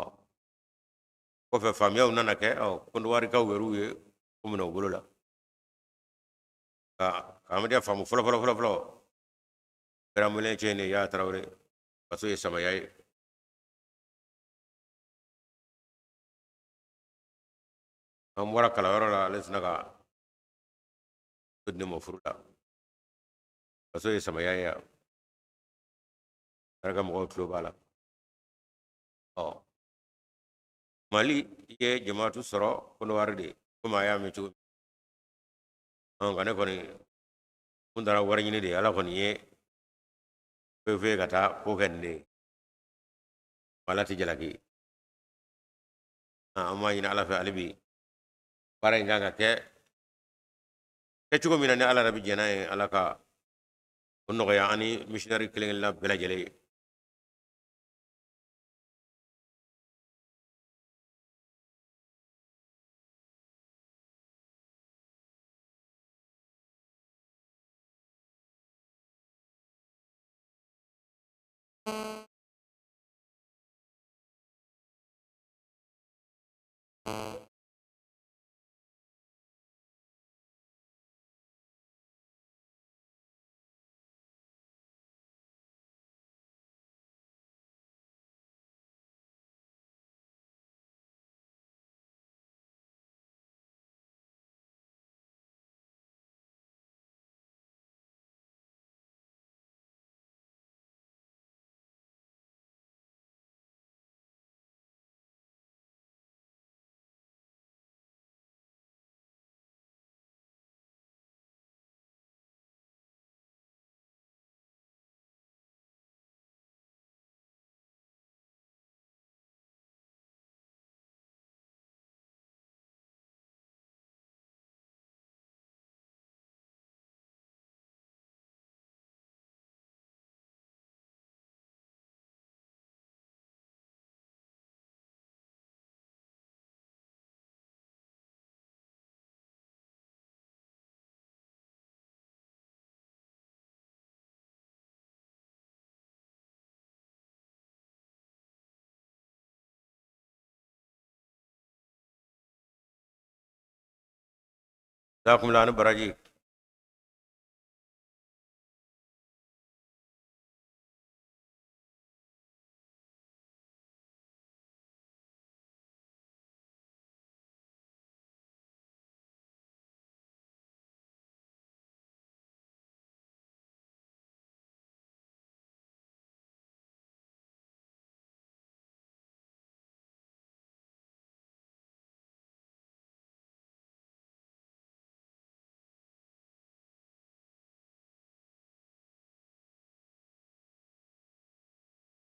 kɔfɛ faamuyaw nana kɛ. Ɔ, Kɔnɔwarikaw yɛrɛw ye ko minɛ u bolo la ka Ahmadiyya faamu fɔlɔ fɔlɔ fɔlɔ fɔlɔ kɛra maliyɛn cɛ in de, Yaya Tarawele. Faso ye samaya ye. An bɔra kalanyɔrɔ la, ale sina ka di ne ma furu la. Faso ye samaya ye yan, a ka mɔgɔw tulo b'a la. Ɔ, Mali ye jamaatu sɔrɔ Kɔnɔwari de, komi a y'a mɛn cogo min. Nka ne kɔni kun taara wari ɲini de ye. Ala kɔni ye foyi foyi ka taa ko kɛ nin de ye. Ala tɛ jalaki. An b'a ɲini Ala fɛ hali bi, baara in kan ka kɛ kɛcogo min na, ni Ala yɛrɛ bɛ jɛn n'a ye, Ala ka o nɔgɔya an ni missionnaire kelen kelenna bɛɛ lajɛlen ye. Jazakumullah, ani baraji.